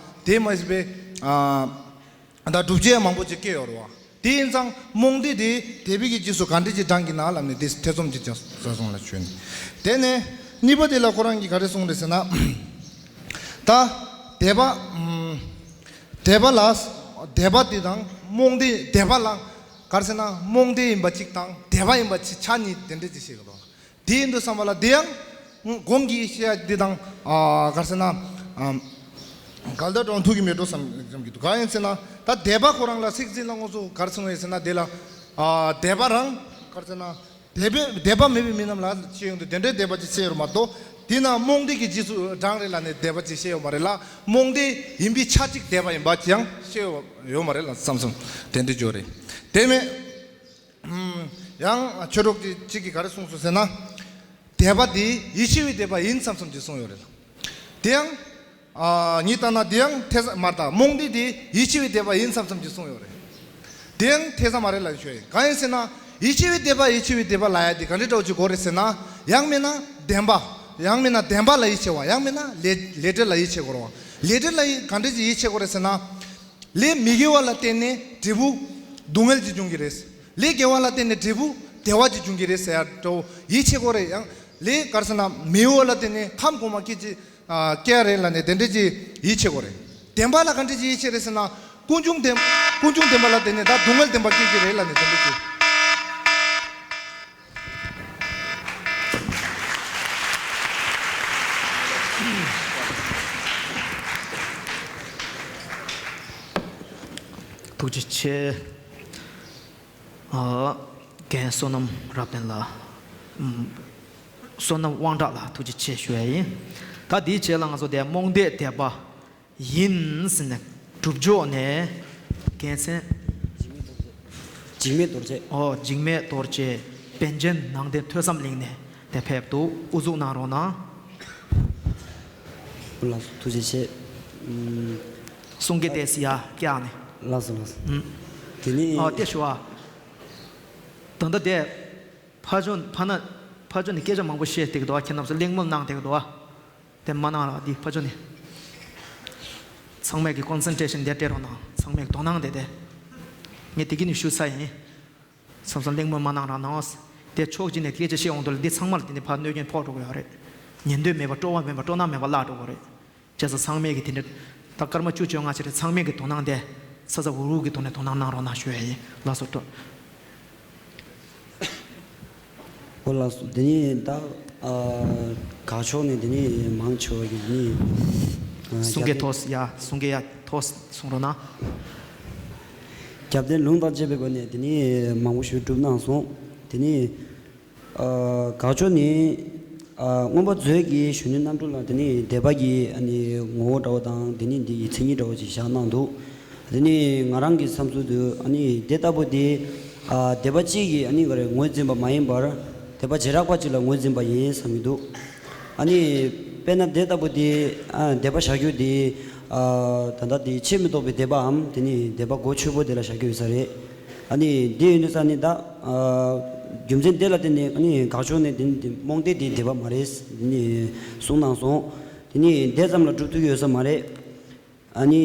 དེ་མ་ཟད་པའི་ཨ་ད་སྒྲུབ་བྱེད་ཡང་མང་པོ་ཅིག་སྐྱེས་ཡོད་རེད་བ། དེ་ཡིན་ཙང་རྨོངས་དད་དེ་དད་པའི་གི་རྗེས་སུ་ག་འདྲས་ཅིག་འབྲང་གི་ན་ལབ་ནས་དེ་ཐེ་ཚོམ་ཅིག་ཀྱང་ཟ་སོང་ལ་བྱོན། དེ་ནས་གཉིས་པ་དེ་ལ་ཁོ་རང་གིས་ག་རེ་གསུངས་རེད་ཟེར་ན། ད་དད་པ་ཨམ། དད་པ་ལ། དད་པ་དེ་དང་རྨོངས་དད་དད་པ་ལ། ག་རེ་ཟེར་ན་རྨོངས་དད་ཡིན་པ་གཅིག་དང་དད་པ་ཡིན་པ་གཅིག་ཆ་གཉིས་དེ་འདྲ་ཅིག་བཤད་གི་འདུག་དེ་ཡིན་དུས་ཙམ་པ་ལ་དེ་ཡང་གོང་གི་བཤད་ཡ་འདི་དང་ཨ་ག་རེ་ཟེར་ན་ཨམ། གལ་ཏེ་གྲོང་ཐུག་གི་མེད་འགྲོ་བསམ་བསམ་གྱི་འདུག་གང་ཡིན་ཟེར་ན་ད་དད་པ་ཁོ་རང་ལ་ཚིག་འཛིན་ལ་དངོས་སུ་ག་རེ་གསུངས་ཡོད་ཟེར་ན་དེ་ལ་ཨ་དད་པ་རང་ག་རེ་ཟེར་ན་དད་པའི་དད་པ་མེད་པའི་རྨི་ལམ་ལ་ཅི་ཡོང་དུས་དེ་འདྲའི་དད་པ་ཅིག་བཤད་ཡོད་མ་གཏོགས་དེ་ན་རྨོངས་དད་ཀྱི་རྗེས་སུ་འབྲང་རེད་ལབ་ནས་དད་པ་ཅིག་བཤད་ཡོད་མ་རེད་ལ། རྨོངས་དད་ཡིན་པའི་ཆ་གཅིག་དད་པ་ཡིན་པ་ཅིག་ཡང་བཤད་ཡོད་མ་རེད་ལ་བསམ་བསམ་དེ་འདྲ་བརྗོད་རེད། དེ་མེད། ཡང་ཆོས་གྲོགས་ཀྱི་གཅིག་གིས་ག་རེ་གསུངས་སོང་ཟེར་ན། དད་པ་དེ་ཡིད་ཆེས་པའི་དད་པ་ཡིན་བསམ་བསམ་ཅིག་གསུངས་ཡོད་རེད། དེ་ཡང་། ཨ་ངས་བལྟས་ན་དེ་ཡང་ཐེ་ཚོམ་མ་རེད། ད་རྨོངས་དད་དེ་ཡིད་ཆེས་པའི་དད་པ་ཡིན་བསམ་བསམ་ཅིག་གསུངས་ཡོད་རེད། དེ་ཡང་ཐེ་ཚོམ་མ་རེད་ལབ་ཆོག་ཡིན། གང་ཡིན་ཟེར་ན་ཡིད་ཆེས་པའི་དད་པ་ཡིད་ཆེས་པའི་དད་པ་ལབ་ཡ་དེ་ག་འདྲ་འདྲ་བོ་ཅིག་དགོས་རེད་ཟེར་ན། ཡང་མིན་ན་བདེན་པ། ཡང་མིན་ན་བདེན་པ་ལ་ཡིད་ཆེས་པ། ཡང་མིན་ན་ལས་ལས་འབྲས་ལ་ཡིད་ཆེས་དགོས་རེད་བ། ལས་འབྲས་ལ་ཡིད་ག་འདྲ་ཅིག་ཡིད་ཆེས་དགོས་རེད་ཟེར་ན། ལས་མི་དགེ་བ་ལ་བརྟེན་ནས་འབྲས་བུ་སྡུག་བསྔལ་ཅིག་འབྱུང་གི་རེད། ལས་དགེ་བ་ལ་བརྟེན་ནས་འབྲས་བུ་བདེ་བ་ཅིག་འབྱུང་གི་རེད་ཟེར་ཡ་འདྲ་བོ་ཡིད་ཆེས་དགོས་རེད། ཡང་ལས་ག་རེ་ཟེར་ན་མི་གཡོ་བ་ལ་བརྟེན་ནས་ཁམས་གོང་མ་སྐྱེ་ཅིག་ ཨ་སྐྱེ་རེད་ལབ་ནས་དེ་འདྲ་ཅིག་ཡིད་ཆེས་དགོས་རེད། བདེན་པ་ལ་ག་འདྲ་ཅིག་ཡིད་ཆེས་རེད་ཟེར་ན། ཀུན་འབྱུང་བདེན། ཀུན་འབྱུང་བདེན་པ་ལ་བརྟེན་ནས་ད་སྡུག་བསྔལ་བདེན་པ་སྐྱེ་གི་རེད་ལབ་ནས་དེ་འདྲ་ཅིག་ཐུགས་རྗེ་ཆེ། ཨ། རྒན་བསོད་ནམས་རབ་བརྟན་ལགས། ཨམ། བསོད་ནམས་དབང་གྲགས་ལགས་ཐུགས་རྗེ་ཆེ་ཞུ་ཡ་ཡིན། ད་དེའི་རྗེས་ལ་ང་ཚོ་དེ་རྨོངས་དད་དད་པ་ཡིན་ཟེར་ནས་གྲུབ་མཆོག་ནས་རྒྱལ་མཚན། འཇིགས་མེད་རྡོ་རྗེ། ཨོ། འཇིགས་མེད་རྡོ་རྗེ། པཎ་ཆེན་ནང་བསྟན་ཐོས་བསམ་གླིང་ནས་དེ་ཕེབས་འདུག་ཨུ་ཚུགས་གནང་རོགས་གནང་། ལགས་སོ། ཐུགས་རྗེ་ཆེ། ཨམ། གསུང་སྐད་དེ་སི་ཡ་བཀྱག་ནས། ལགས་སོ་ལགས་སོ། ཨམ། དེ་ནི། ཨ་དེ་ཞུ་བ། ད་ལྟ་དེ་ཕ་ཇོ་ཕ་ན་ཕ་ཇོ་ནས་སྐད་ཆ་མང་པོ་བཤད་བསྡད་ཀྱི་འདུག་ཁྱེད་རྣམ་ཚོ་གླེང་མོལ་གནང་བསྡད་ཀྱི་འདུག་དེ་མ་གནང་ར་འདི་ཕ་ཇོ་ནས། ཚང་མས་ཀྱི་ཀོན་སེན་ཊྲེ་ཤན་དེ་སྤྲད་རོགས་གནང་། ཚང་མས་དོ་སྣང་དེ་དེ། ངས་དེ་གི་ནས་ཞུ་ཚར་ཡིན། ཚང་མ་གླེང་མོལ་མ་གནང་ར་གནང་། དེ་ཕྱོགས་གཅིག་ནས་སྐད་ཆ་བཤད་ཡོང་དུས་ལ་འདི་ཚང་མ་ལ་དེ་ནས་ཕར་གནོད་སྐྱོན་ཕོག་འགྲོ་གི་ཡོད་རེད། ཉན་འདོད་མེད་པ་སྤྲོ་བ་མེད་པ་སྤྲོ་སྣང་མེད་པ་བརླག་འགྲོ་གི་རེད། བྱས་ཙང་ཚང་མས་ཀྱི་དེ་འདྲ་ད་སྐར་མ་བཅུ་བཅོ་ལྔ་ཅིག་རེད། ཚང་མས་ཀྱི་དོ་སྣང་དེ་ས་ས་འུར་འུར་གྱི་ཐོག་ནས་དོ་སྣང་གནང་རོགས་གནང་ཞུ་ཡ་ཡིན། ལགས་སོ། ཨོ་ལགས་སོ། དེ་ནས་ད་ཨ་དགའ་ཕྱོགས་ནས་དེ་ནས་མང་ཆེ་བ་གིས་དེ་ནས་ཨ་གསུང་སྐད་ཐོས་ཡ། གསུང་སྐད་ཡ་ཐོས་གསུང་རོགས་གནང་། རྒྱབ་རྟེན་ལུང་དང་བཅས་པའི་སྒོ་ནས་དེ་ནས་མང་པོ་ཞིག་བསྒྲུབས་གནང་སོང་། དེ་ནས་ཨ་དགའ་ཕྱོགས་ནས་ཨ་མངོན་པ་མཛོད་ཀྱི་གཞོན་ནུའི་རྣམ་འཕྲུལ་ལ་དེ་ནས་དད་པ་གི་ཨ་ནི་ངོ་བོ་འདྲ་བོ་དང་དེ་ནས་འདི་ཡི་མཚན་ཉིད་འདྲ་བོ་ཅིག་བཞག་གནང་འདུག་དེ་ནི་ང་རང་གི་བསམ་ཚུལ་དུ་ཨ་ནི་དེ་ལྟ་བུ་དེ་ཨ་དད་པ་གཅིག་གིས་ཨ་ནི་ག་རེ་ངོས་འཛིན་པ་མ་ཡིན་པར་དད་པ་བྱེ་བྲག་པ་གཅིག་ལ་ངོས་འཛིན་པ་ཡིན་བསམ་གྱི་འདུག་ཨ་ནི་དཔེར་ན་དེ་ལྟ་བུ་དེ་ཨ་དད་པ་བྱ་རྒྱུ་དེ་ཨ་ད་ལྟ་དེ་ཕྱིར་མི་ལྡོག་པའི་དད་པའམ་དེ་ནི་དད་པ་གོ་ཆོད་པོ་དེ་ལ་བྱ་རྒྱུ་ཡོད་ས་རེད། ཨ་ནི་དེ་ཡིན་དུས་ས་ནི་ད་ཨ་རྒྱུ་མཚན་དེ་ལ་བརྟེན་ནས་ཨ་ནི་དགའ་ཕྱོགས་ནས་དེ་ནི་རྨོངས་དད་དེ་དད་པ་མ་རེད་དེ་ནི་གསུངས་གནང་སོང་། དེ་ནི་དེ་ཙམ་ལ་སྒྲུབ་ཐུབ་ཡོད་ས་མ་རེད། ཨ་ནི།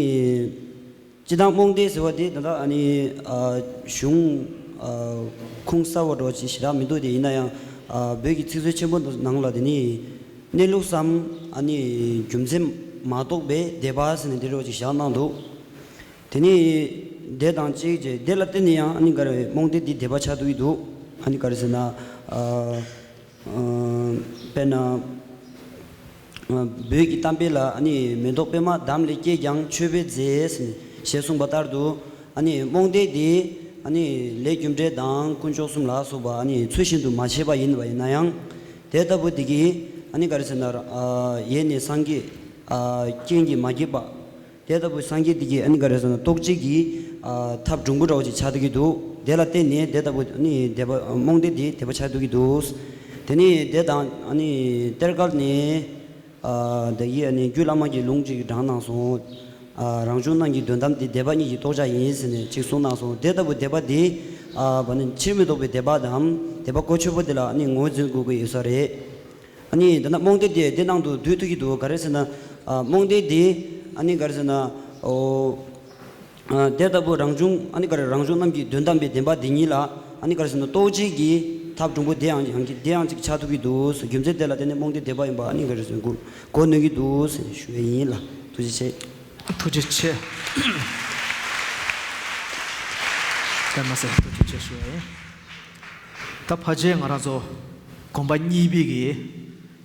སྤྱི་བཏང་རྨོངས་དད་ཟེར་བ་དེ་ད་ལྟ་ཨ་ནི་ཨ་གཞུང་ཨ་ཁུངས་གསར་བ་འདྲ་བོ་ཅིག་ཞེ་དྲག་མི་འདུག་དེ་ཡིན་ན་ཡང་ཨ་བོད་ཀྱི་ཚིག་མཛོད་ཆེན་པོ་ནང་ལ་དེ་ནི་གནས་ལུགས་སམ་ཨ་ནི་རྒྱུ་མཚན་མ་རྟོགས་པའི་དད་པ་ཟེར་ནས་དེ་འདྲ་བོ་ཅིག་བཞག་གནང་འདུག་དེ་ནི་དེ་དང་གཅིག་བྱས་དེ་ལ་བརྟེན་ནས་ཡང་ཨ་ནི་ག་རེ་རྨོངས་དད་དེ་དད་པ་ཆགས་ཐུབ་ཀྱི་འདུག་ཨ་ནི་ག་རེ་ཟེར་ན་ཨ། དཔེར་ན། བོད་ཀྱི་གཏམ་དཔེ་ལ་ནི་མེ་ཏོག་པད་མ་འདམ་ལས་སྐྱེས་ཀྱང་མཆོད་པས་མཛེས་ཞེས་གསུངས་པ་ལྟར་དུ་ནི་རྨོངས་དད་དེ་ནི་ལས་རྒྱུ་འབྲས་དང་དཀོན་མཆོག་གསུམ་ལ་སོགས་པ་ནི་ཚུལ་བཞིན་དུ་མ་བྱས་པ་ཡིན་པ་ཡིན་ན་ཡང་དེ་ལྟ་བུ་དེ་གིས་ནི་ག་རེ་ཟེར་ན་ཡེ་ནས་སངས་རྒྱས་རྐྱེན་གྱིས་མ་སྐྱེས་པ། དེ་ལྟ་བུའི་སངས་རྒྱས་འདི་གིས་ཨ་ནི་ག་རེ་ཟེར་ན་རྟོགས་བྱེད་ཀྱི་ཨ་ཐབས་གྲུང་པོ་འདྲ་བོ་ཅིག་ཆགས་བསྡད་ཀྱི་འདུག་དེ་ལ་བརྟེན་ནས་དེ་ལྟ་བུ་ཨ་ནི་དད་པ་རྨོངས་དད་དེ་དད་པ་ཆགས་བསྡད་ཀྱི་འདུག་དེ་ནས་དེ་དང་ཨ་ནི་གཏེར་མཁན་ནས་ཨ་དེ་གིས་ཨ་ནི་རྒྱུད་བླ་མ་གི་ལུང་ཅིག་དྲངས་གནང་སོང་། ཨ་རང་བྱུང་རྣམས་ཀྱི་དོན་དམ་དེ་དད་པ་ཉིད་ཀྱི་རྟོགས་བྱ་ཡིན་ཟེར་ནས་ཅིག་གསུངས་གནང་སོང་། དེ་ལྟ་བུ་དད་པ་དེ་ཨ་བ་ནི་ཕྱིར་མི་ལྡོག་པའི་དད་པ་དང་དད་པ་གོ་ཆོད་པོ་དེ་ལ་ཨ་ནི་ངོས་འཛིན་དགོས་ཀྱི་ཡོད་ས་རེད། ཨ་ནི་འདི་ན་རྨོངས་དད་དེ་དེ་ནང་དུ་འདུས་ཐུབ་ཀྱི་འདུག་ག་རེ་ཟེར་ན། ཨ་རྨོངས་དད་དེ་ཨ་ནི་ག་རེ་ཟེར་ན། ཨོ། ཨ་དེ་ལྟ་བུ་རང་བྱུང་ཨ་ནི་ག་རེ་རང་བྱུང་རྣམས་ཀྱི་དོན་དམ་པའི་བདེན་པ་འདི་ཉིད་ལ་ཨ་ནི་ག་རེ་ཟེར་ན་རྟོགས་བྱེད་ཀྱི་ཐབས་གྲུང་པོ་དེ་ཡང་ཡང་གི་དེ་ཡང་ཅིག་ཆགས་ཐུབ་ཀྱི་འདུག་རྒྱུ་མཚན་དེ་ལ་བརྟེན་ནས་རྨོངས་དད་དད་པ་ཡིན་པ་ཨ་ནི་ག་རེ་ཟེར་གོ་གོ་ནུས་ཀྱི་འདུག་ཞུ་བ་ཡིན་ལ། ཐུགས་རྗེ་ཆེ། ཐུགས་རྗེ་ཆེ། དཔེ་མ་ཟད་ཐུགས་རྗེ་ཆེ་ཞུ་བ་ཡིན། ད་ཕལ་ཆེར་ང་རང་ཚོ་གོམ་པ་གཉིས་པའི་གི་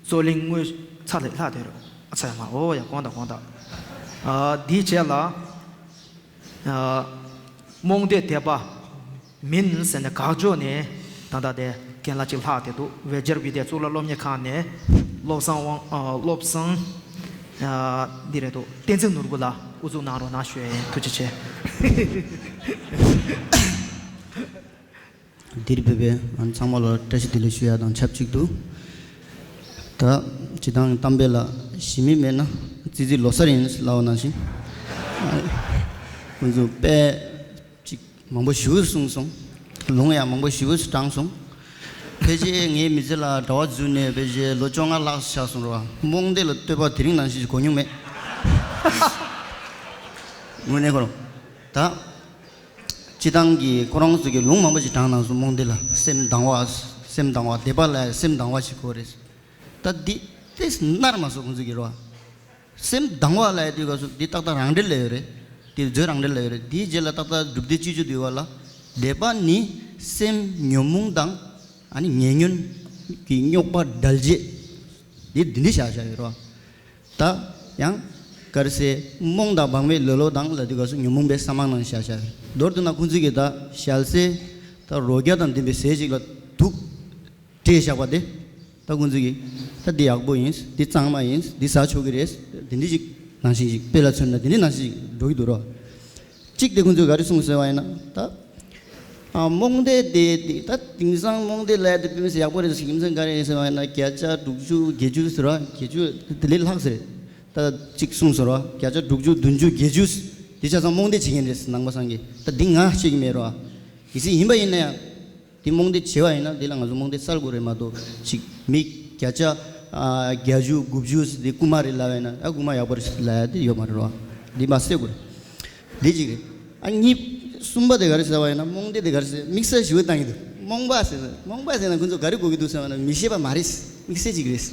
རྩོད་གླེང་དངོས་ཚར་ལས་ལྷག་དེ་རུ་ཨ་ཚ་ཡ་མ་འོ་ཡ་དགོངས་དག་དགོངས་དག་ཨ་འདིའི་རྗེས་ལ་ཨ་རྨོངས་དད་དད་པ་མིན་ཟེར་ནས་དགག་བྱ་ནས་ད་ལྟ་དེ་རྒན་ལགས་གཅིག་ལྷག་དེ་འདུག་ཝེ་ཇར་བི་དེ་གཙུག་ལག་སློབ་གཉེར་ཁང་ནས་བློ་བཟང་དབང་ཨ་བློ་བཟང་ཨ་འདི་རེད་འདུག་བསྟན་འཛིན་ནོར་བུ་ལགས་དབུ་འཛུགས་གནང་རོགས་གནང་ཞུ་ཡ་ཡིན། ཐུགས་རྗེ་ཆེ། འདིར་ཕེབས་པའི་ཨ་ཚང་མ་ལ་བཀྲ་ཤིས་བདེ་ལེགས་ཞུ་ཡ་དང་ཆབས་ཅིག་ཏུ། ད་སྤྱི་བཏང་གཏམ་དཔེ་ལ་གཞི་མེད་མེད་ན་ཙི་ཙི་ལོ་གསར་ཡིན་ལབ་པ་ནང་བཞིན། ཁོང་ཚོ་དཔེ་ཅིག་མང་པོ་ཞེ་པོ་གསུངས་སོང་། ལུང་ཡང་མང་པོ་ཞེ་པོ་དྲངས་སོང་། ཕལ་ཆེར་ངའི་མི་ཚེ་ལ་གྲྭ་པ་འཛུལ་ནས་ཕལ་ཆེར་ལོ་བཅོ་ལྔ་ལྷག་ཙམ་ཆགས་སོང་ར། རྨོངས་དད་ལ་བསྟོད་པ་དེ་རིང་ནང་བཞིན་གོ་མྱོང་མེད། དངོས་གནས་ཁོ་རང་། ད། སྤྱི་བཏང་གི་ཁོ་རང་ཚོ་གི་ལུང་མང་པོ་ཞིག་དྲངས་གནང་སོང་། རྨོངས་དད་ལ་སེམས་དང་བ། སེམས་དང་བ། དད་པ་ལ་སེམས་དང་བ་ཞིག་དགོས་རེད། ད་འདི་ཏེས་ནར་མ་སོང་ཁོང་ཚོ་གི་རོ། སེམས་དང་བ་ལབ་ཡ་དུས་སྐབས་སུ་འདི་ཏག་ཏག་རང་འགྲེལ་ལ་ཡོད་རེད། དེ་མཛོད་རང་འགྲེལ་ལ་ཡོད་རེད། དེའི་རྗེས་ལ་ཏག་ཏག་སྒྲུབ་སྡེ་སྤྱི་སྤྱོད་དུ་ཡོད་པ་ལ། བཟླས་པ་ནི་སེམས་ཉོན་མོངས་དང་། ཨ་ནི་ཉེ་ཉོན་གྱི་རྙོག་པ་བྲལ་བྱེད། འདི་འདི་འདི་བཞག་བཞག་ཡོད་རེད་བ། ད་ཡང་ག་རེ་ཟེར། རྨོངས་དང་སྦགས་མའི་ལེ་ལོ་དང་ལབ་དུས་སྐབས་སུ་ཉོན་མོངས་པའི་ས་མང་ནང་བཞག་བཞག་ཡོད་རེད། མདོར་བསྡུ་ན་ཁོང་ཚོས་ཀྱི་ད་ཞལ་ཟས་ད་རོ་བརྒྱ་དང་ལྡན་པའི་ཟས་ཅིག་ལ་དུག་སྤྲད་བཞག་པ་དེ། ད་ཁོང་ཚོས་ཀྱིས་ད་འདི་ཡག་པོ་ཡིན། འདི་གཙང་མ་ཡིན། འདི་ཟ་ཆོག་གི་རེད། འདི་འདྲ་ཅིག་ནང་བཞིན་ཅིག་དཔེ་ལ་མཚོན་ན་འདི་འདྲ་ནང་བཞིན་ཅིག་འགྲོ་གི་འདུག་རོ། གཅིག་དེ་ཁོང་ཚོས་ག་རེ་གསུངས་ཟེར་བ་ཡིན་ན། ད་ཨ་རྨོངས་དད་དེ་དེ་ད་དེང་སང་རྨོངས་དད་ལབ་ཡ་དེ་དཔེ་མི་སྲིད་ཡག་པོ་རེད་ཟེར་གྱི་མི་ཚང་ག་རེ་ཡིན་ཟེར་བ་ཡིན་ན། བརྒྱ་ཆ་དྲུག་ཅུ་བརྒྱད་ཅུ་ཟེར་བ། བརྒྱད་ཅུ་དེ་ལས་ལྷག་ཟེར། ད་གཅིག་གསུངས་ཟེར་བ། བརྒྱ་ཆ་དྲུག་ཅུ་བདུན་ཅུ་བརྒྱད་ཅུ་དེ་ཆ་ཚང་རྨོངས་དད་བྱེད་མཁན་རེད་ཟེར། ནང་པ་སངས་རྒྱས་ད་འདི་ང་བཤད་ཀྱི་མེད་རོ། གལ་སྲིད་ཡིན་པ་ཡིན་ན་ཡང་། དེ་རྨོངས་དད་བྱེད་པ་ཡིན་ན་དེ་ལ་ང་ཚོ་རྨོངས་དད་སེལ་དགོས་རེད་མ་གཏོགས། ཅིག་མི་བརྒྱ་ཆ་ཨ་བརྒྱད་ཅུ་དགུ་བཅུ་དེ་རྐུན་མ་རེད་ལབ་པ་ཡིན་ན་ཨ་རྐུན་མ་ཡག་པོ་རེད་ལབ་ཡ་དེ་ཡོད་མ་རེད་རོ། འདི་མ་སེལ་དགོས་རེད། འདི་གཅིག་རེད། ཨ་གཉིས་གསུམ་པ་དེ་ག་རེ་ཟེར་བ་ཡིན་ན། རྨོངས་དད་དེ་ག་རེ་ཟེར། དམིགས་བསལ་ཞེ་པོ་བཏང་གི་འདུག་རྨོངས་པ་ཟེར་ན། རྨོངས་པ་ཟེར་ན་ཁོ་ཚོ་ག་རེ་གོ་གི་འདུག་ཟེར་བ་ན་མི་ཤེས་པ་མ་རེད། དམིགས་བསལ་གཅིག་རེད།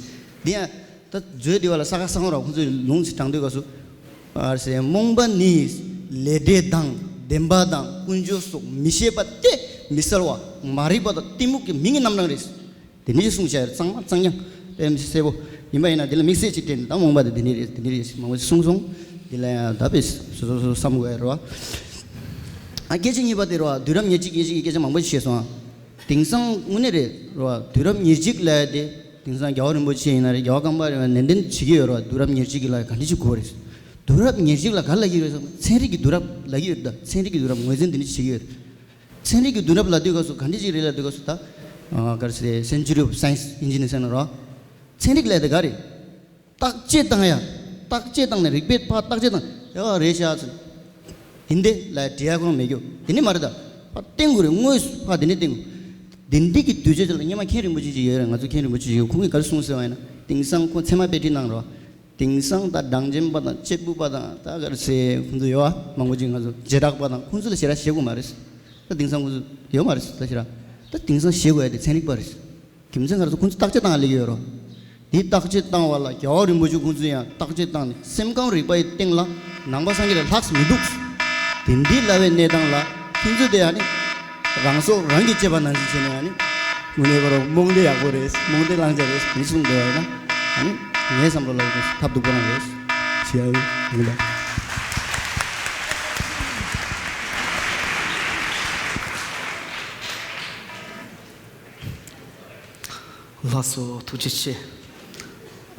འདི་ཡང་། ད་མཛོད་འདི་བ་ལ་ས་ག་ས་ག་རོགས་ཁོང་ཚོས་ལུང་ཞིག་དྲངས་དུས་སྐབས་སུ། ཨ་ཟེར། རྨོངས་པ་ནི་ལས་འབྲས་དང་བདེན་པ་དང་ཀུན་འབྱུང་སོགས་མི་ཤེས་པ་སྟེ་མི་གསལ་བ་མ་རིག་པ་དང་གཏི་མུག་གི་མིང་གི་རྣམ་གྲངས་རེད། དེ་ནས་གསུངས་བྱ་ཡར་གཙང་མ་གཙང་རྐྱང་དཔེ་མི་སྲིད་གསལ་པོ་ཡིན་པ་ཡིན་ན། དེ་ལ་དམིགས་བསལ་ཅིག་སྤྲད་ནས་ད་རྨོངས་པ་དེ་འདི་ནས་རེད། འདི་ནས་རེད་ཟེར་མང་པོ་ཞིག་གསུངས་སོང་། དེ་ལ་ཡང་ད་དཔེ་སོ་སོ་སོ་བསམ་དགོས་ཡ་རེད་བ། ཨ་སྐད་ཆ་གཉིས་པ་དེ་རེད་བ། དུས་རབས་ཉེར་གཅིག་ཉེར་གཅིག་གི་སྐད་ཆ་མང་པོ་ཞིག་བཤད་སོང་ཨ། དེང་སང་དངོས་གནས་རེད་རོ། དུས་རབས་ཉེར་གཅིག་ལབ་ཡ་དེ། དེང་སང་རྒྱལ་བ་རིན་པོ་ཆེ་ཡིན་ན་རེད། རྒྱལ་བ་ཀརྨ་པ་ཡིན་ན་ནན་ཏན་བྱེད་ཀྱི་ཡོད་རོ། དུས་རབས་ཉེར་གཅིག་གི་ལ་ག་འདྲ་ཞིག་དགོས་རེད། དུས་རབས་ཉེར་གཅིག་ལ་ག་ལབ་ཀྱི་ཡོད་ཟེར་ན་ཚན་རིག་གི་དུས་རབས་ལབ་ཀྱི་ཡོད་རེད། ད་ཚན་རིག་གི་དུས་རབས་ངོས་འཛིན་དེ་འདྲ་བྱེད་ཀྱི་ཡོད་རེད། ཚན་རིག་གི་དུས་རབས་ལབ་དུས་སྐབས་སུ་ག་འདྲ་ཞིག་རེད་ལབ་དུས་སྐབས་སུ། ད་ཨ་ག་རེ་ཟེར། Century of Science ཡིན་གཅིག་ནས་ཟེར་ན་རོ། ཚན་རིག་ལབ་ཡ་དེ་ག་རེད། བརྟག་དཔྱད་བཏང་ཡ། བརྟག་དཔྱད་བཏང་ནས་རིག་པས་ཕར་བརྟག་དཔྱད་བཏང་ཡ་རེད་ཤག་ཟེར། ཡིན་དེ་ལ་དྲི་ཡ་ཁོ་རང་མེད་རྒྱུ་དེ་ནི་མ་རེད། ད་ཕར་བསྟན་དགོས་རེད། དངོས་སུ་ཕར་དེ་ནི་བསྟན་དགོས། དེ་འདི་གི་དུས་ཚོད་དེ་ལ་སྔོན་མ་མཁན་རིན་པོ་ཆེ་ཅིག་ཡོད་རེད། ང་ཚོ་མཁན་རིན་པོ་ཆེ་ཅིག་ཡོད། ཁོང་གིས་ག་རེ་གསུངས་ཟེར་བ་ཡིན་ན། དེང་སང་ཁོང་ཚད་མ་དཔེ་ཁྲིད་གནང་རོགས། དེང་སང་ད་གྲངས་ཅན་པ་དང་གཅེར་བུ་པ་དང་ད་ག་རེ་ཟེར་ཁོང་ཚོ་ཡོད་ཨ། མང་པོ་ཅིག་ང་ཚོ་བྱེ་བྲག་པ་དང་ཁོང་ཚོ་ལ་ཞེ་དྲག་ཞེད་དགོས་མ་རེད། ད་དེང་སང་ཁོང་ཚོ་ཡོད་མ་རེད། ད་ཞེ་དྲག་ད་དེང་སང་ཞེད་དགོས་ཡ་དེ་ཚན་རིག་པ་རེད། རྒྱུ་མཚན་ག་རེ་ཟེར། ཁོང་ཚོས་བརྟག་དཔྱད་བཏང་ལེགས་ཡོད་རོ། དེ་བརྟག་དཔྱད་བཏང་བ་ལ་རྒྱལ་བ་རིན་པོ་ཆེ་ཁོང་ཚོས་ཡང་བརྟག་དཔྱད་བཏང་ནས་སེམས་ཁམས་རིག་པ་ཡི་སྟེང་ལ་ནང་པ་སངས་རྒྱས་ལས་ལྷག་མི་འདུག་དེ་འདི་ལབ་པའི་གནས་སྟངས་ལ་ཁྱེད་ཚོས་དེ་ཨ་ནི་རང་སྲོག་རང་གིས་བཅད་པ་ནང་བཞིན་བྱས་ནས་ཨ་ནི་དངོས་གནས་ཁོ་རང་རྨོངས་དད་ཡག་པོ་རེད། རྨོངས་དད་བླང་བྱ་རེད། མི་གསུང་བསྡད་པ་ཡིན་ན་ཨ་ནི་ངའི་བསམ་བློ་ལ་ཡིན་ན་ཐབས་སྡུག་པོ་རང་རེད། ཞེས་ཡིན་ལ། ལགས་སོ། ཐུགས་རྗེ་ཆེ།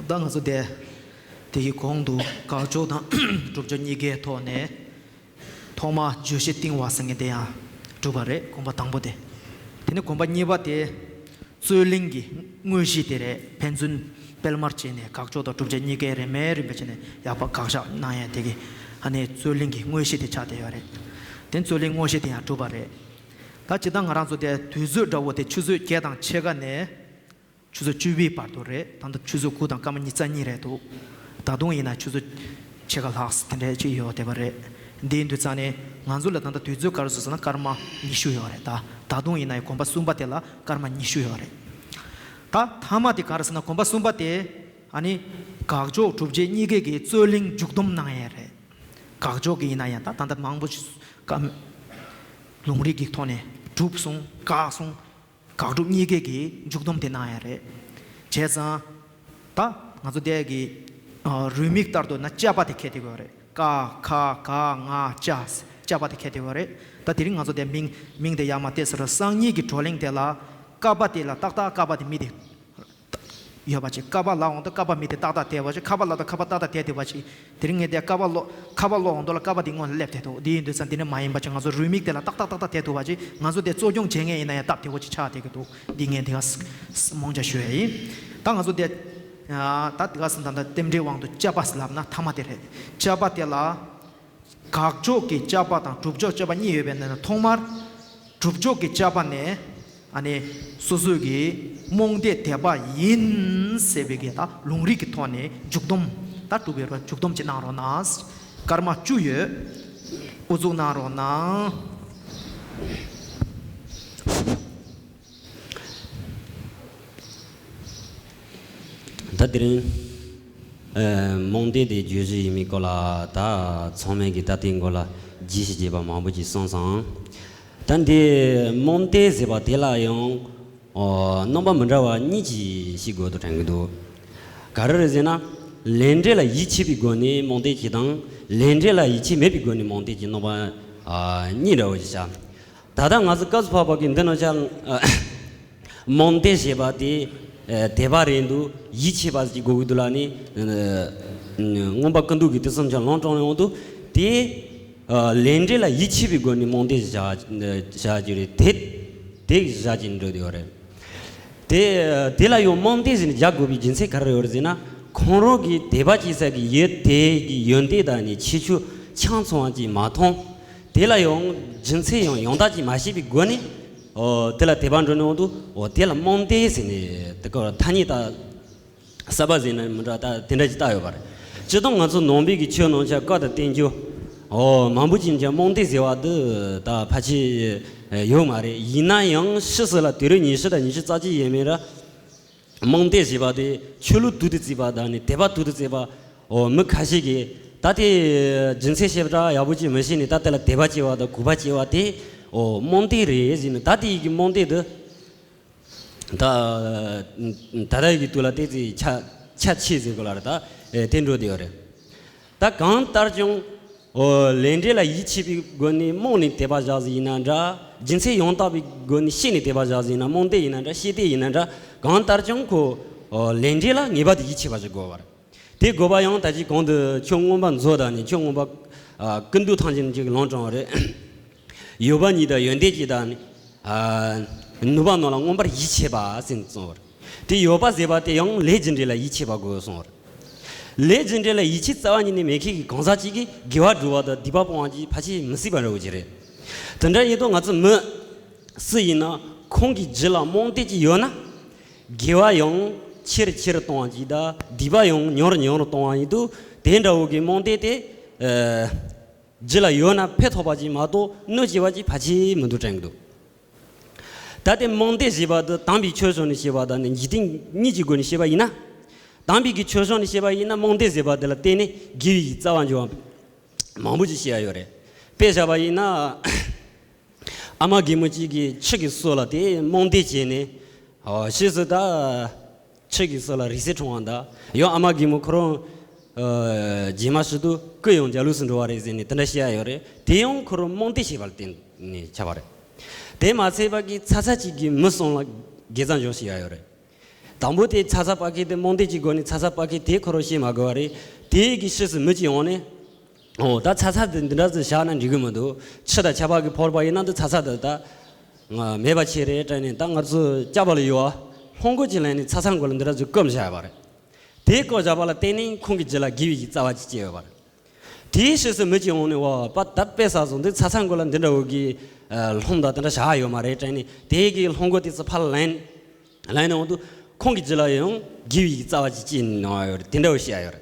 ད་ང་ཚོ་དེ། དེ་གི་གོང་དུ་དགག་སྦྱོར་དང་སྒྲུབ་སྦྱོར་གཉིས་ཀའི་ཐོག་ནས་ཐོག་མ་བརྗོད་གཞི་བཏིང་བ་ཟེར་མཁན་དེ་ཡང་གྲུབ་པ་རེད། གོམ་པ་དང་པོ་དེ། དེ་ནས་གོམ་པ་གཉིས་པ་དེ་རྩོད་གླེང་གི་དངོས་གཞི་དེ་རེད། ཕན་ཚུན་སྤེལ་མར་བྱས་ནས་དགག་སྦྱོར་དང་སྒྲུབ་སྦྱོར་གཉིས་ཀའི་རིམ་པས་རིམ་པས་བྱས་ནས་ཡག་པ་དགག་བཞག་གནང་ཡ་དེ་གི་ཨ་ནི་རྩོད་གླེང་གི་དངོས་གཞི་དེ་ཆགས་བསྡད་ཡོད་རེད། དེ་རྩོད་གླེང་དངོས་གཞི་དེ་ཡང་གྲུབ་པ་རེད། ད་ཇི་ལྟར་ང་རང་ཚོ་དེ་དུས་ཚོད་འདྲ་བོ་དེ་ཆུ་ཚོད་བརྒྱད་དང་ཕྱེད་ཀ་ནས། ཆུ་ཚོད་བཅུ་པའི་བར་དུ་རེད། ད་ལྟ་ཆུ་ཚོད་དགུ་དང་སྐར་མ་ཉི་ཤུ་རྩ་གཉིས་རེད་འདུག་ད་དུང་ཡིན་ན་ཆུ་ཚོད་ཕྱེད་ཀ་ལྷག་དེ་འདྲ་ཅིག་ཡོད་བསྡད་པ་རེད། འདི་ཡིན་དུས་ཙང་ནས་ང་ཚོ་ལ་ད་ལྟ་དུས་ཚོད་ག་རེ་བཟོས་ཟེར་ན་སྐར་མ་ཉི་ཤུ་ཡོད་རེད། ད་ད་དུང་ཡིན་ན་ཡང་གོམ་པ་གསུམ་པ་དེ་ལ་སྐར་མ་ཉི་ཤུ་ཡོད་རེད། ད་མཐའ་མ་དེ་ག་རེ་ཟེར་ན་གོམ་པ་གསུམ་པ་དེ་ཨ་ནི་དགག་སྦྱོར་སྒྲུབ་བྱེད་གཉིས་ཀའི་གི་རྩོད་གླེང་མཇུག་བསྡོམས་གནང་ཡས་རེད། དགག་སྦྱོར་གི་ཡིན་ན་ཡང་ད་ད་ལྟ་མང་པོ་ཞིག་བཀའ་ལུང་རིགས་ཀྱི་ཐོག་ནས་གྲུབ་སོང་བཀག་སོང་། དགག་སྒྲུབ་གཉིས་ཀའི་གི་མཇུག་བསྡོམས་དེ་གནང་ཡ་རེད། བྱས་ཙང་། ད་ང་ཚོ་དེ་གི་ཨ་རུས་མིང་ལྟར་དུ་ན་དཔྱད་པ་དེ་ཁྱད་དེ་གོ་རེད། ཀ་ཁ་ག་ང་ཅ། དཔྱད་པ་དེ་ཁྱད་དེ་གོ་རེད། ད་དེ་རིང་ང་ཚོ་དེ་མིང་མིང་དེ་ཡར་མར་བལྟས་ཟེར་ར། སང་ཉིན་གི་བགྲོ་གླེང་དེ་ལ་ཀ་པ་དེ་ལ་ཏག་ཏག་ཀ་པ་དེ་མི་དེ་ཡོད་པ་ཅིག་ཀ་པ་ལ་འོང་དུས་ཀ་པ་མི་དེ་ཏག་ཏག་བསྡད་པ་ཅིག་ཁ་པ་ལ་དུས་ཁ་པ་ཏག་ཏག་བསྡད་བསྡད་པ་ཅིག་དེ་རིང་ངས་དེ་ཀ་པ་ལོ་ཁ་པ་ལོ་འོང་དོ་ལ་ཀ་པ་དེ་སྔོན་ལ་སླེབས་བསྡད་འདུག་དེ་ཡིན་དུས་ཙང་དེ་ནི་མ་ཡིན་པ་ཅིག་ང་ཚོ་རུས་མིང་དེ་ལ་ཏག་ཏག་ཏག་ཏག་བསྡད་འདུག་པ་ཅིག་ང་ཚོ་དེ་གཙོ་སྐྱོང་བྱེད་མཁན་ཡིན་ན་ཡང་སྟབས་བདེ་བོ་ཅིག་ཆགས་བསྡད་ཀྱི་འདུག་འདི་ངས་དེ་ག་ས་ས་རྨོངས་ཆ་ཞུ་ཡ་ཡིན། ད་ང་ཚོ་དེ་ད་དེ་ག་ས་ད་ལྟ་རྟེན་འབྲེལ་དབང་དུ་དཔྱད་པ་ལབ་ན་ཐ་མ་དེ་རེད། དཔྱད་པ་དེ་ལ། དགག་སྦྱོར་གྱི་དཔྱད་པ་དང་སྒྲུབ་སྦྱོར་དཔྱད་པ་གཉིས་ཡོད་པའི་ནང་ནས་ཐོག་མར་སྒྲུབ་སྦྱོར་གྱི་དཔྱད་པ་ནས་ཨ་ནི་སོ་སོའི་གི་རྨོངས་དད་དད་པ་ཡིན་ཟེར་བའི་གི་ད་ལུང་རིགས་ཀྱི་ཐོག་ནས་མཇུག་སྡོམ་ད་གྲུབ་ཡོད་རེད། མཇུག་སྡོམ་ཅིག་གནང་རོགས་གནང་། སྐར་མ་བཅུ་ཡོད། ཨུ་ཚུགས་གནང་རོགས་གནང་། ད་དེ་རིང་ རྨོངས་དད་དེ་བརྗོད་གཞི་ཡིན་མིན་སྐོར་ལ་ད་ཚང་མས་ཀྱི་ད་དེའི་སྐོར་ལ་རྒྱས་བཤད་བྱས་པ་མང་པོ་ཅིག་གསུངས་སོང་། ད་འདི་རྨོངས་དད་ཟེར་བ་དེ་ལ་ཡང་རྣམ་པ་མི་འདྲ་བ་གཉིས་ཀྱིས་ཤེས་དགོས་དུ་དྲན་གྱི་འདུག་ག་རེ་རེད་ཟེར་ན། ལས་འབྲས་ལ་ཡིད་ཆེས་པའི་སྒོ་ནས་རྨོངས་དད་ཅིག་དང་། ལས་འབྲས་ལ་ཡིད་ཆེས་མེད་པའི་སྒོ་ནས་རྨོངས་དད་ཅིག་རྣམ་པ་གཉིས་འདྲ་བོ་ཞིག་བྱ། ད་ལྟ་ང་ཚོ་སྐབས་སུ་བབ་པ་གི་འདི་ནང་ཆ་རྨོངས་དད་ཞེས་པ་དེ་དད་པ་རེད་འདུག་ཡིད་ཆེས་པ་ཞིག་དགོས་ཀྱི་འདུག་ལ་ནི། མངོན་པ་ཀུན་བཏུས་ཀྱི་དེ་བསམ་འཆར་ལོངས་སྤྲང་ཡོང་དུས་དེ། ལས་འབྲས་ལ་ཡིད་ཆེས་པའི་སྒོ་ནས་རྨོངས་དད་བྱ་བྱ་རྒྱུ་རེད་དེ། དེ་བྱ་ཅིག་འགྲོ་བསྡད་ཡོད་རེད། དེ་དེ་ལ་ཡང་རྨོངས་དད་ཟེར་ནས་རྒྱག་དགོས་པའི་རྒྱུ་མཚན་ག་རེ་ཡོད་རེད་ཟེར་ན། ཁོང་རང་གི་དད་པ་བྱེད་ས་གི་ཡུལ་དེ་གི་ཡོན་ཏན་དང་ནི་ཁྱད་ཆོས་ཆ་ཚང་བ་ཅིག་མ་མཐོང་། དེ་ལ་ཡང་རྒྱུ་མཚན་ཡང་ཡང་དག་ཅིག་མ་ཤེས་པའི་སྒོ་ནས། ཨོ་དེ་ལ་དད་པ་འགྲོ་ནས་འོང་དུས་ཨོ་དེ་ལ་རྨོངས་དད་ཟེར་ནས་དེ་ཀ་ཐ་སྙད་ད་གསར་པ་ཟེར་ན་མི་འདྲ་ད་དེ་འདྲ་ཅིག་བཏགས་ཡོད་པ་རེད། སྤྱིར་བཏང་ང་ཚོ་ནང་པའི་གི་ཆོས་ནང་ཆ་བཀའ་དང་བསྟན་འགྱུར་ཨོ་མང་པོ་ཅིག་ཀྱང་རྨོངས་དད་ཟེར་བ་འདི་ད་ཕལ་ཆེར་ཡོད་མ་རེད། ཡིན་ན་ཡང་ཕྱིས་སུ་ལ་དུས་རབས་ཉི་ཤུ་དང་ཉི་ཤུ་རྩ་གཅིག་ཡས་མས་ར། རྨོངས་དད་ཞེས་པ་དེ་ཆོས་ལུགས་དུས་དུ་བརྩིས་པ་དང་ནི་དད་པ་དུས་དུ་བརྩིས་པ། འོ་མི་ཁ་ཤས་ཀྱིས་ད་དེ་རྒྱུ་མཚན་ཞིབ་ཕྲ་ཡག་པོ་ཅིག་མི་ཤེས་ནས་ད་དེ་ལ་དད་པ་སྐྱེ་བ་དང་གུས་པ་སྐྱེ་བ་དེ་འོ་རྨོངས་དད་རེད་ཟེར་ནས། ད་དེ་ཡི་གི་རྨོངས་དད་དེ་ད་ད་ལྟ་ཡི་གི་དུས་ལ་བལྟས་ཚེ་ཁྱད་ཁྱད་ཆེ་ཟེར་དགོས་ལ་རེད། ད་དེ་འགྲོ་བསྡད་ཡོད་རེད། ད་གང་ལྟར་ཀྱང་། ཨོ། ལས་འབྲས་ལ་ཡིད་ཆེས་པའི་སྒོ་ནས་རྨོངས་ནས་དད་པ་བཞག་ཟིག་ཡིན་ན་འདྲ། རྒྱུ་མཚན་ཡང་དག་པའི་སྒོ་ནས་ཤེས་ནས་དད་པ་བཞག་ཟིག་ཡིན་ན། རྨོངས་དད་ཡིན་ན་འདྲ། ཤེས་དད་ཡིན་ན་འདྲ། གང་ལྟར་ཀྱང་ཁོ། ཨོ། ལས་འབྲས་ལ་ངེས་པར་དུ་ཡིད་ཆེས་པ་ཞིག་དགོས་པ་རེད། དེ་དགོས་པ་ཡང་ད་ཅི་གོང་དུ་ཆོས་མངོན་པ་མཛོད་དང་ནི་ཆོས་མངོན་པ། ཨ། ཀུན་བཏུས་ཐམས་ཅད་ནས་ཅིག་ལོངས་སྤྲང་བ་རེད། ཡོད་པ་ཉིད་དང་ཡོན་ཏན་གཅིག་དང་ནི། ཨ། ནུས་པ་རྣམས་ལ་མངོན་པར་ཡིད་ཆེས་པ་ཟེར་ནས་གསུངས་པ་རེད། དེ་ཡོད་པ་ཟེར་བ་དེ་ཡང་ལས་རྒྱུ་འབྲས་ལ་ཡིད་ཆེས་པ་དགོས་གསུངས་པ་རེད། ལས་རྒྱུ་འབྲས་ལ་ཡིད་ཆེས་རྩ་བ་ཉིད་ནས་མེད་མཁན་གྱི་གང་ཟག་ཅིག་གིས་དགེ་བ་སྒྲུབ་པ་དང་སྡིག་པ་སྤོང་བ་ཅིག་ཕལ་ཆེར་མི་སྲིད་པ་འདྲ་བོ་ཅིག་རེད། དེ་འདྲ་ཡིན་དུས་ང་ཚོ་མི་སུ་ཡིན་ན་ཁོང་གི་རྒྱུད་ལ་རྨོངས་དད་ཅིག་ཡོད་ན། དགེ་བ་ཡང་ཆེ་རུ་ཆེ་རུ་གཏོང་བ་ཅིག་དང་སྡིག་པ་ཡང་ཉུང་རུ་ཉུང་རུ་གཏོང་བ་ཡིན་དུས་དེ་འདྲ་བོ་གི་རྨོངས་དད་དེ། ཨ། རྒྱུད་ལ་ཡོད་ན་ཕན་ཐོགས་པ་ཅིག་མ་གཏོགས་གནོད་སྐྱེལ་བ་ཅིག་ཕལ་ཆེར་མི་འདུག་དྲན་གྱི་འདུག་ད་ལྟའི་རྨོངས་དད་ཞེས་པ་འདི་དམ་པའི་ཆོས་ཕྱོགས་ནས་བཤད་པ་དང་ནི་འཇིག་རྟེན་གཉིས་ཀྱི་སྒོ་ནས་བཤད་པ་ཡིན་ན། དམ་པའི་གི་ཆོས་ཕྱོགས་ནས་བཤད་པ་ཡིན་ན་རྨོངས་དད་ཟེར་བ་འདི་ལ་བརྟེན་ནས་དགེ་བའི་གི་རྩ་བ་འཇོག་པ་མང་པོ་ཅིག་བཤད་ཡ་ཡོད་རེད། དཔེ་བཞག་པ་ཡིན་ན། ཨ་མ་རྒན་མོ་གཅིག་གིས་ཁྱི་གི་སོ་ལ་དེ་རྨོངས་དད་བྱས་ནས། ཨོ། ཕྱིས་སུ་ད། ཁྱི་གི་སོ་ལ་རིགས་སྲས་འཁྲུངས་པ་འདྲ། ཡང་ཨ་མ་རྒན་མོ་ཁོ་རང་། ཨ། རྗེས་མ་ཞིག་ཏུ་སྐུ་ཡང་འཇའ་ལུས་སུ་འགྲོ་བ་རེད་ཟེར་ནས་དེ་འདྲ་བཤད་ཡ་ཡོད་རེད། དེ་ཡང་ཁོ་རང་རྨོངས་དད་བྱས་པ་ལ་བརྟེན་ནས་ཆགས་པ་རེད། དེ་མ་ཚད་པ་གི་ཚ་ཚ་གཅིག་གིས་མི་གསུམ་ལ་དགེ་རྩ་འཇོག་བྱེད་ཡ་ཡོད་རེད། དང་པོ་དེ་ཚ་ཚ་པ་ཁེ་དེ་རྨོངས་དད་ཀྱི་སྒོ་ནས་ཚ་ཚ་པ་ཁེ་དེ་ཁོ་རང་ཤེས་མ་དགོས་པ་རེད། དེ་གི་ཕྱིས་སུ་མི་གཅིག་འོང་ནས། ཨོ། ད་ཚ་ཚ་དེ་འདི་འདྲ་ཟིག་བཞག་ན་འགྲིག་གི་མི་འདུག་ཁྱི་དང་ཆ་པ་གི་ཕོར་པ་ཡིན་ན་འདི་ཚ་ཚ་དེ་ད་ང་མེད་པ་ཆེ་རེད་དྲན་ནས། ད་ང་ཚོ་སྐྱ་བ་ལ་ཡོད་ཨ། ལྷུང་མགོ་ཅིག་ལེན་ནས་ཚ་ཚ་མགོ་ལ་འདི་འདྲ་ཟིག་བསྐུམ་བཞག་པ་རེད། དེ་བསྐུམ་བཞག་པ་ལ་བརྟེན་ནས་ཁོང་གི་རྒྱུད་ལ་དགེ་བའི་གི་རྩ་བ་ཅིག་སྐྱེས་ཡོད་པ་རེད། དེའི་ཕྱིས་སུ་མི་གཅིག་འོང་ནས་ཨོ་པ་ད་དཔེ་བསགས་སོང་། འདི་ཚ་ཚ་མགོ་ལ་འདི་འདྲ་བོ་གི་ལྷུང་དང་དེ་འདྲ་བཞག་ཡོད་མ་རེད་དྲན་ནས་དེ་གི་ལྷུང་མགོ་དེ་ཚོ་ཕར་ལེན། ལེན་ནས་འོང་དུས་ཁོང་གི་རྒྱུད་ལ་ཡང་དགེ་བའི་གི་རྩ་བ་ཅིག་སྐྱེས་ནས་ཡོད་རེད། དེ་འདྲ་བོ་བཤད་ཡོད་རེད།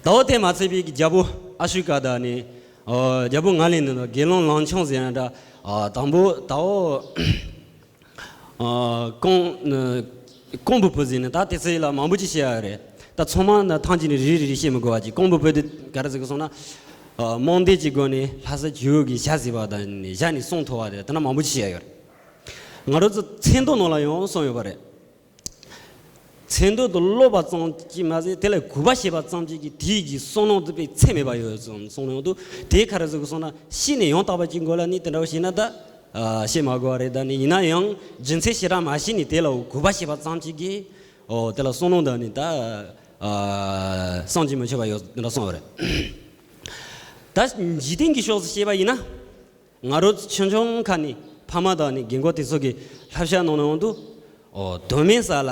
ད་འོ་དེ་མ་ཚད་པའི་རྒྱལ་པོ་ཨ་ཤུ་ཀ་དང་ནི། ཨོ། རྒྱལ་པོ་ང་ལས་ནི་དགེ་སློང་ལང་ཆུང་ཟེར་ཡ་འདྲ། ཨ། དང་པོ་ད་འོ། ཨ། ཀོང་། ཀོང་པོའི་བུ་ཟེར་ནི་ད་དེ་ཚོ་ཡི་ལ་མང་པོ་ཅིག་བཤད་ཡ་རེད། ད་ཚང་མ་ན་ཐང་ཅིག་ནས་རེ་རེ་རེ་བཤད་མི་དགོས་པ་ཅིག་ཀོང་པོའི་བུ་དེ་ག་རེ་ཟེར་གི་སོང་ན། ཨ། རྨོངས་དད་ཀྱི་སྒོ་ནས་ལྷ་ས་ཇོ་བོ་གི་ཞྭ་ཟེར་བ་དང་ནི་ཞྭ་ནས་སྲུང་ཐུབ་པ་དེ་དེ་འདྲ་མང་པོ་ཅིག་བཤད་ཡ་ཡོད་རེད། ང་རང་ཚོ་མཚན་ཐོ་ནང་ལ་ཡང་གསུངས་ཡོད་པ་རེད། མཚན་ཐོ་དེ་ཀློག་པ་ཙམ་གྱིས་མ་ཟད་དེ་ལ་གུས་པ་བྱེད་པ་ཙམ་གྱིས་ཀྱི་དེའི་གི་བསོད་ནམས་དེ་དཔེ་ཚད་མེད་པ་ཡོད་ཙམ་གསུངས་ཡོང་དུས་དེ་ག་རེ་ཟེར་གི་སོང་ན་ཤེས་ནས་ཡང་དག་པ་ཅིག་མགོ་ལ་ནི་དེ་འདྲ་བོ་བྱས་ན་ད། ཨ། བཤད་མ་དགོས་པ་རེད། ད་ནི་ཡིན་ན་ཡང་རྒྱུ་མཚན་ཞེ་དྲག་མ་ཤེས་ནས་དེ་ལ་གུས་པ་བྱེད་པ་ཙམ་གྱིས་ཀྱི། ཨོ། དེ་ལ་བསོད་ནམས་དང་ནི་ད། ཨ། བསམ་གྱིས་མི་ཁྱབ་པ་ཡོད་དེ་འདྲ་གསུངས་པ་རེད། ད་འཇིག་རྟེན་གྱི་ཕྱོགས་སུ་བཤད་པ་ཡིན་ན། ང་རང་ཆུང་ཆུང་ཁ་ནས་ཕ་མ་དང་ནི་རྒན་གོག་དེ་ཚོ་གི་བསླབ་བྱ་གནང་ནས་འོང་དུས། ཨོ། དོན་མེད་ས་ལ་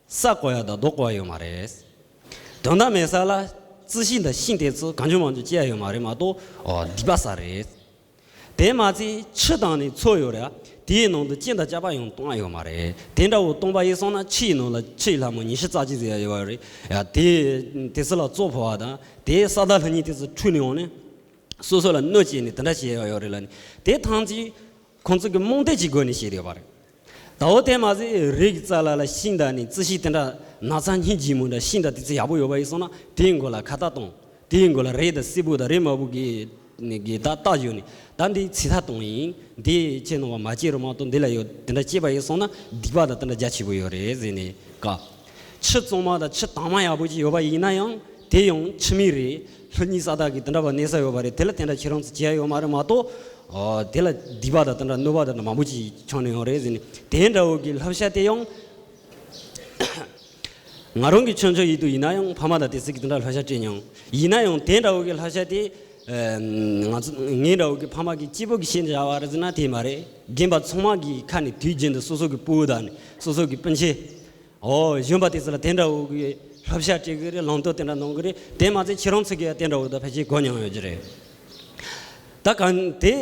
ས་བརྐོ་ཡ་དང་རྡོ་བརྐོ་ཡ་ཡོད་མ་རེད། དོན་དག་མེད་ས་ལ་རྩི་ཤིང་དང་ཤིང་དེ་ཚོ་གང་བྱུང་མང་བྱུང་སྐྱེ་ཡ་ཡོད་མ་རེད་མ་གཏོགས། ཨོ། སྡིག་པ་བསགས་རེད། དེ་མ་ཚད་ཆུ་དང་ནི་མཚོ་ཡོད་རེད། དེའི་ནང་དུ་གཅིན་དང་སྐྱག་པ་ཡང་གཏོང་ཡ་ཡོད་མ་རེད། དེ་འདྲ་བོ་གཏོང་པ་ཡིན་སོང་ན་ཆུ་ཡི་ནང་ལ་ཆུ་ཡི་ལྷ་མོ་ཉི་ཤུ་རྩ་གཅིག་ཟེར་ཡ་ཡོད་རེད་ཡ། དེ་དེ་ཚོ་ལ་བཙོག་ཕོག་པ་དང་དེ་ས་དང་ལྷ་ཉིད་དེ་ཚོ་འཁྲུལ་ནས་འོང་ནས། སོ་སོ་ལ་གནོད་བྱས་ནས་དེ་འདྲ་བྱས་ཡོད་རེད་ལ་ནི། དེ་ཐམས་ཅད་ཁོང་ཚོ་གི་རྨོངས་དད་ཀྱི་སྒོ་ནས་བྱས་ཡོད་པ་རེད། ད་འོ་དེ་མ་ཟད་རི་གི་རྩ་ལ་ལ་ཤིང་དང་ནི་རྩི་ཤིང་དེ་འདྲ་ན་ཚ་སྙིང་རྗེ་མོ་འདྲ་ཤིང་དང་དེ་ཚོ་ཡག་པོ་ཡོད་པ་ཡིན་སོང་ན་དེའི་མགོ་ལ་ཁ་བཏགས་གཏོང་། དེའི་མགོ་ལ་རས་དང་སེར་པོ་དང་རས་དམར་པོ་གི་གི་ད་རྟགས་ཡོད་ནི་ད་འདི་ཚིག་ཐག་གཏོང་ཡིན། འདི་ཁྱེད་རྣམ་པ་མ་བྱེད་རོགས་མ་གཏོགས། འདི་ལ་ཡོད་དེ་འདྲ་བྱེད་པ་ཡིན་སོང་ན་སྡིག་པ་དང་དེ་འདྲ་རྒྱ་ཆེ་པོ་ཡོད་རེད་ཟེར་ནས་བཀག། ཆུ་གཙང་མ་དང་ཆུ་དྭངས་མ་ཡག་པོ་ཅིག་ཡོད་པ་ཡིན་ན་ཡང་དེ་ཡང་འཆི་མེད་རེད། ལྷ་གཉིས་ས་བདག་གི་དེ་འདྲ་བ་གནས་ས་ཡོད་པ་རེད། དེ་ལ་དེ་འདྲ་ཁྱེད་རང་ཚོ་བྱེད་ཡ་ཡོད་མ་རེད་མ་གཏོགས། ཨོ་དེ་ལ་སྡིག་པ་དང་དེ་འདྲ་གནོད་པ་དང་མང་པོ་ཅིག་བྱུང་ནས་ཡོང་རེད་ཟེར་ནས་དེ་འདྲ་བོ་གི་བསླབ་བྱ་དེ་ཡང་། ང་རང་གི་ཆུང་ཆུང་ཡིན་དུས་ཡིན་ན་ཡང་ཕ་མ་དང་དེ་ཚོ་གི་དེ་འདྲ་བསླབ་བྱ་སྤྲད་མྱོང་། ཡིན་ན་ཡང་དེ་འདྲ་བོ་གི་བསླབ་བྱ་དེ། ཨ་ང་ཚོ་ངའི་འདྲ་བོ་གི་ཕ་མ་གི་སྐྱིད་པོ་གི་བཤད་བྱ་བ་རེད་ཟེར་ན་དེ་མ་རེད། རྒན་པ་ཚང་མ་གི་ཁ་ནས་དུས་རྒྱུན་དུ་སོ་སོ་གི་སྤུ་གུ་དང་ནི་སོ་སོ་གི་སྤུན་མཆེད། ཨོ་གཞོན་པ་དེ་ཚོ་ལ་དེ་འདྲ་བོ་གི་བསླབ་བྱ་སྤྲད་གི་རེད། ལམ་སྟོན་དེ་འདྲ་གནང་གི་རེད། དེ་མ་ཚད་ཁྱེད་རང་ཚོ་གིས་ཡང་དེ་འདྲ་བོ་ད་ཕལ་ཆེར་གོ་མྱོང་ཡོད་ཀྱི་རེད། ད་གང་དེ་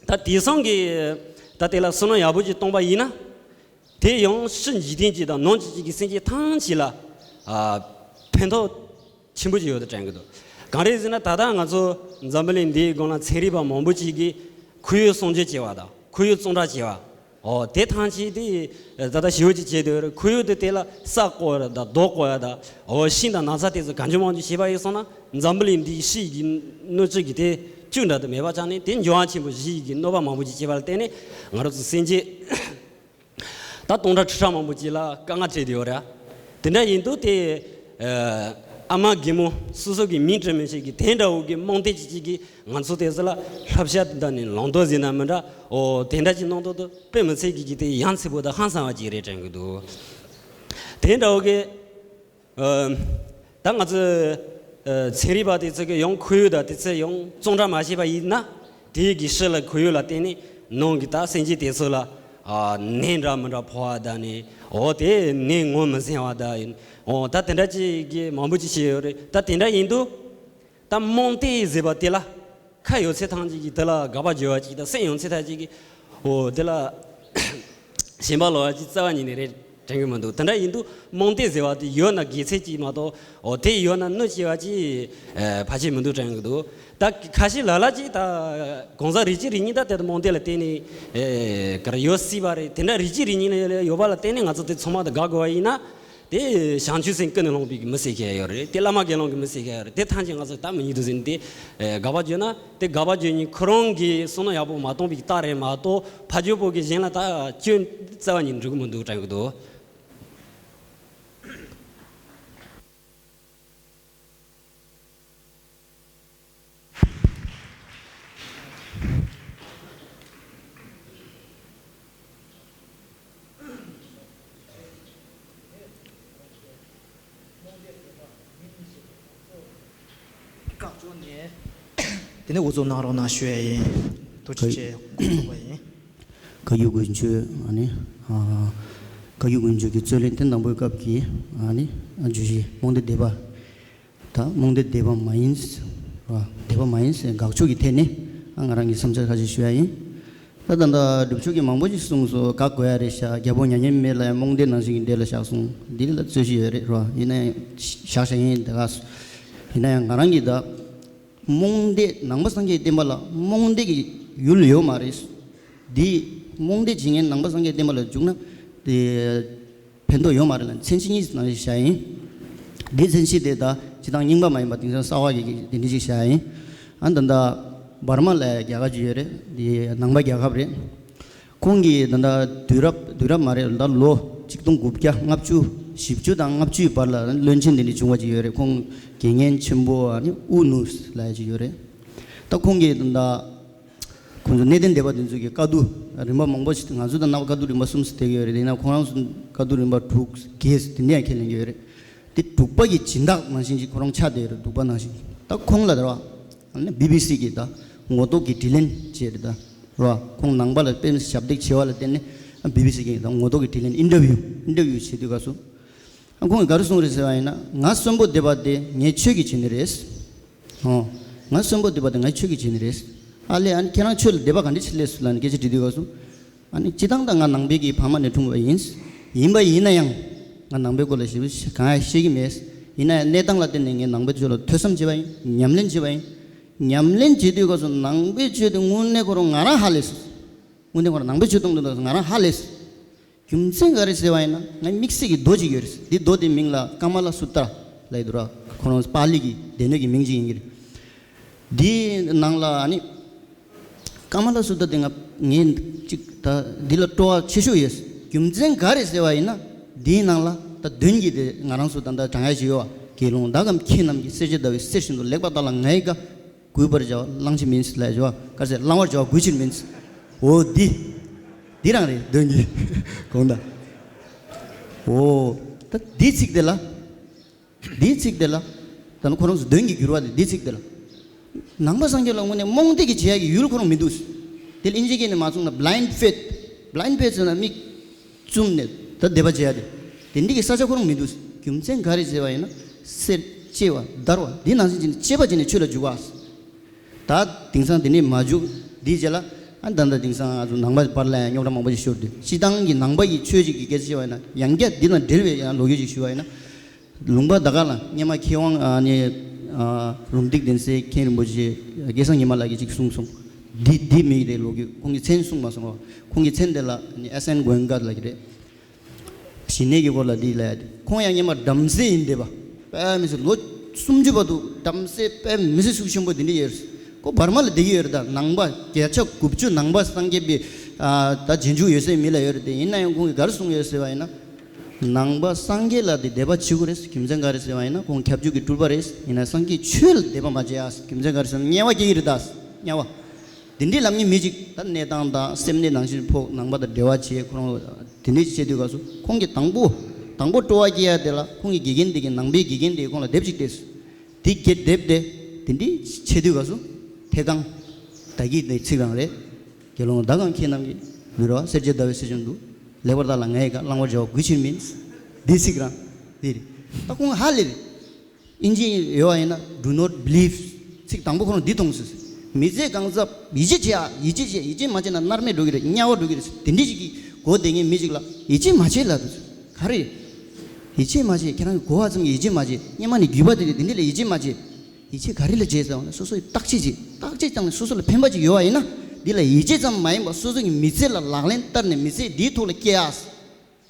ད་དེང་སང་གི་ད་དེ་ལ་བསོད་ནམས་ཡག་པོ་ཅིག་བཏང་པ་ཡིན་ན། དེ་ཡང་ཕྱི་འཇིག་རྟེན་གྱི་དང་ནང་བཅུད་ཀྱི་སེམས་ཅན་ཐམས་ཅད་ལ་ཨ་ཕན་ཐོགས་ཆེན་པོ་ཅིག་ཡོད་དུ་དྲན་གི་འདུག། གང་རེད་ཟེར་ན་ད་ལྟ་ང་ཚོ་འཛམ་བུ་གླིང་འདིའི་སྒང་ལ་ཚན་རིག་པ་མང་པོ་ཅིག་གིས་ཁོར་ཡུག་སྲུང་སྐྱོབ་བྱས་པ་དང་ཁོར་ཡུག་གཙང་སྦྲ་བྱས་པ། ཨོ་དེ་ཐམས་ཅད་དེ་ད་ལྟ་ཞེ་པོ་ཅིག་བྱས་འདུག་རེད། ཁོར་ཡུག་དེ་དེ་ལ་ས་བརྐོ་ཡ་དང་རྡོ་བརྐོ་ཡ་དང་ཨོ་ཤིང་དང་ན་ཚ་དེ་ཚོ་གང་བྱུང་མང་བྱུང་བྱས་པ་ཡིན་སོང་ན་འཛམ་བུ་གླིང་འདིའི་ཕྱི་ཡི་གནོད་བྱེད་ཀྱི་དེ་བཅུད་འདྲ་དུ་མེད་པ་ཆགས་ནས་དེ་འབྱུང་བ་ཆེན་པོ་བཞི་ཡི་གི་གནོད་པ་མང་པོ་ཅིག་བྱས་པ་ལ་བརྟེན་ནས་ང་རང་ཚོ་སེམས་ཅན། ད་སྟོང་ཕྲག་ཁྲི་ཕྲག་མང་པོ་ཅིག་ལ་དཀའ་ངལ་འཕྲད་བསྡད་ཡོད་རེད། དེ་འདྲ་ཡིན་དུས་དེ། ཨ་མ་རྒན་མོ་སོ་སོ་གི་མིང་དྲན་མི་ཤེས་ཀྱི་དེ་འདྲ་བོ་གི་རྨོངས་དད་ཅིག་ཅིག་གིས་ང་ཚོ་དེ་ཚོ་ལ་བསླབ་བྱ་དེ་འདྲ་ནི་ལམ་སྟོན་ཟེར་ན་མི་འདྲ། ཨོ་དེ་འདྲ་ཅིག་གནང་དོ་དུ་དཔེ་མི་སྲིད་ཀྱི་ཀྱི་དེ་ཡ་མཚན་པོ་དང་ཧང་སང་བ་ཅིག་རེད་དྲན་གི་འདུག། དེ་འདྲ་བོ་གི། ཨ། ད་ང་ཚོ་ཨ་ཚན་རིག་པ་དེ་ཚོ་གི་ཡང་ཁོར་ཡུག་དང་དེ་ཚོ་ཡང་གཙང་སྦྲ་མ་བྱས་པ་ཡིན་ན། དེའི་གི་ཕྱི་ལ་ཁོར་ཡུག་ལ་བརྟེན་ནས་ནང་གི་ད་སེམས་ཅན་དེ་ཚོ་ལ་ཨ་ནད་འདྲ་མི་འདྲ་ཕོག་པ་དང་ནི་འོ་དེ་ནད་ངོ་མི་ཟིན་པ་དང་ཡིན། འོ་ད་དེ་འདྲ་ཅིག་གི་མང་པོ་ཅིག་བྱས་ཡོད་རེད། ད་དེ་འདྲ་ཡིན་དུས། ད་རྨོངས་དད་ཟེར་བ་དེ་ལ་ཁ་ཡོད་ཚད་ཐམས་ཅད་ཀྱིས་དེ་ལ་དགག་པ་བརྗོད་པ་ཅིག་དང་སེམས་ཡོད་ཚད་ཐམས་ཅད་ཀྱིས་འོ་དེ་ལ་ཞེན་པ་ལོག་པ་ཅིག་རྩ་བ་ཉིད་ནས་རེད་དྲན་གི་མི་འདུག། དེ་འདྲ་ཡིན་དུས་རྨོངས་དད་ཟེར་བ་དེ་ཡོད་ན་དགེ་མཚན་ཅིག་མ་གཏོགས་འོ་དེ་ཡོད་ན་གནོད་སྐྱེལ་བ་ཅིག་ཨ་ཕལ་ཆེར་མི་འདུག་དྲན་གི་འདུག། ད་ཁ་ཤས་ལ་ལ་ཅིག་ད་གང་ཟག་རིགས་གཅིག་རིགས་གཉིས་ད་དེ་ལྟར་རྨོངས་དད་ལ་བརྟེན་ནས་ཨེ་ག་རེ་ཡོད་སྲིད་པ་རེད། དེ་འདྲ་རིགས་གཅིག་རིགས་གཉིས་ལ་ཡོད་པ་ལ་བརྟེན་ནས་ང་ཚོ་དེ་ཚང་མ་དང་དགག་དགོས་པ་ཡིན་ན། དེ་བྱང་ཆུབ་སེམས་ཀུན་ནས་བསླངས་པའི་གི་མི་ཟེར་མཁན་ཡོད་རེད། དེ་བླ་མ་དགེ་སློང་གི་མི་ཟེར་མཁན་ཡོད་རེད། དེ་ཐམས་ཅད་ང་ཚོ་ད་མི་ཉན་འདུག་ཟེར་ནས་དེ་དགག་པ་བརྗོད་ན་དེ་དགག་པ་བརྗོད་མཁན་ཁོ་རང་གི་བསོད་ནམས་ཡག་པོ་མ་བཏང་བའི་རྟགས་རེད་མ་གཏོགས་ཕ་ཇོ་པོ་གི་གཞན་ལ་ད་སྐྱོན་རྩ་བ་ཉིད་འགྲོ་གི་མི་འདུག་དྲན་གི་འདུག། དེ་ནས་འུ་ཚོ་གནང་རོགས་གནང་ཞུ་ཡ་ཡིན། ཐུགས་རྗེ་ཆེ། གོ་ཐུབ་པ་ཡིན། བཀའ་བརྒྱུད་དགུ་མཆོད་ཨ་ནི། ཨ། བཀའ་བརྒྱུད་དགུ་མཆོད་ཀྱི་རྩོད་གླེང་དེ་དང་པོའི་སྐབས་ཀྱི་ཨ་ནི། བརྗོད་གཞི་རྨོངས་དད་སྡེ་པ། ད་རྨོངས་དད་སྡེ་པ་མ་ཡིན། ར། སྡེ་པ་མ་ཡིན་ཟེར་དགག་ཕྱོགས་ཀྱི་ཐད་ནས་ཨ་ང་རང་གི་བསམ་འཆར་ཁ་ཤས་ཞུ་ཡ་ཡིན། ད་ད་ལྟ་སྒྲུབ་ཕྱོགས་ཀྱི་མང་པོ་ཞིག་གསུངས་སོང་། དགག་དགོས་ཡ་རེད་ཤག། རྒྱལ་པོ་མྱ་ངན་མེད་ལ་ཡང་རྨོངས་དད་ནང་བཞིན་གྱི་འདྲེ་ལ་བཞག་སོང་། འདི་ལ་རྩོད་གཞི་ཡོད་རེད་ར། ཡིན་ན་ཡང་བཞག་བཞག་ཡིན་ད་ག་སོ། ཡིན་ན་ཡང་ང་རང་གིས་ད་རྨོངས་དད་ནང་པ་སངས་རྒྱས་བསྟན་པ་ལ་རྨོངས་དད་ཀྱི་ཡུལ་ཡོད་མ་རེད། འདི་རྨོངས་དད་བྱེད་མཁན་ནང་པ་སངས་རྒྱས་བསྟན་པ་ལ་འཇུག་ན་དེ་ཕན་ཐོགས་ཡོད་མ་རེད་ལ་མཚན་གཞི་གཉིས་ནང་བཞིན་བཞག་ཡིན། འདི་མཚན་གཞི་དེ་ད་སྤྱི་བཏང་རྙིང་པ་མ་ཡིན་པ་དེང་སང་གསར་བ་གི་གི་དེ་འདྲ་ཞིག་བཞག་ཡིན། ཨ་ད་ད་འབར་མ་ལ་རྒྱལ་ཁབ་ཅིག་ཡོད་རེད། འདི་ནང་པ་རྒྱལ་ཁབ་རེད། ཁོང་གིས་ད་ལྟ་དུས་རབས་དུས་རབས་མ་རེད་ད་ལོ་ཆིག་སྟོང་དགུ་བརྒྱ་ལྔ་བཅུ་བཞི་བཅུ་དང་ལྔ་བཅུའི་བར་ལ་བློན་ཆེན་དེ་འདྲ་བྱུང་བ་ཅིག་ཡོད་རེད། ཁོང་དགེ་བསྙེན་ཆེན་པོ་ཨ་ནི་ཨུ་ནུ་ལབ་ཡ་ཅིག་ཡོད་རེད། ད་ཁོང་གིས་ད་ལྟ་ཁོང་ཚོ་གནས་བརྟན་སྡེ་པ་དེ་ཚོ་གི་བཀའ་བསྡུ་རིམ་པ་མང་པོ་ཞིག་ང་ཚོ་དང་ནང་པ་བཀའ་བསྡུ་རིམ་པ་གསུམ་ཙམ་བསྡད་ཀྱི་ཡོད་རེད། དེ་ན་ཁོང་རང་ཚོ་བཀའ་བསྡུ་རིམ་པ་དྲུག་བརྒྱད་དེ་འདྲ་ཡང་ཁས་ལེན་གྱི་ཡོད་རེད། དེ་དྲུག་པ་གི་སྦྱིན་བདག་ནང་བཞིན་ཅིག་ཁོ་རང་ཆགས་བསྡད་ཡོད་རེད། དྲུག་པ་ནང་བཞིན་ད་ཁོང་ལ་ད་ར། ཨ་ནི་བི་བི་སི་གིས་ད་ངོ་ཐོག་གི་དྲི་ལན་བྱས་རེད་ད། ར། ཁོང་ནང་པ་ལ་དཔེ་མི་སྲིད་ཞབས་འདེགས་བྱས་པ་ལ་བརྟེན་ནས་བི་བི་སི་གིས་ད་ངོ་ཐོག་གི་དྲི་ལན་ཨིན་ཊར་བིའུ་ཨིན་ཊར་བིའུ་བྱེད་དུས་སྐབས་སུ། ཨ་ཁོང་གིས་ག་རེ་གསུངས་རེད་ཟེར་བ་ཡིན་ན་ང་གསོན་པོ་བསྡད་པ་དེ་ངའི་ཆོས་ཀྱི་བྱེད་ནི་རེད། ཨོ། ང་གསོན་པོ་བསྡད་པ་དེ་ངའི་ཆོས་ཀྱི་བྱེད་ནི་རེད། ཨ་ལས་ཨ་ནི་ཁྱེད་རང་ཆོས་ལ་དད་པ་ག་འདྲ་ཞིག་སླེབས་སོང་ལབ་ནས་སྐད་ཆ་དྲིས་དུས་སྐབས་སུ། ཨ་ནི་སྤྱིར་བཏང་ད་ང་ནང་པའི་གི་ཕ་མ་ནས་འཁྲུངས་པ་ཡིན། ཡིན་པ་ཡིན་ན་ཡང་ང་ནང་པའི་སྐོར་ལ་ཞེ་པོ་གང་ཡང་ཤེས་ཀྱི་མེད། ཡིན་ན་ཡང་གནས་སྟངས་ལ་བརྟེན་ནས་ངས་ནང་པའི་ཆོས་ལ་ཐོས་བསམ་བྱས་པ་ཡིན། ཉམས་ལེན་བྱས་པ་ཡིན། ཉམས་ལེན་བྱེད་དུས་སྐབས་སུ་ནང་པའི་ཆོས་དེ་དངོས་གནས་ཁོ་རང་ང་རང་ཧ་ལས་སོང་། དངོས་གནས་ཁོ་རང་ནང་པའི་ཆོས་གཏོང་དུས་སྐབས་སུ་ང་རང་ཧ་ལས་སོང་། རྒྱུ་མཚན་ག་རེ་ཟེར་བ་ཡིན་ན། ང་དམིགས་བསལ་གྱི་རྡོ་གཅིག་ཡོད་རེད། འདི་རྡོ་དེ་མིང་ལ་ཀ་མ་ལ་སུ་ཏྲ་ལབ་ཡོད་ར། ཁོ་རང་པཱ་ལི་གི་སྡེ་སྣོད་ཀྱི་མིང་གཅིག་ཡིན་གྱི་རེད། འདིའི་ནང་ལ་ཨ་ནི། ཀ་མ་ལ་སུ་ཏྲ་དེ་ང་ངས་གཅིག་ད་འདི་ལ་སྤྲོ་བ་ཆེ་ཤོས་ཡོད། རྒྱུ་མཚན་ག་རེ་ཟེར་བ་ཡིན་ན། འདིའི་ནང་ལ་ད་མདུན་གྱི་དེ་ང་རང་ཚོ་ད་ལྟ་བགྲང་ཡ་ཞིག་ཡོད་པ། དགེ་སློང་བདག་གམ་མཁྱེན་རྣམས་ཀྱིས། བསྲེག་བཅད་ཟླ་བའི་གསེར་བཞིན་དུ། ལེགས་པར་བརྟགས་ལ་ངའི་བཀའ། གུས་པར་བྱ་བ་བླང་བྱ་མིན། ལབ་བྱ་བ་ག་རེ་ཟེར། བླང་བར་བྱ་བ་གུས་ཕྱིར་མིན། འོ་འདི། འདི་རང་རེད་མདུན་གྱི་དགོངས་དག། འོ། ད་འདིའི་ཚིག་དེ་ལ། འདིའི་ཚིག་དེ་ལ། ད་ནི་ཁོ་རང་ཚོ་མདུན་གྱི་འགྱུར་བ་དེ་འདིའི་ཚིག་དེ་ལ། ནང་པ་སངས་རྒྱས་ལ་དངོས་གནས་རྨོངས་དད་ཀྱི་བྱེད་ཡ་གི་ཡུལ་ཁོ་རང་མི་འདུག། དེ་ལ་ཨིན་ཇི་སྐད་ནས་མ་གསུངས་ན། blind faith། blind faith ཟེར་ན་མིག་བཙུམ་ནས་ད་དད་པ་བྱེད་ཡ་དེ། དེ་འདྲ་གི་ས་ཆ་ཁོ་རང་མི་འདུག། རྒྱུ་མཚན་ག་རེ་ཟེར་བ་ཡིན་ན། བསྲེག་བཅད་པ་བརྡར་བ་འདི་ནང་བཞིན་བྱས་ནས་བཅད་པ་བྱས་ནས་ཆོས་ལ་འཇུག་པ། ད་དེང་སང་དེ་འདྲ་མ་འཇུག། འདིའི་རྗེས་ལ་ཨ་ད་ད་དེང་སང་ང་ཚོ་ནང་པ་བར་ལ་ཡང་རྙོག་དྲ་མང་པོ་ཞིག་ཤོར་དུས། སྤྱིར་བཏང་གི་ནང་པ་ཡི་ཆོས་ཅིག་གི་སྐད་ཆ་བཤད་པ་ཡིན་ན། ཡང་བསྐྱར་འདི་དང་འབྲེལ་བའི་ཡང་ལོ་རྒྱུས་ཅིག་ཞུ་བ་ཡིན་ན། ལུང་པ་ད་ག་ལ་སྔོན་མ་མཁས་དབང་ཨ་ནི་ཨ་རུམ་བཏེག་གདན་སའི་མཁན་རིན་པོ་ཆེ་སྐལ་བཟང་ཉི་མ་ལགས་ཀྱིས་ཅིག་གསུངས་སོང་། འདི་འདི་མི་རེད། ལོ་རྒྱུས་ཁོང་གི་མཚན་གསུངས་མ་སོང་བ། ཁོང་གི་མཚན་དེ་ལ་ཨ་ནི་ཨེ་སན་གོ་ཨེན་གྷ་ལབ་ཀྱི་རེད། ཞི་གནས་ཀྱི་སྐོར་ལ་འདི་ལབ་ཡ་དེ། ཁོང་ཡང་སྔོན་མ་བྲམ་ཟེ་ཡིན་བསྡད་པ། དཔེ་མི་སྲིད་ལོ་སུམ་ཅུ་བར་དུ་བྲམ་ཟེ་དཔེ་མི་སྲིད་ཤུགས་ཆེན་པོ་འདི་འདྲ་ཡོད་རེད། ཁོ་བར་མ་ལ་བསྡད་ཀྱི་ཡོད་རེད། ད་ནང་པ་བརྒྱ་ཆ་དགུ་བཅུ་ནང་པ་སངས་རྒྱས་པའི་ཨ་ད་རྗེས་འཇུག་ཡོད་སའི་མི་ལ་ཡོད་རེད་དེ། ཡིན་ན་ཡང་ཁོང་གིས་ག་རེ་གསུངས་ཡོད་ཟེར་བ་ཡིན་ན། ནང་པ་སངས་རྒྱས་ལ་དེ་དད་པ་བྱེད་དགོས་རེད། རྒྱུ་མཚན་ག་རེ་ཟེར་བ་ཡིན་ན། ཁོང་ཁྱབ་འཇུག་གི་སྤྲུལ་པ་རེད། ཡིན་ན་སངས་རྒྱས་ཆོས་ལ་དད་པ་མ་བྱེད་ཨ། རྒྱུ་མཚན་ག་རེ་ཟེར་ན་དམྱལ་བ་སྐྱེ་གི་རེད་ད། དམྱལ་བ། དེ་འདྲའི་ལམ་གྱི་མི་ཅིག་ད་གནས་སྟངས་དང་སེམས་གནས་ནང་བཞིན་ཕོག། ནང་པ་དང་འབྲེལ་བ་བྱས། ཁོ་རང་དེ་འདྲའི་བྱེད་དུས་སྐབས་སུ་ཁོང་གིས་དང་པོ། དང་པོ་སྤྲོ་བ་སྐྱེ་ཡ་དེ་ལ་ཁོང་གི་དགེ་རྒན་དེ་གིས། ནང་པའི་དགེ་རྒན་དེ་གིས་ཁོང་ལ་དེབ་ཅིག་སྟེར། དེ་གྱེར་དེབ་དེ་དེ་འདྲའི་བྱེད་དུས་སྐབས་སུ་ཐད་རྐང་། ད་གིན་དེ་ཚིག་རང་རེད། དགེ་སློང་བདག་གམ་མཁྱེན་རྣམས་ཀྱིས། གུས་པར་བྱ་བ་བསྲེག་བཅད་ཟླ་བའི་གསེར་བཞིན་དུ། ལེགས་པར་བརྟགས་ལ་ངའི་བཀའ། བླང་བར་བྱ་བ་གུས་ཕྱིར་མིན། འདི་ཚིག་རང་། འདི་རེད། ད་ཁོང་ཧ་ལས་རེད། ཨིན་ཇི་ཡོད་པ་ཡིན་ན། do not believe། ཚིག་དང་པོ་ཁོ་རང་འདི་མཐོང་སྲིད། མི་ཚེ་གང་ཚབ་ཡིད་ཆེས་བྱེད་ཨ། ཡིད་ཆེས་བྱེད། ཡིད་ཆེས་མ་བྱས་ན་མནར་མེད་འགྲོ་གི་རེད། དམྱལ་བ་འགྲོ་གི་རེད། དེ་འདྲ་ཞིག་གི་གོ་བསྡད་མཁན་མི་ཞིག་ལ་ཡིད་ཆེས་མ་བྱེད་ལབ་འདུག། ག་རེ། ཡིད་ཆེས་མ་བྱེད། ཁྱེད་རང་གི་གོ་བ་ཙམ་གྱིས་ཡིད་ཆེས་མ་བྱེད། སྔོན་མ་ནས་བརྒྱུད་པ་དེ་རེད། དེ་འདྲ་ལ་ཡིད་ཆེས་མ་བྱེད། ཡིད་ཆེས་ག་རེ་ལ་བྱེད་ཟེར་བ་ན། སོ་སོ་ཡིས་བརྟག་དཔྱད་བྱེད། བརྟག་དཔྱད་བཏང་ནས་སོ་སོ་ལ་ཕན་པ་ཅིག་ཡོད་པ་ཡིན་ན། འདི་ལ་ཡིད་ཆེས་ཙམ་མ་ཡིན་པར་སོ་སོ་གི་མི་ཚེ་ལ་ལག་ལེན་བསྟར་ནས་མི་ཚེ་འདིའི་ཐོག་ལ་སྐྱེལ་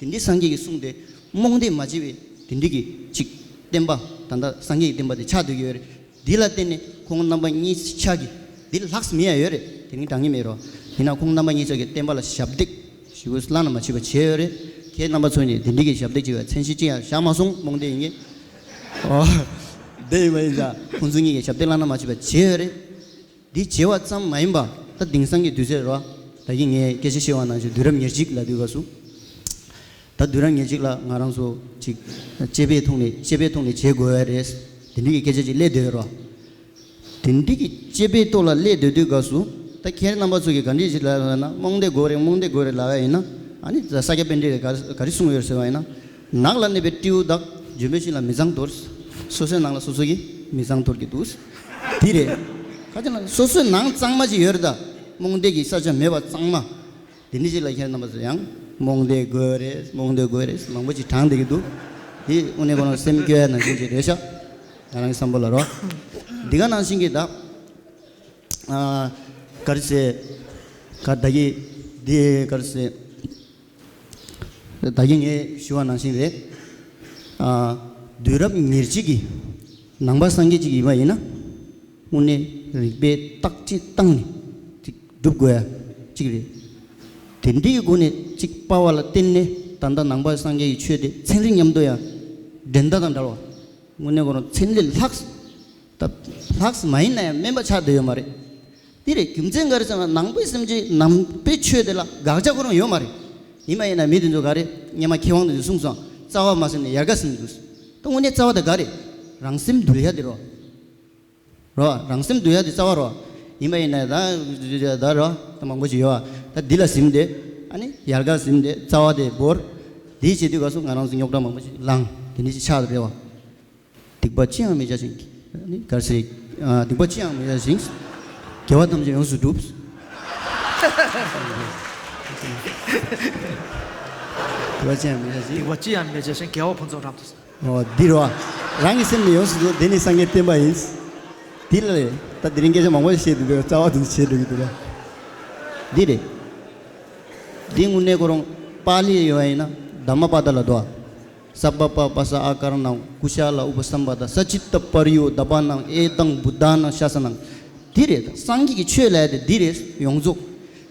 ཡ། དེ་འདྲའི་སངས་རྒྱས་ཀྱི་གསུང་དེ་རྨོངས་དད་མ་བྱེད་པའི་དེ་འདྲའི་གི་ཅིག་བསྟན་པ། ད་ལྟ་སངས་རྒྱས་ཀྱི་བསྟན་པ་དེ་ཆགས་སྡོད་ཀྱི་ཡོད་རེད། འདི་ལ་བརྟེན་ནས་ཁོང་རྣམ་པ་གཉིས་ཆ་གིས། འདི་ལ་ལྷག་བསམ་ཡ་ཡོད་རེད། དེ་རིང་དྲང་གི་མེད་རོ། ཡིན་ན་ཁོང་རྣམ་པ་གཉིས་ཆ་གིས་བསྟན་པ་ལ་ཞབས་འདེགས་ཞེ་པོ་བླ་ན་མ་མཆིས་པ་བྱས་ཡོད་རེད། ཁྱེད་རྣམ་པ་ཚོ་ནས་དེ་འདྲའི་གི་ཞབས་འདེགས་བྱེད་པའི་མཚན་གཞི་ཅི་ཡང་བཞག་མ་སོང་། རྨོངས་དད་ཡིན་གྱི། ཨོ། དེ་ཡིན་པ་ཡིན་ཙང་ཁོང་ཚོ་གཉིས་ཀྱིས་ཞབས་འདེགས་བླ་ན་མ་མཆིས་པ་བྱས་ཡོད་རེད། འདི་བྱས་པ་ཙམ་མ་ཡིན་པ། ད་དེང་སང་གི་དུས་ཚོད་རོ། ད་གིན་ངས་སྐད་ཆ་བཤད་པ་ནང་བཞིན་དུས་རབས་ཉེར་གཅིག་ལབ་དུས་སྐབས་སུ། ད་དུས་རབས་ཉེར་གཅིག་ལ་ང་རང་ཚོ་ཅིག་སྤྱོད་པའི་ཐོག་ནས། སྤྱོད་པའི་ཐོག་ནས་བྱེད་དགོས་ཡ་རེད། དེ་འདྲའི་གི་སྐད་ཆ་ཅིག་སླེབས་བསྡད་ཡོད་རོ། དེ་འདྲའི་གི་སྤྱོད་པའི་ཐོག་ལ་སླེབས་བསྡད་དུས་སྐབས་སུ། ད་ཁྱེད་རྣམ་པ་ཚོ་གིས་ག་འདྲ་ཞིག་ལབ་ན། རྨོངས་དད་དགོས་རེད། རྨོངས་དད་དགོས་རེད་ལབ་ཡ་ཡིན་ན། ཨ་ནི་ས་སྐྱ་པཎྜི་ཏས་ག་ག་རེ་གསུངས་ཡོད་ཟེར་བ་ཡིན་ན། ནགས་ལ་གནས་པའི་སྤྲེའུ་དག། ལྗོན་པའི་ཤིང་ལ་མི་གཙང་དོ། སོ་སོའི་ནང་ལ་སོ་སོ་གིས་མི་གཙང་དོར་གྱི་འདུག། དེ་རེད། ཁ་ཅིག་ལ་སོ་སོའི་ནང་གཙང་མ་ཅིག་ཡོད་རེད་ད། རྨོངས་དད་ཀྱི་ས་ཆ་མེད་པ་གཙང་མ། དེ་འདྲ་ཅིག་ལ་ཁྱེད་རྣམ་པ་ཚོ་ཡང་རྨོངས་དད་དགོས་རེད། རྨོངས་དད་དགོས་རེད། མང་པོ་ཅིག་དྲངས་བསྡད་ཀྱི་འདུག། དེ་དངོས་གནས་ཁོ་རང་སེམས་སྐྱོ་ཡ་ནང་བཞིན་ཅིག་རེད་ཤག། ང་རང་གི་བསམ་པ་ལ་རོ། འདི་ག་ནང་བཞིན་གྱི་ད། ཨ། ག་རེ་ཟེར། ག་ད་གི་འདི་ག་རེ་ཟེར། ད་གིན་ངས་ཞུ་བ་ནང་བཞིན་རེད། ཨ། དུས་རབས་ཉེར་གཅིག་གི་ནང་པ་སངས་རྒྱས་ཅིག་ཡིན་པ་ཡིན་ན། དངོས་གནས་རིགས་པས་བརྟག་དཔྱད་བཏང་ནས་ཅིག་སྒྲུབ་དགོས་ཡ་ཅིག་རེད། དེ་འདྲའི་སྒོ་ནས་ཅིག་པ་བ་ལ་བརྟེན་ནས་ད་ལྟ་ནང་པ་སངས་རྒྱས་ཀྱི་ཆོས་དེ་ཚན་རིག་མཉམ་དུ་ཡང་འགྲན་ཟླ་དང་བྲལ་བ། དངོས་གནས་ཁོ་རང་ཚན་རིག་ལྷག་ད་ལྷག་མ་ཡིན་ན་ཡང་དམན་པ་ཆགས་བསྡད་ཡོད་མ་རེད། དེ་རེད། རྒྱུ་མཚན་ག་རེ་ཟེར་ན། ནང་པའི་སེམས་ཅན། ནང་པའི་ཆོས་དེ་ལ་དགག་བྱ་ཁོ་རང་ཡོད་མ་རེད། ཡིན་པ་ཡིན་ན་མི་དེ་ཚོ་ག་རེ། སྔོན་མ་མཁས་དབང་དེ་ཚོས་གསུངས་སོང་། རྩ་བ་མ་ཟིན་ནས་ཡལ་ག་ཟིན་འདུག། ད་དངོས་གནས་རྩ་བ་དེ་ག་རེ། རང་སེམས་འདུལ་ཡ་དེ་རོ། རོ། རང་སེམས་འདུལ་ཡ་དེ་རྩ་བ་རོ། ཡིན་པ་ཡིན་ན་ད་ད་རོ། ད་མང་པོ་ཞིག་ཡོད་ཨ། ད་འདི་ལ་ཟིན་ཏེ། ཨ་ནི་ཡལ་ག་ཟིན་ཏེ་རྩ་བ་དེ་བོར། དེ་བྱེད་དུས་སྐབས་སུ་ང་རང་ཚོ་རྙོག་དྲ་མང་པོ་ཞིག་ལངས། དེ་འདྲ་ཞིག་ཆགས་འདུག་རེད་བ། སྡིག་པ་ཅི་ཡང་མི་བྱ་ཞིང་། ཨ་ནི་ག་རེ་ཟེར། ཨ། སྡིག་པ་ཅི་ཡང་མི་བྱ་ཞིང་། དགེ་བ་ཐམས་ཅད་ཡོངས་སུ་གྲུབ། སྡིག་པ་ཅི་ཡང་མི་བྱ་ཞིང་། སྡིག་པ་ཅི་ཡང་མི་བྱ་ཞིང་། དགེ་བ་ཕུན་སུམ་ཚོགས་སུ། ཨོ། འདི་རོ། རང་གི་སེམས་ནི་ཡོངས་སུ་གྲུབ། དེ་ནི་སངས་རྒྱས་བསྟན་པ་ཡིན། འདི་ལ་རེད། ད་དེ་རིང་སྐད་ཆ་མང་པོ་ཞིག་བཤད་འདུག་པས། རྩ་བ་དེ་ཚོ་བྱེད་འགྲོ་གི་འདུག་ལ། འདི་རེད། འདི་དངོས་གནས་ཁོ་རང་ པཱ་ལི་ཡོད་ཡིན་ན་དྷརྨ་པ་ད་ལ་དོ། སབ་བ་པ་པ་ས་ཨ་ཀ་ར་ཎ་ཀུ་ཤ་ལ་ཨུ་པ་སམ་པ་ད་ས་ཅི་ཏ་པ་རི་ཡོ་དཱ་པ་ཎ་ཨེ་ཏང་བུ་དཱ་ན་ཤཱ་ས་ནང་། འདི་རེད། སངས་རྒྱས་ཀྱི་ཆོས་ལབ་དེ་འདི་རེད། ཡོངས་རྫོགས།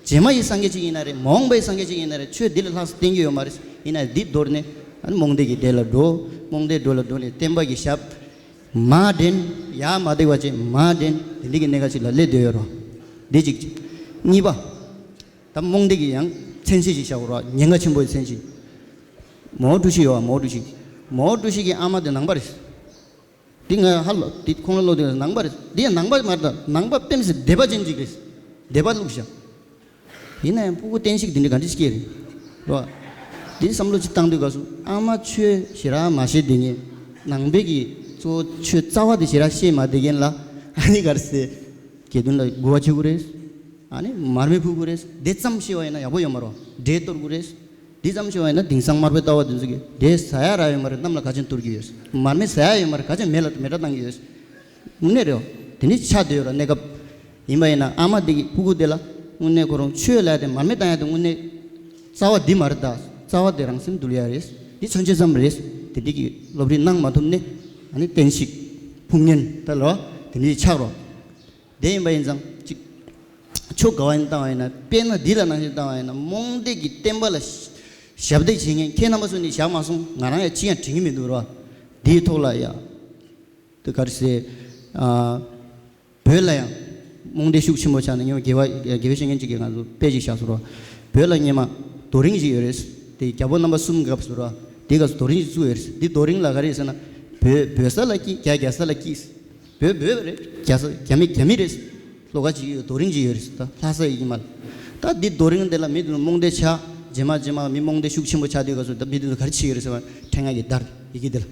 རྗེས་མ་ཡི་སངས་རྒྱས་ཅིག་ཡིན་ན་རེད། མ་འོངས་པའི་སངས་རྒྱས་ཅིག་ཡིན་ན་རེད། ཆོས་འདི་ལས་ལྷག་ས་བསྟན་གྱི་ཡོད་མ་རེད། ཡིན་ན་འདི་དོར་ནས་ཨ་ནི་རྨོངས་དད་ཀྱི་སྡེ་ལ་འགྲོ། རྨོངས་དད་འགྲོ་ལ་འགྲོ་ནས་བསྟན་པ་གི་ཞབས་མར་འདྲེན། ཡར་མ་བསྡད་པ་བྱས་མར་འདྲེན། དེ་འདྲ་གི་གནས་སྐབས་ཅིག་ལ་སླེབས་བསྡད་ཡོད་རེད། འདི་གཅིག་གཉིས་པ། ད་རྨོངས་དད་ཀྱི་ཡང་མཚན་གཞི་ཞིག་བཞག་དགོས་རེད། ཉེན་ཁ་ཆེན་པོའི་མཚན་གཞི། མའོ་ཀྲུའུ་ཞི་ཡོད་པ། མའོ་ཀྲུའུ་ཞི། མའོ་ཀྲུའུ་ཞི་གི་ཨ་མ་དེ་ནང་པ་རེད། འདི་ང་ཧ་ལོ། འདི་ཁོང་ལ་ལོ་དེ་ནང་པ་རེད། འདི་ཡང་ནང་པ་མ་རེད། ད་ནང་པ་དཔེ་མི་སྲིད་སྡེ་པ་ཅན་ཅིག་རེད། སྡེ་པ་བླུགས་བཞག་ཡིན་ན་ཡང་སྤུ་གུ་བསྟན་བཤིག་འདི་འདྲ་ག་འདྲ་ཞིག་སྐྱེས་རེད། རོ། འདི་བསམ་བློ་ཅིག་བཏང་དུས་སྐབས་སུ་ཨ་མ་ཆོས་ཞེ་དྲག་མ་ཤེས་དེ་ངས་ནང་པའི་གི་གཙོ་བོ་ཆོས་རྩ་བ་དེ་ཞེ་དྲག་ཤེས་མ་བསྡད་མཁན་ལ་ཨ་ནི་ག་རེ་ཟེར། དགེ་འདུན་ལ་མགུ་བ་ཆེ་དགོས་རེད། ཨ་ནི་མར་མེ་ཕུལ་དགོས་རེད། དེ་ཙམ་ཤེས་པ་ཡིན་ན་ཡག་པོ་ཡོད་མ་རེད། འདྲེ་གཏོར་དགོས་རེད། འདི་ཙམ་ཤེས་པ་ཡིན་ན་དེང་སང་དམར་པོའི་ལྟ་བ་དེ་ཚོ་གིས་འདྲེ་ཟ་ཡ་རག་ཡོད་མ་རེད། གནམ་ལ་ག་ཅན་གཏོར་གྱི་ཡོད། མར་མེ་ཟ་ཡ་ཡོད་མ་རེད། ག་ཅན་མེ་ལ་མེ་དྲག་བཏང་གི་ཡོད། དངོས་གནས་རེད། དེ་འདྲ་ཆགས་བསྡད་ཡོད་ར། གནས་སྐབས་ཡིན་པ་ཡིན་ན་ཨ་མ་དེ་གི་སྤུ་གུ་དེ་ལ་དངོས་གནས་ཁོ་རང་ཆོས་ལབ་དེ་མར་མེ་བཏང་ཡ་དེ་དངོས་གནས་རྩ་བ་འདི་མ་རེད། ད་རྩ་བ་དེ་རང་སེམས་འདུལ་ཡ་རེད། འདི་མཚོན་བྱེད་ཙམ་རེད། དེ་འདྲ་གི་སློབ་ཁྲིད་གནང་མ་ཐུབ་ནས་ཨ་ནི་བསྟན་བཤིག་ཕུང་ངན་ད་ལོ་དེ་འདྲ་ཆགས་རོགས། དེ་ཡིན་པ་ཡིན་ཙང་ཅིག་ཕྱོགས་ག་བ་ཡིན་བཏང་བ་ཡིན་ན། དཔེར་ན་འདི་ལ་ནང་བཞིན་བཏང་བ་ཡིན་ན་རྨོངས་དད་ཀྱི་བསྟན་པ་ལ་ཞབས་འདེགས་བྱེད་མཁན་ཁྱེད་རྣམ་པ་ཚོ་ནི་བཞག་མ་སོང་། ང་རང་ཡང་ཅི་ཡང་དྲན་གྱི་མི་འདུག་ར། འདིའི་ཐོག་ལ་ཡང་དེ་ག་རེ་ཟེར། ཨ། བོད་ལ་ཡང་རྨོངས་དད་ཤུགས་ཆེན་པོ་ཆགས་ནས། སྔོན་མ་དགེ་བ་དགེ་བའི་བཤེས་གཉེན་གཅིག་གིས་ང་ཚོ་དཔེ་ཅིག་བཞག་སོང་ར། བོད་ལ་སྔོན་མ་རྡོ་རིང་ཞིག་ཡོད་རེད། དེ་རྒྱལ་པོ་རྣམ་པ་གསུམ་སྐབས་སུ་ར། དེ་སྐབས་སུ་རྡོ་རིང་ཞིག་བཙུགས་ཡོད་རེད། འདི་རྡོ་རིང་ལ་ག་རེ་ཟེར་ན། བོད་བོད་ས་ལ་སྐྱིད། རྒྱ་རྒྱ་ས་ལ་སྐྱིད། བོད་བོད་རེད། རྒྱ་ས་རྒྱ་མི་རྒྱ་མི་རེད། ལྷོ་ཁ་ཅིག་ཡོད། རྡོ་རིང་ཅིག་ཡོད་རེད། ད་ལྷ་ས་ཡི་མ། ད་འདི་རྡོ་རིང་འདི་ལ་མི་འདི་རྨོངས་དད་ཆགས། རྗེས་མ་རྗེས་མ་མི་རྨོངས་དད་ཤུགས་ཆེན་པོ་ཆགས་དུས་སྐབས་སུ་ད་མི་འདི་ཚོ་ག་རེ་བྱེད་ཀྱི་རེད་ཟེར་བ། ཕྲེང་ང་གིས་བརྡར། ཡི་གེ་འདི་ལ་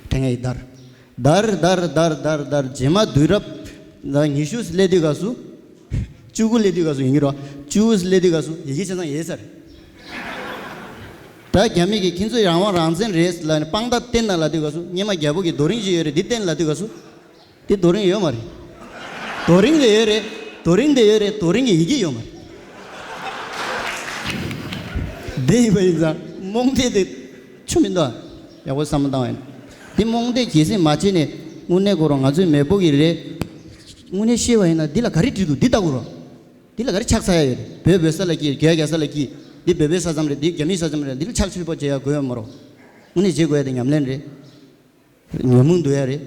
ཕྲེང་ང་གིས་བརྡར། བརྡར་བརྡར་བརྡར་བརྡར་བརྡར། རྗེས་མ་དུས་རབས་ད་ཉི་ཤུ་སླེབས་དུས་སྐབས་སུ། བཅུ་དགུ་སླེབས་དུས་སྐབས་སུ་ཡིན་གྱི་རོ། བཅུ་དགུ་སླེབས་དུས་སྐབས་སུ་ཡི་གེ་ཆ་ཚང་ཡལ་ཚར། ད་རྒྱ་མི་གིས་ཁྱེད་ཚོ་རང་དབང་རང་བཙན་རེད་ལབ་ནས་དཔང་རྟགས་བསྟན་ན་ལབ་དུས་སྐབས་སུ། སྔོན་མ་རྒྱལ་པོ་གིས་རྡོ་རིང་ཅིག་ཡོད་རེད། འདི་བསྟན་ལབ་དུས་སྐབས་སུ། དེ་རྡོ་རིང་ཡོད་མ་རེད། རྡོ་རིང་དེ་ཡོད་རེད། རྡོ་རིང་དེ་ཡོད་རེད། རྡོ་རིང་གི་ཡི་གེ་ཡོད་མ་རེད། དེ་ཡིན་པ་ཡིན་ཙང་རྨོངས་དད་དེ་ཆུ་མི་འདུག་ཡག་པོ་བསམ་བློ་བཏང་བ་ཡིན། དེ་རྨོངས་དད་གལ་སྲིད་མ་བྱས་ནས་དངོས་གནས་ཁོ་རང་ང་ཚོའི་མེས་པོ་གི་རེད། དངོས་གནས་ཤེས་པ་ཡིན་ན་འདི་ལ་ག་རེ་འགྲིག་འདུག་འདི་ལྟ་དགོས་རོགས། འདི་ལ་ག་རེ་ཆགས་ཚར་ཡ་ཡོད་རེད། བོད་བོད་ས་ལ་སྐྱིད། རྒྱ་རྒྱ་ས་ལ་སྐྱིད། འདི་བོད་པའི་ས་མཚམས་རེད། འདི་རྒྱ་མིའི་ས་མཚམས་རེད། འདི་ལ་ཆགས་ཆོད་པོ་བྱེད་ཡ་དགོས་ཡོད་མ་རོགས། དངོས་གནས་བྱེད་དགོས་ཡ་དེ་ཉམས་ལེན་རེད། ཉོན་མོངས་འདུལ་ཡ་རེད།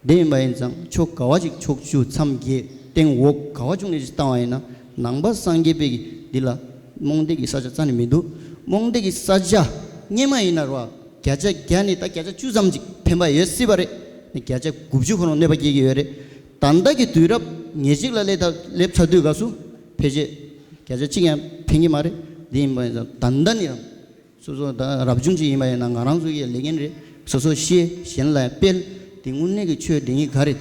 དེ་ཡིན་པ་ཡིན་ཙང་ཕྱོགས་ག་བ་ཅིག་ཕྱོགས་བཅུ་མཚམས་བརྒྱད་སྟེང་འོག་ག་བ་བྱུང་ནས་ཅིག་བཏང་བ་ཡིན་ན། ནང་པ་སངས་རྒྱས་པའི་གི་འདི་ལ་རྨོངས་དད་ཀྱི་ས་ཆ་རྩ་ནས་མི་འདུག་རྨོངས་དད་ཀྱི་ས་ཆ་སྔོན་མ་ཡིན་ན་རོ། བརྒྱ་ཆ་བརྒྱ་ནས་ད་བརྒྱ་ཆ་བཅུ་ཙམ་ཅིག་ཕན་པ་ཡོད་སྲིད་པ་རེད། བརྒྱ་ཆ་དགུ་བཅུ་ཁོ་རང་གནོད་པ་སྐྱེལ་གྱི་ཡོད་རེད། ད་ལྟ་གི་དུས་རབས་ཉེར་གཅིག་ལ་སླེབས་ད་སླེབས་ཚར་དུས་སྐབས་སུ་ཕལ་ཆེར་བརྒྱ་ཆ་གཅིག་ཡང་ཕན་གྱི་མ་རེད། དེ་ཡིན་པ་ཡིན་ཙང་ད་ལྟ་ནས་རང་སོ་སོ་ད་རབ་བྱུང་ཅིག་ཡིན་པ་ཡིན་ན་ང་རང་ཚོ་གི་ལས་འགན་རེད། སོ་སོ་ཤེས། གཞན་ལ་ཡང་སྤེལ། དེ་དངོས་གནས་ཀྱི་ཆོས་དེ་ཉིད་ག་རེད།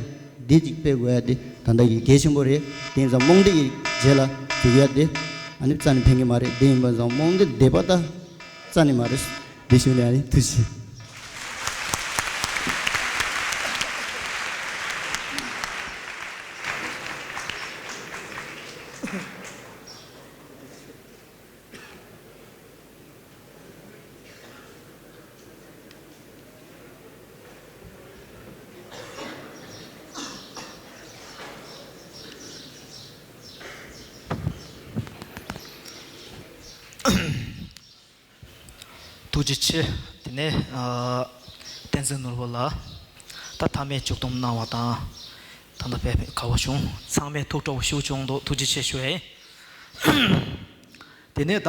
འདི་གཅིག་སྤེལ་དགོས་ཡ་དེ་ད་ལྟ་གི་གལ་ཆེན་པོ་རེད། དེ་ཡིན་ཙང་རྨོངས་དད་ཀྱི་རྗེས་ལ་འཇུག་ཡ་དེ་ཨ་ནི་རྩ་ནས་ཕན་གྱི་མ་རེད། དེ་ཡིན་པ་ཙང་རྨོངས་དད་སྡེ་པ་ད་རྩ་ནས་མ་རེད། དེ་ཞུ་ནས་ཨ་ནི་ཐུགས་རྗེ་ཆེ། ཐུགས་རྗེ་ཆེ། དེ་ནས་ཨ་བསྟན་འཛིན་ནོར་བུ་ལགས་ད་མཐའ་མའི་མཇུག་སྡོམ་གནང་བ་དང་། ད་ལྟ་དཔེ་དགའ་པོ་བྱུང་། ཚང་མས་ཐུགས་སྤྲོ་བོ་ཞེ་པོ་བྱུང་འདུག་ཐུགས་རྗེ་ཆེ་ཞུ་ཡ་ཡིན། དེ་ནས་ད་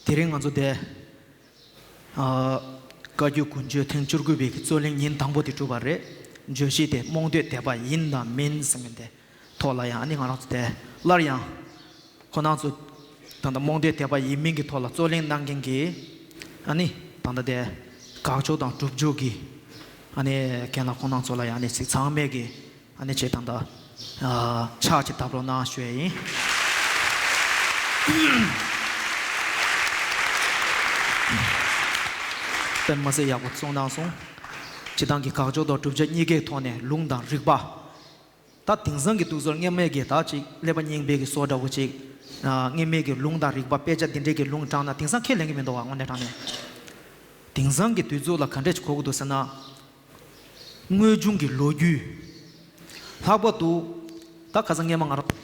དེ་རིང་ང་ཚོ་དེ་ཨ་བཀའ་བརྒྱུད་དགུན་གཅོད་ཐེངས་བཅུ་དགུ་པའི་གི་རྩོད་གླེང་ཉིན་དང་པོ་དེ་གྲུབ་པ་རེད། བརྗོད་གཞི་དེ་རྨོངས་དད་དད་པ་ཡིན་དང་མིན་ཟེར་མཁན་དེ་ཐོག་ལ་ཡང་ཨ་ནི་ང་རང་ཚོ་དེ་སླར་ཡང་ཁོང་རྣམ་ཚོ་ད་ལྟ་རྨོངས་དད་དད་པ་ཡིན་མིན་གྱི་ཐོག་ལ་རྩོད་གླེང་གནང་མཁན་གྱི་ཨ་ནི་ད་ལྟ་དེ་དགག་ཕྱོགས་དང་སྒྲུབ་ཕྱོགས་ཀྱི་ཨ་ནི་རྒན་ལགས་ཁོང་རྣམ་ཚོ་ལ་ཡང་ཨ་ནི་ཚིག་ཚང་མས་ཀྱི་ཨ་ནི་ཆེ་ད་ལྟ་ཨ་ཕྱག་ཅིག་བརྡབ་རོགས་གནང་ཞུ་ཡ་ཡིན། དཔེ་མ་སྲིད་ཡག་པོ་གསུངས་གནང་སོང་། སྤྱིར་བཏང་གི་དགག་ཕྱོགས་དང་སྒྲུབ་བྱེད་གཉིས་ཀའི་ཐོག་ནས་ལུང་དང་རིགས་པ། ད་དེང་སང་གི་འདུག་ཟེར་སྔོན་མའི་གི་ད་ཅིག་ཀླད་པ་རྙིང་པའི་གི་བཟོ་འདྲ་བོ་ཅིག་ སྔོན་མའི་གི་ལུང་དང་རིགས་པ་དཔེ་ཆ་འདི་འདྲའི་གི་ལུང་དྲངས་ན་དེང་སང་ཁས་ལེན་གི་མི་འདུག་བ། དངོས་གནས་དྲང་གནས། དེང་སང་གི་དུས་ཚོད་ལ་ག་འདྲས་ཅིག་གོ་གི་འདུག་ཟེར་ན། དངོས་བྱུང་གི་ལོ་རྒྱུས། ལྷག་པར་དུ་ད་ཁ་སང་སྔོན་མ་ང་རང་།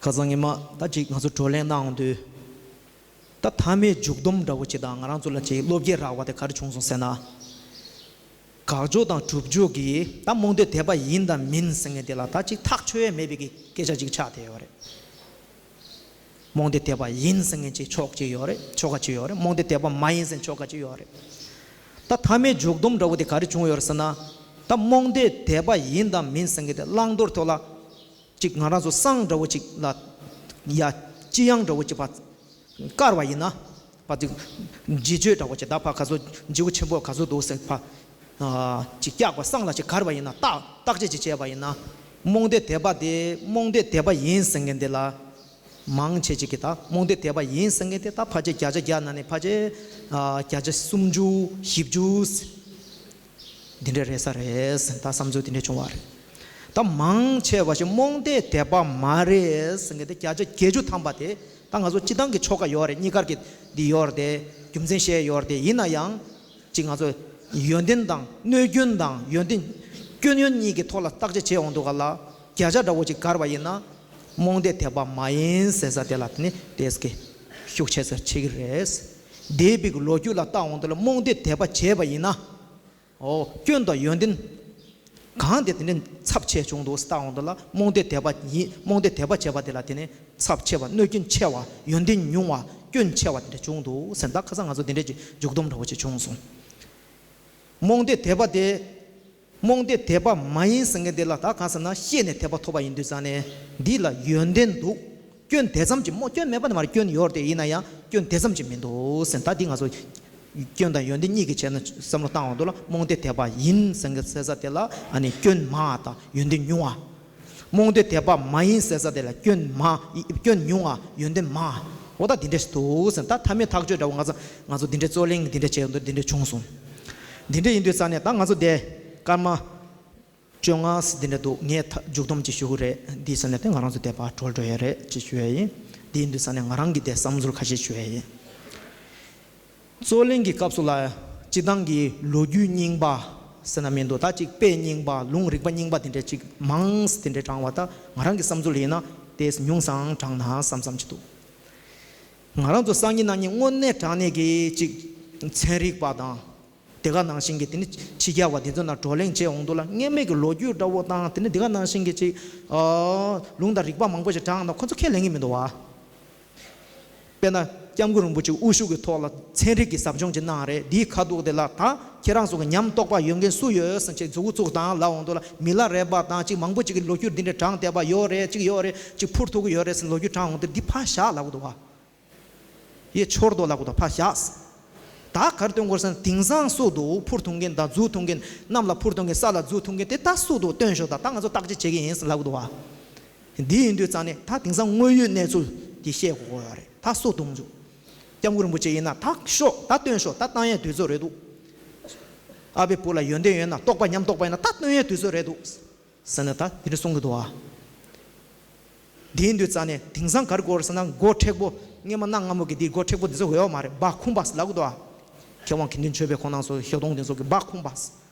ཁ་སང་ཉི་མ་ད་ཅིག་ང་ཚོ་བགྲོ་གླེང་གནང་དུས། ད་མཐའ་མའི་མཇུག་སྡོམ་འདྲ་བོ་ཅིག་དང་ང་རང་ཚོ་ལ་ཅིག་བློ་བསྐྱེད་རག་པ་དེ་ག་རེ་བྱུང་སོང་ཟེར་ན། དགག་ཕྱོགས་དང་སྒྲུབ་ཕྱོགས་ཀྱིས་ད་རྨོངས་དད་དད་པ་ཡིན་དང་མིན་ཟེར་མཁན་དེ་ལ་ད་ཅིག་ཐག་ཆོད་ཡས་མེད་པའི་གི་སྐད་ཆ་ཅིག་ཆགས་བསྡད་ཡོད་རེད། རྨོངས་དད་དད་པ་ཡིན་ཟེར་མཁན་ཅིག་ཕྱོགས་གཅིག་ཡོད་རེད། ཕྱོགས་ཁ་ཅིག་ཡོད་རེད། རྨོངས་དད་དད་པ་མ་ཡིན་ཟེར་མཁན་ཕྱོགས་ཁ་ཅིག་ཡོད་རེད། ད་མཐའ་མའི་མཇུག་སྡོམ་འདྲ་བོ་དེ་ག་རེ་བྱུང་ཡོད་རེད་ཟེར་ན། ད་རྨོངས་དད་དད་པ་ཡིན་དང་མིན་ཟེར་མཁན་དེ་བླང་དོར་ཐོག་ལ་ཅིག་ང་རང་ཚོ་བསང་འདྲ་བོ་ཅིག་ལ་ཡ་ལྕི་ཡང་འདྲ་བོ་ཅིག་ཕར་བཀར་བ་ཡིན་ན། ཕར་ཅིག་འཇིགས་བྱེད་འདྲ་བོ་ཅིག་ད་ཕར་ག་ཚོད་འཇིགས་པ་ཆེན་པོ་ག་ཚོད་འདུག་ཟེར་ཕར་ཅིག་བཀྱགས་པ་བསང་ལ་ཅིག་བཀར་བ་ཡིན་ན། བརྟག་བརྟག་དཔྱད་ཅིག་བྱས་པ་ཡིན་ན། རྨོངས་དད་དད་པ་དེ་རྨོངས་དད་དད་པ་ཡིན་ཟེར་མཁན་དེ་ལ། མང་ཆེ་ཅིག་གིས་ད་རྨོངས་དད་དད་པ་ཡིན་ཟེར་མཁན་དེ་ད་ཕལ་ཆེར་བརྒྱ་ཆ་བརྒྱ་ནང་ནས་ཕལ་ཆེར་ཨ་བརྒྱ་ཆ་སུམ་ཅུ་བཞི་བཅུ་འདི་འདྲ་རེད་ས་རེད། ད་བསམ་ཚུལ་འདི་འདྲ་བྱུང་བ་རེད། ད་མང་ཆེ་བ་ཞིག་རྨོངས་དད་དད་པ་མ་རེད་ཟེར་མཁན་དེ་བརྒྱ་ཆ་བརྒྱད་ཅུ་ཐམ་པ་དེ། ད་ང་ཚོ་སྤྱི་བཏང་གི་ཆོ་ག་ཡོད་རེད། གཉིས་ཀར་གྱི་འདི་ཡོད་རེད་དེ། རྒྱུ་མཚན་བཤད་ཡོད་རེད་དེ། ཡིན་ན་ཡང་། ཅིག་ང་ཚོ་ཡོན་ཏན་དང་གནོད་སྐྱོན་དང་ཡོན་ཏན་སྐྱོན་ཡོན་གཉིས་ཀྱི་ཐོག་ལ་བརྟག་དཔྱད་བྱེད་འོང་དུས་ག་ལ་བརྒྱ་ཆ་འདྲ་བོ་ཅིག་བཀར་བ་ཡིན་ན། རྨོངས་དད་དད་པ་མ་ཡིན་ཟེར་ས་དེ་ལ་དེ་ནི་ཏོག་ཙམ་ཤུགས་ཆེ་སར་ཕྱེ་གི་རེད། འདས་པའི་གི་ལོ་རྒྱུས་ལ་བལྟ་འོང་དུས་ལ་རྨོངས་དད་དད་པ་བྱས་པ་ཡིན་ན། ཨོ་སྐྱོན་དང་ཡོན་ཏན་གང་དེ་དེ་ནས་ཚབས་ཆེ་བྱུང་འདུག་ལྟ་འོང་དུས་ལ། རྨོངས་དད་དད་པ་ཡིན། རྨོངས་དད་དད་པ་བྱས་པ་དེ་ལ་དེ་ནས་ཚབས་ཆེ་བ། གནོད་སྐྱོན་ཆེ་བ། ཡོན་ཏན་ཉུང་བ། སྐྱོན་ཆེ་བ་དེ་འདྲ་བྱུང་འདུག་ཟེར། ད་ཁ་སང་ང་ཚོ་དེ་འདྲ་ཅིག་མཇུག་སྡོམ་འདྲ་བོ་ཅིག་བྱུང་སོང་། རྨོངས་དད་དད་པ་དེ། རྨོངས་དད་དད་པ་མ་ཡིན་ཟེར་མཁན་དེ་ལ་ད་གང་ཟེར་ན། ཤེས་ནས་དད་པ་ཐོབ་པ་ཡིན་དུས་ཙང་ནས་འདི་ལ་ཡོན་ཏན་འདུག་སྐྱོན་དེ་ཙམ་གྱིས་སྨོ། སྐྱོན་མེད་པ་ནི་མ་རེད། སྐྱོན་ཡོད་རེད་དེ། ཡིན་ན་ཡང་སྐྱོན་དེ་ཙམ་གྱིས་མི་འདུག་ཟེར། ད་འདི་ང་ཚོ་སྐྱོན་དང་ཡོན་ཏན་གཉིས་ཀྱི་ཆ་ནས་བསམ་བློ་བཏང་འོང་དུས་ལ། རྨོངས་དད་དད་པ་ཡིན་ཟེར་མཁན་ཟེར་ས་དེ་ལ་ཨ་ནི་སྐྱོན་མང་བ་དང་ཡོན་ཏན་ཉུང་བ། རྨོངས་དད་དད་པ་མ་ཡིན་ཟེར་ས་དེ་ལ་སྐྱོན་མང་། སྐྱོན་ཉུང་བ། ཡོན་ཏན་མང་། འོ་ད་འདི་འདྲ་ཞིག་འདུག་ཟེར། ད་མཐའ་མའི་ཐག་གཅོད་འདྲ་བོ་ང་ཚོ་ང་ཚོ་འདི་འདྲ་རྩོད་གླེང་འདི་འདྲ་བྱས་འདུག་འདི་འདྲ་བྱུང་སོང་། འདི་འདྲ་ཡིན་དུས་ཙང་ནས་ད་ང་ཚོ་དེ་སྐར་མ་བཅོ་ལྔ་འདི་འདྲ་འདུག་ངས་ད་མཇུག་སྡོམ་ཅིག་ཞུ་གི་རེད། འདི་ཟེར་ནས་དེ་ང་རང་ཚོ་དེ་ཕར་གྲོལ་འགྲོ་ཡ་རེད་ཅེས་ཞུ་ཡ་ཡིན། འདི་ཡིན་དུས་ཙང་ནས་ང་རང་གི་དེ་བསམ་ཚུལ་ཁ་ཤས་ཞུ་ཡ་ཡིན། རྩོད་གླེང་གི་སྐབས་སུ་ལ་སྤྱི་བཏང་གི་ལོ་རྒྱུས་རྙིང་པ་ཟེར་ན་མི་འདུག་ད་ཅིག་དཔེ་རྙིང་པ། ལུང་རིགས་པ་རྙིང་པ་དེ་འདྲ་ཅིག་མང་དེ་འདྲ་དྲངས་པ་ད་ང་རང་གི་བསམ་ཚུལ་ཡིན་ན་དེ་ཉུང་སང་དྲངས་ན་བསམ་བསམ་ཅིག་འདུག་ང་རང་ཚོ་སང་ཉིན་གནངས་ཉིན་དངོས་གནས་དྲང་གནས་ཀྱི་ཅིག་ཚན་རིག་པ་དང་། དེ་ག་ནང་བཞིན་གྱི་དེ་ནི་ཕྱི་རྒྱལ་བ་དེ་ཚོ་ནང་བགྲོ་གླེང་བྱས་འོང་དུས་ལ། སྔོན་མའི་གི་ལོ་རྒྱུས་འདྲ་བོ་དང་དེ་ནི་དེ་ག་ནང་བཞིན་གྱི་ཅིག་ཨ་ལུང་དང་རིགས་པ་མང་པོ་ཞིག་དྲངས་ན་ཁོ་ཚོ་ཁས་ལེན་གྱི་མི་འདུག་བ། དཔེར་ན་སྐྱབས་མགོན་རིན་པོ་ཆེ་དབུ་བཞུགས་ཀྱི་ཐོག་ལ་ཚན་རིག་གི་ཟབ་སྦྱོང་ཅིག་གནང་རེད། དེའི་ཁ་ཐུག་དེ་ལ་ད་ཁྱེད་རང་ཚོ་གི་ཉམས་རྟོགས་པ་ཡོད་མཁན་སུ་ཡོད་ཟེར་ཅིག་མཛུབ་གུ་བཙུགས་དང་ལབ་འོང་དུས་ལ། མི་ལ་རས་པ་དང་ཅིག་མང་པོ་ཅིག་གིས་ལོ་རྒྱུས་འདི་འདྲ་དྲངས་བསྡད་པ་ཡོད་རེད། ཅིག་ཡོད་རེད། ཅིག་འཕུར་ཐུབ་ཀྱི་ཡོད་རེད་ཟེར་ལོ་རྒྱུས་དྲངས་འོང་དུས་འདི་ཕར་བཞག་ལབ་གི་འདུག་བ། ཡེ་ཆོར་དོ་ལབ་གོ་དོ་ཕ་ཤགས། ད་གར་སྟོན་གོར་སན་དེང་སང་སུ་དུ་འཕུར་ཐུང་གིན་དང་འཛུལ་ཐུང་གིན། གནམ་ལ་འཕུར་ཐུང་གིན་ས་ལ་འཛུལ་ཐུང་གིན་དེ་ད་སུ་དུ་སྟོན་ཤོག་ད་ད་ང་ཚོ་བརྟག་དཔྱད་བྱེད་ཀྱི་ཡིན་ལབ་གོ་དོ་བ། འདི་ཡིན་དུས་ཙང་ནས་ད་དེང་སང་དངོས་ཡོད་གནས་ཚུལ་འདི་བཤད་དགོས་ཡོད་རེད། ད་སུ་དུང་ཚུ། སྐྱབས་མགོན་རིན་པོ་ཆེ་ཡིན་ན་ད་ཤོག་ད་སྟོན་ཤོག་ད་བཏང་ཡས་དུས་ཚོད་རེད་འདུག་ཨ་ཕའི་བུ་ལ་ཡོན་ཏན་ཡོད་ན་རྟོགས་པ་ཉམས་རྟོགས་པ་ཡིན་ན་ད་སྟོན་ཡས་དུས་ཚོད་རེད་འདུག་ཟེར་ནས་ད་དེ་འདྲ་གསུང་གི་འདུག་ཨ། དེ་ཡིན་དུས་ཙང་ནས་དེང་སང་ག་རེ་དགོས་རེད་ཟེར་ན་མགོ་མཁྲེགས་པོ་སྔས་མ་གནའ་སྔ་མོ་གི་དེའི་མགོ་མཁྲེགས་པོ་དེ་ཚོ་ཡོད་མ་རེད། སྦ་ཁུང་པ་ལབ་གི་འདུག་ཨ། མཁས་དབང་དགེ་འདུན་ཆོས་འཕེལ་ཁོང་རྣམ་ཚོ་ཤོག་སྟོང་དེ་ཚོ་གི་སྦ་ཁུང་པ་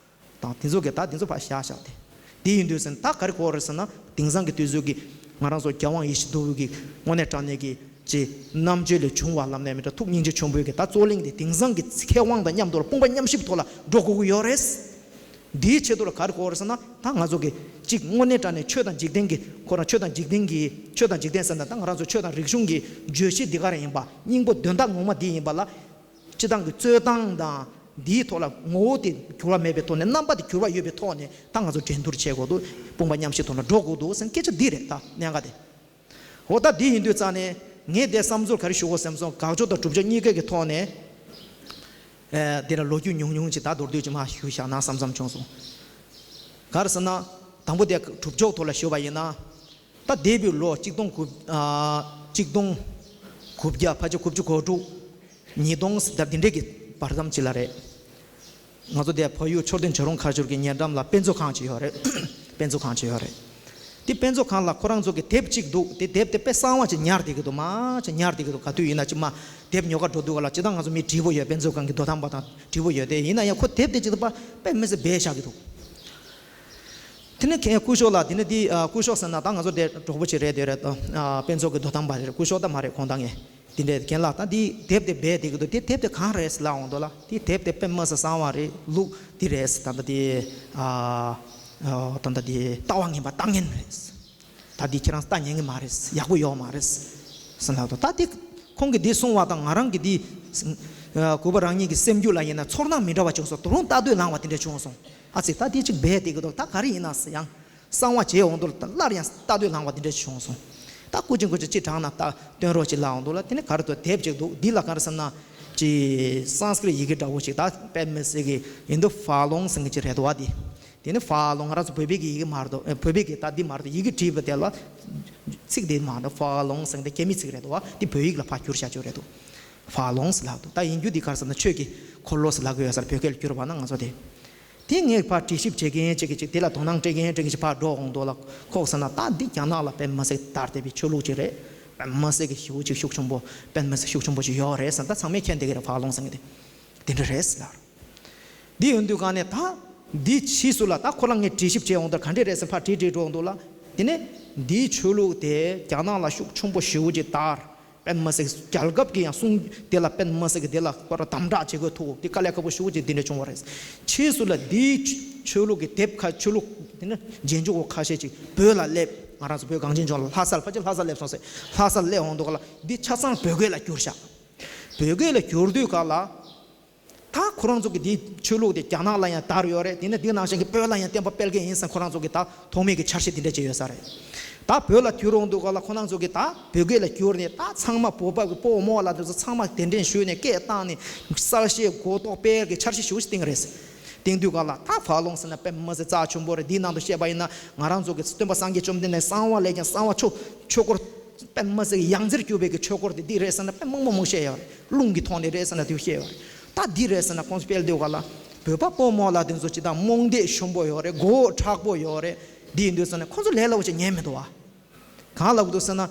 དང་དེ་ཚོ་གི་ད་དེ་ཚོ་ཕར་བཞག་བཞག་སྟེ། དེ་ཡིན་དུས་ཙང་ད་ག་རེ་དགོས་རེད་ཟེར་ན་དེང་སང་གི་དུས་ཚོད་ཀྱི་ང་རང་ཚོ་རྒྱལ་དབང་ཡིད་བཞིན་ནོར་བུ་གི་དངོས་གནས་དྲང་གནས་ཀྱི་ཅེས་རྣམ་དཔྱོད་ལས་བྱུང་བ་ལབ་ནས་མི་འདྲ་ཐུགས་སྙིང་རྗེ་ཆེན་པོའི་གི་ད་རྩོད་གླེང་དེ་དེང་སང་གི་མཁས་དབང་དང་མཉམ་དུ་ལ་དཔུང་པ་མཉམ་གཤིབ་ཐོག་ལ་འགྲོ་དགོས་ཀྱི་ཡོད་རེད། འདིའི་ཆེད་དུ་ལ་ག་རེ་དགོས་རེད་ཟེར་ན་ད་ང་ཚོ་གི་གཅིག་དངོས་གནས་དྲང་གནས་ཆོས་དང་འཇིག་རྟེན་གྱི་ཁོ་རང་ཆོས་དང་འཇིག་རྟེན་གྱི་ཆོས་དང་འཇིག་རྟེན་ཟེར་ན་ད་ང་རང་ཚོ་ཆོས་དང་རིག་གཞུང་གི་བརྗོད་གཞི་འདི་ག་རང་ཡིན་པ་སྙིང་པོ་དོན་དག་ངོ་མ་འདི་ཡིན་པ་ལ། སྤྱི་བཏང་གི་རྩོད་སྟངས་དང་འདིའི་ཐོག་ལ་ངོ་བོ་དེ་འགྱུར་བ་མེད་པའི་ཐོག་ནས་རྣམ་པ་དེ་འགྱུར་བ་ཡོད་པའི་ཐོག་ནས་ད་ང་ཚོ་འགྲན་བསྡུར་བྱེད་དགོས་འདུག་དཔུང་པ་མཉམ་གཤིབ་ཐོག་ནས་འགྲོ་དགོས་འདུག་ཟེར་སྐད་ཆ་འདི་རེད་ད་གནད་འགག་དེ། འོ་ད་འདི་ཡིན་དུས་ཙང་ནས་ངས་དེ་བསམ་ཚུལ་ག་རེ་ཞུ་དགོས་བསམ་སོང་། དགག་ཕྱོགས་དང་སྒྲུབ་ཕྱོགས་གཉིས་ཀ་གི་ཐོག་ནས། ཨེ་དེ་ལ་ལོ་རྒྱུས་ཉུང་ཉུང་ཅིག་ད་མདོར་བསྡུས་ཅིག་མར་ཞུ་བཞག་ན་བསམ་བསམ་བྱུང་སོང་། ག་རེ་ཟེར་ན། དང་པོ་དེ་སྒྲུབ་ཕྱོགས་ཐོག་ལ་ཞུ་བ་ཡིན་ན། ད་འདས་པའི་ལོ་གཅིག་སྟོང་དགུ་ཨ་གཅིག་སྟོང་དགུ་བརྒྱ་ཕལ་ཆེར་དགུ་བཅུ་གོ་དྲུག་ཉིས་སྟོང་ཟེར་འདི་འདྲའི་གི་བར་མཚམས་ཅིག་ལ་རེད། ང་ཚོ་དེ་བལ་ཡུལ་མཆོད་རྟེན་བྱ་རུང་ཁ་སྦྱོར་གྱི་ཉེ་འགྲམ་ལ་དཔེ་མཛོད་ཁང་ཅིག་ཡོད་རེད། དཔེ་མཛོད་ཁང་ཅིག་ཡོད་རེད། དེ་དཔེ་མཛོད་ཁང་ལ་ཁོ་རང་ཚོ་གི་དེབ་གཅིག་འདུག་དེ་དེབ་དེ་དཔེ་གསང་བ་ཅིག་ཉར་བསྡད་ཀྱི་འདུག་མ་ཅིག་ཉར་བསྡད་ཀྱི་འདུག་ག་དུས་ཡིན་ན་ཅིག་མ་དེབ་ཉོ་ག་འགྲོ་དུས་ག་ལ་ཅི་ད་ང་ཚོ་མི་བགྲེས་པོ་ཡོད། དཔེ་མཛོད་ཁང་གི་དོ་དམ་པ་དང་བགྲེས་པོ་ཡོད་དེ། ཡིན་ན་ཡང་ཁོ་དེབ་དེ་ཅིག་ད་པ་དཔེ་མི་སྲིད་སྦས་བཞག་གི་འདུག་དེ་ནས་ཁྱེད་སྐུ་ཞབས་ལགས། དེ་ནས་དེ་ཨ་སྐུ་ཞབས་ཟེར་ན་ད་ང་ཚོ་དེ་གྲོགས་པོ་ཅིག་རེད། དེ་རེད་དོ། ཨ་དཔེ་མཛོད་ཀྱི་དོ་དམ་པ་རེད། སྐུ་ཞབས་ད་མ་རེད། ཁོང་ད་ངས་དེ་འདྲའི་རྒན་ལགས་ད་འདི་དེབ་དེ་སྦས་བསྡད་ཀྱི་འདུག་དེ་དེབ་དེ་གང་རེད་ལབ་འོང་དོ་ལ། དེ་དེབ་དེ་དཔེ་མི་སྲིད་གསང་བ་རེད། ལུགས་འདི་རེད། ད་ལྟ་དེ་ཨ་ཨ་ད་ལྟ་དེ་ལྟ་བ་ངན་པ་ལྟ་ངན་རེད། ད་འདི་ཁྱེད་རང་ལྟ་ཉན་གི་མ་རེད། ཡག་པོ་ཡོད་མ་རེད་ཟེར་ལབ་འདུག་ད་དེ་ཁོང་གིས་འདི་གསུང་བ་དང་ང་རང་གི་འདི་ཨ་གུས་པ་རང་ཉིད་ཀྱི་སེམས་རྒྱུད་ལ་ཡིན་ན་ཚོར་སྣང་མི་འདྲ་བ་བྱུང་སོང་། དོ་རུང་ལྟ་འདོད་ལངས་པ་དེ་འདྲ་བྱུང་སོང་། ཨ་ཙི་ད་དེ་ཅིག་སྦས་བསྡད་ཀྱི་འདུག་ད་ག་རེ་ཡིན་ན་ཟེར་ཡང་གསང་བ་བྱས་འོང་དུས་ལ་ད་སླར་ཡང་ལྟ་འདོད་ལངས་པ་དེ་འདྲ་བྱུང་སོང་། ད་སྐུ་མཁྱེན་སྐུ་མཁྱེན་ཅིག་དྲངས་ན་ད་སྟོན་རོགས་ཅིག་ལབ་འོང་དུས་ལ། དེ་ནས་ག་རེ་འདུག་དེབ་ཅིག་འདུག་འདི་ལ་ག་རེ་ཟེར་ན་ཅིག་སཾ་སྐྲྀཏ་ཡི་གེ་འདྲ་བོ་ཅིག་ད་དཔེ་མི་སྲིད་ཀྱི་ཡིན་འདུག་ཧྥ་ལུང་ཟེར་མཁན་ཅིག་རེད་འདུག་བ་འདི། དེ་ནས་ཧྥ་ལུང་ང་རང་ཚོ་བོད་པའི་གི་ཡི་གེ་མ་རེད་འདུག་ཨེ་བོད་པའི་གི་ད་འདི་མ་རེད་འདུག་ཡི་གེ་བྲིས་པ་དེ་ལ་ཚིག་དེ་མ་རེད་འདུག་ཧྥ་ལུང་ཟེར་མཁན་དེ་རྒྱ་མི་ཚིག་རེད་འདུག་བ། འདི་བོད་ཡིག་ལ་ཕར་བསྒྱུར་བྱ་རྒྱུ་རེད་འདུག་ཧྥ་ལུང་ཟེར་ལབ་འདུག་ད་ཡིན་རྒྱུ་འདི་ག་རེ་ཟེར་ན་ཆོས་ཀྱི་འཁོར་ལོ་ཟེར་ལབ་གི་ཡོད་ས་རེད། བོད་སྐད་ལ་བསྒྱུར་བ་ན་ང་ཚོ་དེ། དེ་ངས་ཕར་འགྲེལ་ཞིབ་བྱེད་མཁན་ཅིག་གིས་ཅིག་དེ་ལ་དོ་སྣང་སྤྲད་མཁན་སྤྲད་མཁན་ཅིག་ཕར་འགྲོ་འོང་དུས་ལ། ཁོ་ཟེར་ན་ད་འདི་རྒྱ་ནག་ལ་དཔེ་མི་སྲིད་དར་བསྡད་པའི་ཆོས་ལུགས་ཅིག་རེད། དཔེ་མི་སྲིད་ཀྱི་ཞེ་པོ་ཅིག་ཤུགས་ཆེན་པོ་དཔེ་མི་སྲིད་ཤུགས་ཆེན་པོ་ཅིག་ཡོད་རེད་ཟེར། ད་ཚང་མས་མཁྱེན་བསྡད་ཀྱི་རེད། ཧྥ་ལུང་ཟེར་མཁན་དེ་དེ་འདྲ་རེད་ཟེར་ལབ། འདི་ཡོང་དུས་ག་ནས་ད་འདི་ཕྱིས་སུ་ལ་ད་ཁོ་རང་ངས་འགྲེལ་ཞིབ་བྱས་འོང་དུས་ག་འདྲས་རེད་ཟེར་ཕར་བྲིས་བྲིས་འགྲོ་འོང་དུས་ལ། དེ་ནས་འདིའི་ཆོས་ལུགས་དེ་རྒྱ་ནག་ལ་ཤུགས་ཆེན་པོ་ཞེ་པོ་ཅིག་དར། དཔེ་མི་སྲིད་རྒྱལ་ཁབ་ཀྱི་ཡང་གསུང་དེ་ལ་དཔེ་མི་སྲིད་ཀྱི་དེ་ལ་ཁོ་རང་དམ་དྲག་བྱེད་དགོས་ཐུག་དེ་དཀའ་ལས་ཁག་པོ་ཞེ་པོ་ཅིག་དེ་འདྲ་བྱུང་བ་རེད། ཕྱིས་སུ་ལ་འདིའི་ཆོས་ལུགས་ཀྱི་དེབ་ཁ་ཆོས་ལུགས་དེ་ནས་རྗེས་འཇུག་པ་ཁ་ཤས་ཅིག་བོད་ལ་སླེབས། ང་རང་ཚོ་བོད་གངས་ཅན་ལྗོངས་ལ་ལྷ་སར་ཕལ་ཆེར་ལྷ་སར་སླེབས་སོང་ཟེར། ལྷ་སར་སླེབས་འོང་དུས་ག་ལ་འདི་ཆ་ཚང་བོད་སྐད་ལ་བསྒྱུར་ཤག་བོད་སྐད་ལ་བསྒྱུར་དུས་ག་ལ། ད་ཁོ་རང་ཚོ་གི་འདི་ཆོས་ལུགས་དེ་རྒྱ་ནག་ལ་ཡང་དར་ཡོད་རེད། དེ་ནས་འདི་ནང་བཞིན་གྱི་བོད་ལ་ཡང་བསྟན་པ་སྤེལ་མཁན་ཡིན་ཟེར་ཁོ་རང་ཚོ་གི་ད་ཐོག་མའི་གི་འཆར་གཞི་དེ་འདྲ་ཅིག་ཡོད་ས་རེད། ད་བོད་ལ་བསྒྱུར་འོང་དུས་ག་ལ་ཁོ་རང་ཚོ་གི་ད་བོད་སྐད་ལ་བསྒྱུར་ནས་ད་ཚང་མ་བོད་པ་གི་སྤོ་རྨོ་ལ་དེ་ཚོ་ཚང་མ་གདན་འདྲེན་ཞུས་ནས་སྐད་བཏང་ནས་གསལ་བཤད་གོ་རྟོགས་སྤེལ་གི་འཆར་གཞི་ཞུ་ཞིག་བཏིང་རེད། བཏིང་དུས་ག་ལ་ད་ཧྥ་ལུང་ཟེར་ན་དཔེ་མི་སྲིད་རྩ་ཆེན་པོ་རེད། འདིའི་ནང་དུ་བཤད་པ་ཡིན་ན་ང་རང་ཚོ་གི་སྟོན་པ་སངས་རྒྱས་བཅོམ་ལྡན་འདས་གསང་བ་ལས་ཀྱང་གསང་བ་ཆོས་ཆོས་སྐོར་དཔེ་མི་སྲིད་ཡང་རྩེར་གྱུར་པའི་གི་ཆོས་སྐོར་དེ་འདི་རེད་ཟེར་ན་དཔེ་མང་པོ་མང་བཤད་ཡོད་རེད། རླུང་གི་ཐོག་ནས་རེད་ཟེར་ན་དེ་བཤད་ཡོད་རེད། ད་འདི་རེད་ཟེར་ན་ཁོང་ཚོ་སྤེལ་དུས་ག་ལ་བོད་པ་སྤོ་རྨོ་ལ་དེ་ཚོ་ཅི་ད་རྨོངས་དད་ཞུམ་པོ་ཡོད་རེད། མགོ་བོ་མཁྲེགས་པོ་ཡོད་རེད། འདི་ཡིན་དུས་ཟེར་ན་ཁོང་ཚོ་ལས་སླ་པོ་ཅིག་ཉན་མི་འདུག་བ། གང་ལབ་འདུག་ཟེར་ན།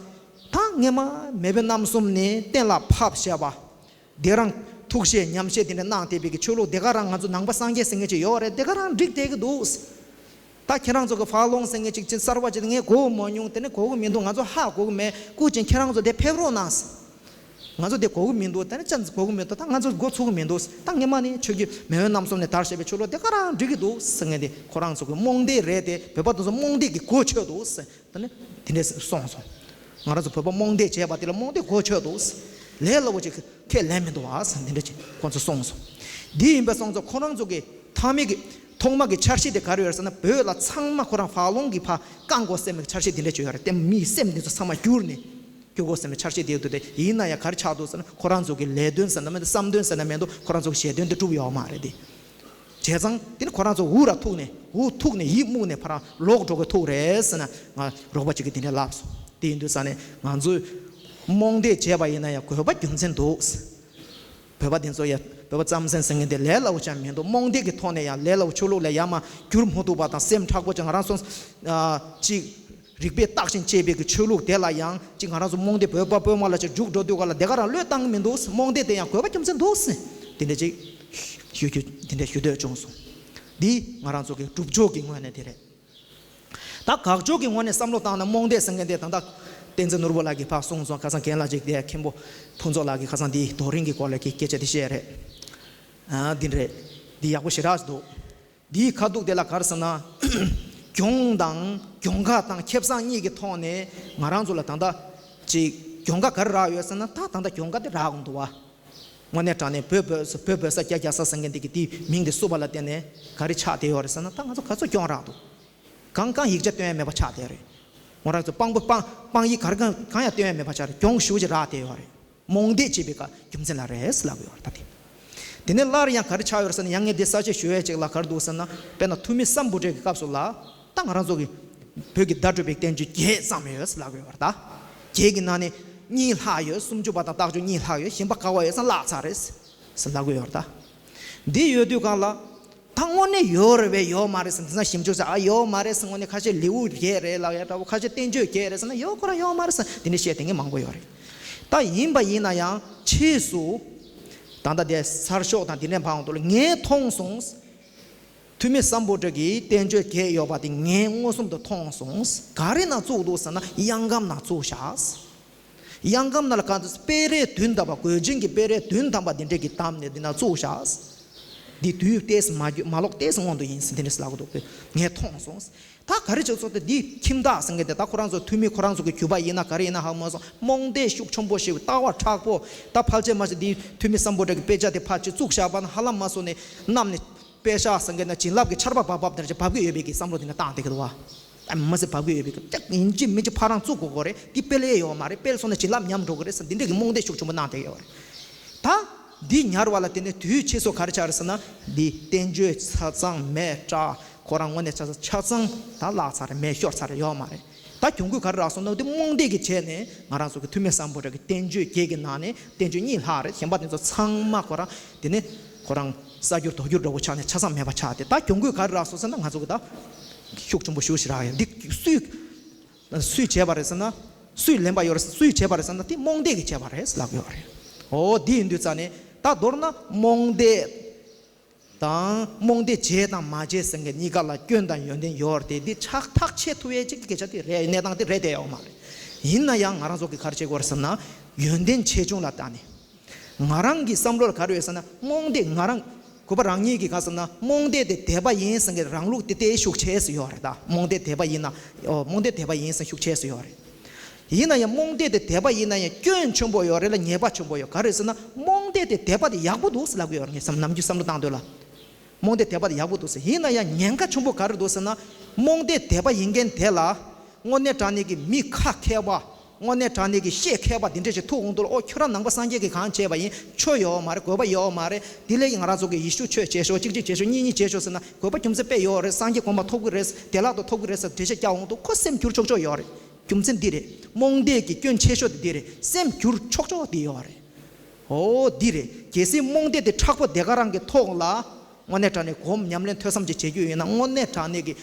ད་སྔས་མ་མེས་པོ་རྣམ་གསུམ་ནས་གཏན་ལ་ཕབ་བྱས་པ། དེ་རང་ཐུགས་བཞེད་ཉམས་བཞེད་དེ་འདྲ་གནང་བསྡད་པའི་གི་ཆོས་ལུགས་དེ་ག་རང་ང་ཚོ་ནང་པ་སངས་རྒྱས་ཟེར་མཁན་ཅིག་ཡོད་རེད། དེ་ག་རང་འགྲིག་བསྡད་ཀྱི་འདུག་ད་ཁྱེད་རང་ཚོ་གི་ཧྥ་ལུང་ཟེར་མཁན་ཅིག་ཅིག་གསར་པ་ཅིག་ངས་གོ་མ་མྱོང་། དེ་ནས་གོ་གི་མི་འདུག་ང་ཚོ་ཧ་གོ་གི་མེད། སྐུ་མཁྱེན་ཁྱེད་རང་ཚོ་དེ་ཕེབས་རོགས་གནང་། ང་ཚོ་དེ་གོ་གི་མི་འདུག་དེ་ནས་ཅང་གོ་གི་མི་འདུག་ད་ང་ཚོ་མགོ་ཚོས་གི་མི་འདུག་ད་སྔས་མ་ནས་ཆོས་བརྒྱུད་མེས་པོ་རྣམ་གསུམ་ནས་དར་བཞིན་པའི་ཆོས་ལུགས་དེ་ག་རང་འགྲིག་གི་འདུག་ཟེར་མཁན་དེ་ཁོ་རང་ཚོ་གི་རྨོངས་དད་རེད་དེ། བོད་པ་དེ་ཚོ་རྨོངས་དད་ཀྱི་གོ་ཆོད་འདུག་ཟེར། ད་ནི་དེ་འདྲས་གསུངས་སོང་། ང་རང་ཚོ་བོད་པ་རྨོངས་དད་བྱས་པ་དེ་ལ་རྨོངས་དད་གོ་ཆོད་འདུག་ལས་སླ་པོ་ཅིག་ཁས་ལེན་མི་འདུག་བ་ཟེར་འདི་འདྲས་ཅིག་ཁོང་ཚོ་གསུངས་སོང་། འདི་ཡིན་པ་སོང་ཙང་ཁོ་རང་ཚོ་གི་ཐ་མའི་གི་ཐོག་མ་གི་འཆར་གཞི་དེ་ག་རེ་ཡོད་ཟེར་ན། བོད་ལ་ཚང་མ་ཁོ་རང་ཧྥ་ལུང་གི་ཕར་བཀང་དགོས་ཟེར་བའི་འཆར་གཞི་དེ་འདྲས་ཅིག་ཡོད་རེད་དེ། མིའི་སེམས་འདི་ཚོ་ཚང་མ་བསྒྱུར་ནས་བསྒྱུར་དགོས་ཟེར་བའི་འཆར་གཞི་དེ་ཡོད་དུས་དེ། ཡིན་ན་ཡང་ག་རེ་ཆགས་འདུག་ཟེར་ན། ཁོ་རང་ཚོ་གི་ལས་དོན་ཟེར་ན་མེད་འདུག་བསམ་དོན་ཟེར་ན་མེད་འདུག་ཁོ་རང་ཚོ་གི་ཞལ་འདོན་དེ་གྲུབ་ཡོད་མ་རེད་དེ། བྱས་ཙང་དེ་ནི་ཁོ་རང་ཚོ་འུ་ར་ཐུག་ནས་འུ་ཐུག་ནས་ཡིད་མུག་ནས་ཕར་ལོག་འགྲོ་གི་ཐུག་རེད་ཟེར་ན། ང་རོགས་པ་ཅིག་གིས་དེ་འདྲ་ལབ་སོང་། དེ་ཡིན་དུས་ཙང་ནས་ང་ཚོས་རྨོངས་དད་བྱས་པ་ཡིན་ན་ཡང་དགོས་པ་རྒྱུ་མཚན་འདུག་བོད་པ་དེ་ཚོ་ཡང་བོད་པ་རྩམ་ཟན་ཟེར་མཁན་དེ་ལས་སླ་པོ་ཅང་མི་འདུག་རྨོངས་དད་ཀྱི་ཐོག་ནས་ཡང་ལས་སླ་པོ་ཆོས་ལུགས་ལ་ཡར་མར་བསྒྱུར་མི་ཐུབ་པ་དང་། སེམས་མཁྲེགས་པོ་ཅིག་ང་རང་ཚོ་ཅིག་རིག་པས་བརྟག་ཅིང་དཔྱད་པའི་གི་ཆོས་ལུགས་དེ་ལ་ཡང་ཅིག་ང་རང་ཚོ་རྨོངས་དད་བོད་པ་བོད་དམག་ལ་ཅིག་རྒྱུགས་འགྲོ་དུས་ག་ལ་དེ་ག་རང་བློས་བཏང་གི་མི་འདུག་རྨོངས་དད་དེ་ཡང་དགོས་པ་རྒྱུ་མཚན་འདུག་ཟེར་དེ་འདྲ་ཅིག་ཞུ་རྒྱུ་དེ་འདྲ་ཞུ་འདོད་བྱུང་སོང་། འདི་ང་རང་ཚོ་གི་སྒྲུབ་ཕྱོགས་ཀྱི་ངོས་ནས་དེ་རེད། ད་དགག་ཕྱོགས་ཀྱི་ངོས་ནས་བསམ་བློ་བཏང་ན་རྨོངས་དད་ཟེར་མཁན་དེ་ད་ལྟ་བསྟན་འཛིན་ནོར་བུ་ལགས་ཀྱིས་ཕར་གསུངས་སོང་། ཁ་སང་རྒན་ལགས་ཅིག་དེ་མཁན་པོ་ཕུན་ཚོགས་ལགས་ཀྱིས་ཁ་སང་འདི་རྡོ་རིང་གི་སྐོར་ལ་སྐད་ཆ་དེ་བཤད་རེད། ཨ་འདི་རེད། འདི་ཡག་པོ་ཞེ་དྲག་འདུག་འདིའི་ཁ་ཐུག་དེ་ལ་ག་རེ་ཟེར་ན། གྱོང་དང་གྱོང་ཁ་དང་ཁེ་བཟང་གཉིས་ཀྱི་ཐོག་ནས་ང་རང་ཚོ་ལ་ད་ལྟ་ཅིག་གྱོང་ཁ་ག་རེ་རག་ཡོད་ཟེར་ན། ད་ད་ལྟ་གྱོང་ཁ་དེ་རག་གི་འདུག་བ། དངོས་གནས་དྲང་གནས་བོད་བོད་ས་བོད་བོད་ས་རྒྱ་རྒྱ་ས་ཟེར་མཁན་དེ་གི་དེའི་མིང་དེ་བསུབས་པ་ལ་བརྟེན་ནས་ག་རེ་ཆགས་བསྡད་ཡོད་རེད་ཟེར་ན། ད་ང་ཚོ་ག་ཚོད་གྱོང་རག་འདུག་གང་གང་ཡིག་ཆ་སྟོན་ཡ་མེད་པ་ཆགས་བསྡད་རེད། ང་རང་ཚོ་དཔང་པོ་དཔང་དཔང་ཡིག་ག་རེ་གང་གང་ཡང་སྟོན་ཡ་མེད་པ་ཆགས་རེད། གྱོང་ཞེ་པོ་ཅིག་རག་བསྡད་ཡོད་རེད། རྨོངས་དད་བྱེད་པའི་ཀ་རྒྱུ་མཚན་ལ་རེད་ཟེར་ལབ་ཡོད་རེད། ད་དེ་དེ་ནས་སླར་ཡང་ག་རེ་ཆགས་ཡོད་རེད་ཟེར་ན། ཡང་ངས་འདི་གསལ་བཤད་ཞུ་ཡས་ཅིག་ལ་ག་རེ་འདུག་ཟེར་ན། དཔེར་ན་ཐུ་མི་སམ་བྷོ་ཊའི་གི་སྐབས་སུ་ལ་ད་ང་རང་ཚོ་གི་བོད་ཀྱི་བརྡ་སྤྲོད་པའི་བསྟན་བཅོས་བརྒྱད་བརྩམས་ཡོད་ཟེར་ལབ་ཡོད་རེད། ད་བརྒྱད་ཀྱི་ནང་ནས་གཉིས་ལྷག་ཡོད། སུམ་ཅུ་པ་དང་རྟགས་བཅུ་གཉིས་ལྷག་ཡོད། གཞན་པ་ག་བ་ཡོད་ཙང་བརླག་ཚར་རེད་ཟེར་ལབ་གི་ཡོད་རེད། ད་འདི་ཡོད་དུས་གང་ལ། ད་དངོས་གནས་ཡོད་རེད་པས་ཡོད་མ་རེད་ཟེར། འདི་ཚང་ཞིབ་འཇུག་བྱས། ཨ་ཡོད་མ་རེད་ཟེར། དངོས་གནས་ཁ་ཤས་ལེའུ་བརྒྱད་རེད་ལབ་ཡ་འདྲ་བོ། ཁ་ཤས་བསྟན་བཅོས་བརྒྱད་རེད་ཟེར་ན་ཡོད་ཁོ་རང་ཡོད་མ་རེད་ཟེར། འདི་འདྲ་བཤད་བསྡད་མཁན་མང་པོ་ཡོད་རེད། ད་ཡིན་པ་ཡིན་ན་ཡང་ཕྱིས་སུ་ད་ལྟ་དེ་གསར་ཤོག་དང་དེ་འདྲ་ཕར་འོང་དུས་ལ་ངས་མཐོང་སོང་། ཐུ་མི་སམ་བྷོ་ཊ་གི་བསྟན་བཅོས་བརྒྱད་ཡོད་པ་དེ་ངས་མངོན་སུམ་དུ་མཐོང་སོང་། ག་རེ་ནང་བཙུགས་འདུག་ཟེར་ན་གཡང་སྒམ་ནང་བཙུགས་བཞག། གཡང་སྒམ་ནང་ལ་ག་ཚོད་དཔེ་རས་བདུན་ཐམ་པ། གོས་ཆེན་གྱི་དཔེ་རས་བདུན་ཐམ་པ་འདི་འདྲས་ཀྱིས་བསྡམས་ནས་འདི་ནང་བཙུགས་བཞག། འདི་དུས་ཏོག་ཙམ་མ་རྒྱུ་མ་ལོག་ཏོག་ཙམ་སྔོན་དུ་ཡིན་ཟེར་འདི་འདྲས་ལབ་ཀྱི་འདུག། ངས་མཐོང་སོང་། ད་ག་རེ་བྱས་སོང་སྟེ། འདི་ཁྱིམ་བདག་ཟེར་མཁན་དེ་ད་ཁོ་རང་ཚོ་ཐུ་མི་ཁོ་རང་ཚོ་གི་རྒྱུད་པ་ཡིན་ན་ག་རེ་ཡིན་ན་ཧ་གོ་མ་སོང་། རྨོངས་དད་ཤུགས་ཆེན་པོ་ཞིག། ལྟ་བ་མཁྲེགས་པོ། ད་ཕལ་ཆེར་མ་ཤེས། འདི་ཐུ་མི་སམ་བྷོ་ཊ་གི་དཔེ་ཆ་དེ་ཕར་ཅིག་བཙུགས་བཞག་པ་ན་ཧ་ལམ་མ་སོང་ནས་གནམ་ནས་དཔེ་ཤག་ཟེར་མཁན་ན་བྱིན་རླབས་ཀྱི་ཆར་པ་འབབ་འབབ་དེ་འདྲ་ཅིག་འབབ་ཀྱི་ཡོད་པའི་གི་བསམ་བློ་དེ་འདྲ་བཏང་བསྡད་ཀྱི་འདུག་བ། ཨ་མ་ཟེར་འབབ་ཀྱི་ཡོད་པའི་སྐབས་ཡིན་གཅིག་མིན་གཅིག་ཕར་རང་བཙུགས་དགོས་ཀྱི་རེད། འདི་སྤེལ་ཡས་ཡོད་མ་རེད། སྤེལ་སོང་ན་བྱིན་རླབས་ཉམས་འགྲོ་གི་རེད་ཟེར། འདི་འདྲས་ཀྱི་རྨོངས་དད་ཤུགས་ཆེན་པོ་གནང་བསྡད་ཡོད་རེད། ད་འདི་ཉར་བ་ལ་དེ་ནས་དུས་ཕྱིས་སུ་ག་རེ་ཆགས་རེད་ཟེར་ན། འདི་བསྟན་བཅོས་ཆ་ཚང་མེད་དྲགས། ཁོ་རང་དངོས་གནས་ཆ་ཚང་ཆ་ཚང་ད་བརླག་ཚར་རེད། མེ་ཤོར་ཚར་རེད། ཡོད་མ་རེད། ད་གྱོང་གུད་ག་རེ་རག་སོང་ན། འདི་རྨོངས་དད་ཀྱི་བྱས་ནས་ང་རང་ཚོ་གི་ཐུ་མི་སམ་བྷོ་ཊ་གི་བསྟན་བཅོས་བརྒྱད་ཀྱི་ནང་ནས་བསྟན་བཅོས་གཉིས་ལྷག་རེད། གཞན་པ་དེ་ཚོ་ཚང་མ་ཁོ་རང་དེ་ནས་ཁོ་རང་གསར་འགྱུར་དོག་འགྱུར་འདྲ་བོ་ཆགས་ནས་ཆ་ཚང་མེད་པ་ཆགས་ཏེ། ད་གྱོང་གུད་ག་རེ་རག་སོང་ཟེར་ན། ང་ཚོ་གི་ད་ཤུགས་ཆེན་པོ་ཞེ་པོ་ཞིག་རག་ཡོད། འདི་སུས་སུས་བྱས་པ་རེད་ཟེར་ན། སུས་ལེན་པ་ཡོད་རེད། སུས་བྱས་པ་རེད་ཟེར་ན། དེ་རྨོངས་དད་ཀྱིས་བྱས་པ་རེད་ལབ་ཡོད་རེད། འོ་འདི་ཡིན་དུས་ཙ་ནས་ད་མདོར་ན་རྨོངས་དད་དང་རྨོངས་དད་བྱས་དང་མ་བྱས་ཟེར་མཁན་གཉིས་ཀ་ལ་སྐྱོན་དང་ཡོན་ཏན་ཡོད་རེད་དེ། འདི་ཆགས་ཐག་ཆད་ཐུབ་ཡས་ཅིག་གི་སྐད་ཆ་དེ་རེད། གནས་སྟངས་དེ་རེད་བསྡད་ཡོད་མ་རེད། ཡིན་ན་ཡང་ང་རང་ཚོ་གིས་ག་རེ་བྱེད་དགོས་རེད་ཟེར་ན། ཡོན་ཏན་ཆེ་ཆུང་ལ་བལྟས་ནས། ང་རང་གི་བསམ་བློ་ལ་ག་རེ་ཡོད་ཟེར་ན། རྨོངས་དད་ང་རང་གུས་པ་རང་ཉིད་ཀྱིས་ག་ཟེར་ན། རྨོངས་དད་དེ་དད་པ་ཡིན་ཟེར་མཁན་རང་ལུགས་དེ་དེ་ཤུགས་ཆེ་ས་ཡོད་རེད། ད་རྨོངས་དད་དད་པ་ཡིན་ན། ཨོ་རྨོངས་དད་དད་པ་ཡིན་ཟེར་ཤུགས་ཆེ་ས་ཡོད་རེད། ཡིན་ན་ཡང་རྨོངས་དད་དེ་དད་པ་ཡིན་ན་ཡང་སྐྱོན་ཆེན་པོ་ཡོད་རེད་ལ་ཉེས་པ་ཆེན་པོ་ཡོད། ག་རེ་ཟེར་ན། རྨོངས་དད་དེ་དད་པ་དེ་ཡག་པོ་འདུག་ཟེར་ལབ་ཀྱི་ཡོད་རེད། ངས་བསམ་ནམ་རྒྱུན་བསམ་བློ་བཏང་དུས་ལ། རྨོངས་དད་དད་པ་དེ་ཡག་པོ་འདུག་ཟེར། ཡིན་ན་ཡང་ཉེན་ཁ་ཆེན་པོ་ག་རེ་འདུག་ཟེར་ན། རྨོངས་དད་དད་པ་ཡིན་མཁན་དེ་ལ་དངོས་གནས་དྲང་གནས་ཀྱི་མི་ཁ་མཁས་པ། དངོས་གནས་དྲང་གནས་ཀྱི་ཤེས་མཁས་པ་འདི་འདྲ་ཞིག་ཐུག་འོང་དུས་ལ། ཨོ་ཁྱོད་རང་ནང་པ་སངས་རྒྱས་ཀྱིས་གང་བྱས་པ་ཡིན། ཆོ་ཡོད་མ་རེད། དགོས་པ་ཡོད་མ་རེད། དེ་ལས་ང་རང་ཚོ་གིས་ཡེ་ཤུ་ཆོས་བྱེད་ཤོག་གཅིག་གཅིག་བྱེད་ཤོག་གཉིས་གཉིས་བྱེད་ཤོག་ཟེར་ན། དགོས་པ་རྒྱུ་མཚན་དཔེ་ཡོད་རེད། སངས་རྒྱས་གོང་མ་ཐོབ་ཀྱི་རེད། བདེ་བླག་ཏུ་ཐོབ་ཀྱི་རེད་ཟེར་འགྲེལ་བཤད་རྒྱག་འོང་དུས་ཁོ་སེམས་འགྱུར་ཆོག་ཆོག་ཡོད་རེད། རྒྱུ་མཚན་འདི་རེད། རྨོངས་དད་ཀྱི་སྐྱོན་ཆེ་ཤོས་དེ་འདི་རེད། སེམས་འགྱུར་ཆོག་ཆོག་འདི་ཡོད་རེད། ཨོ་འདི་རེད། གལ་སྲིད་རྨོངས་དད་དེ་མཁྲེགས་པོ་དེ་ག་རང་གི་ཐོག་ལ་དངོས་གནས་དྲང་གནས་སྒོམ་ཉམས་ལེན་ཐོས་བསམ་ཅིག་བྱེད་རྒྱུ་ཡིན་ན། དངོས་གནས་དྲང་གནས་ཀྱི་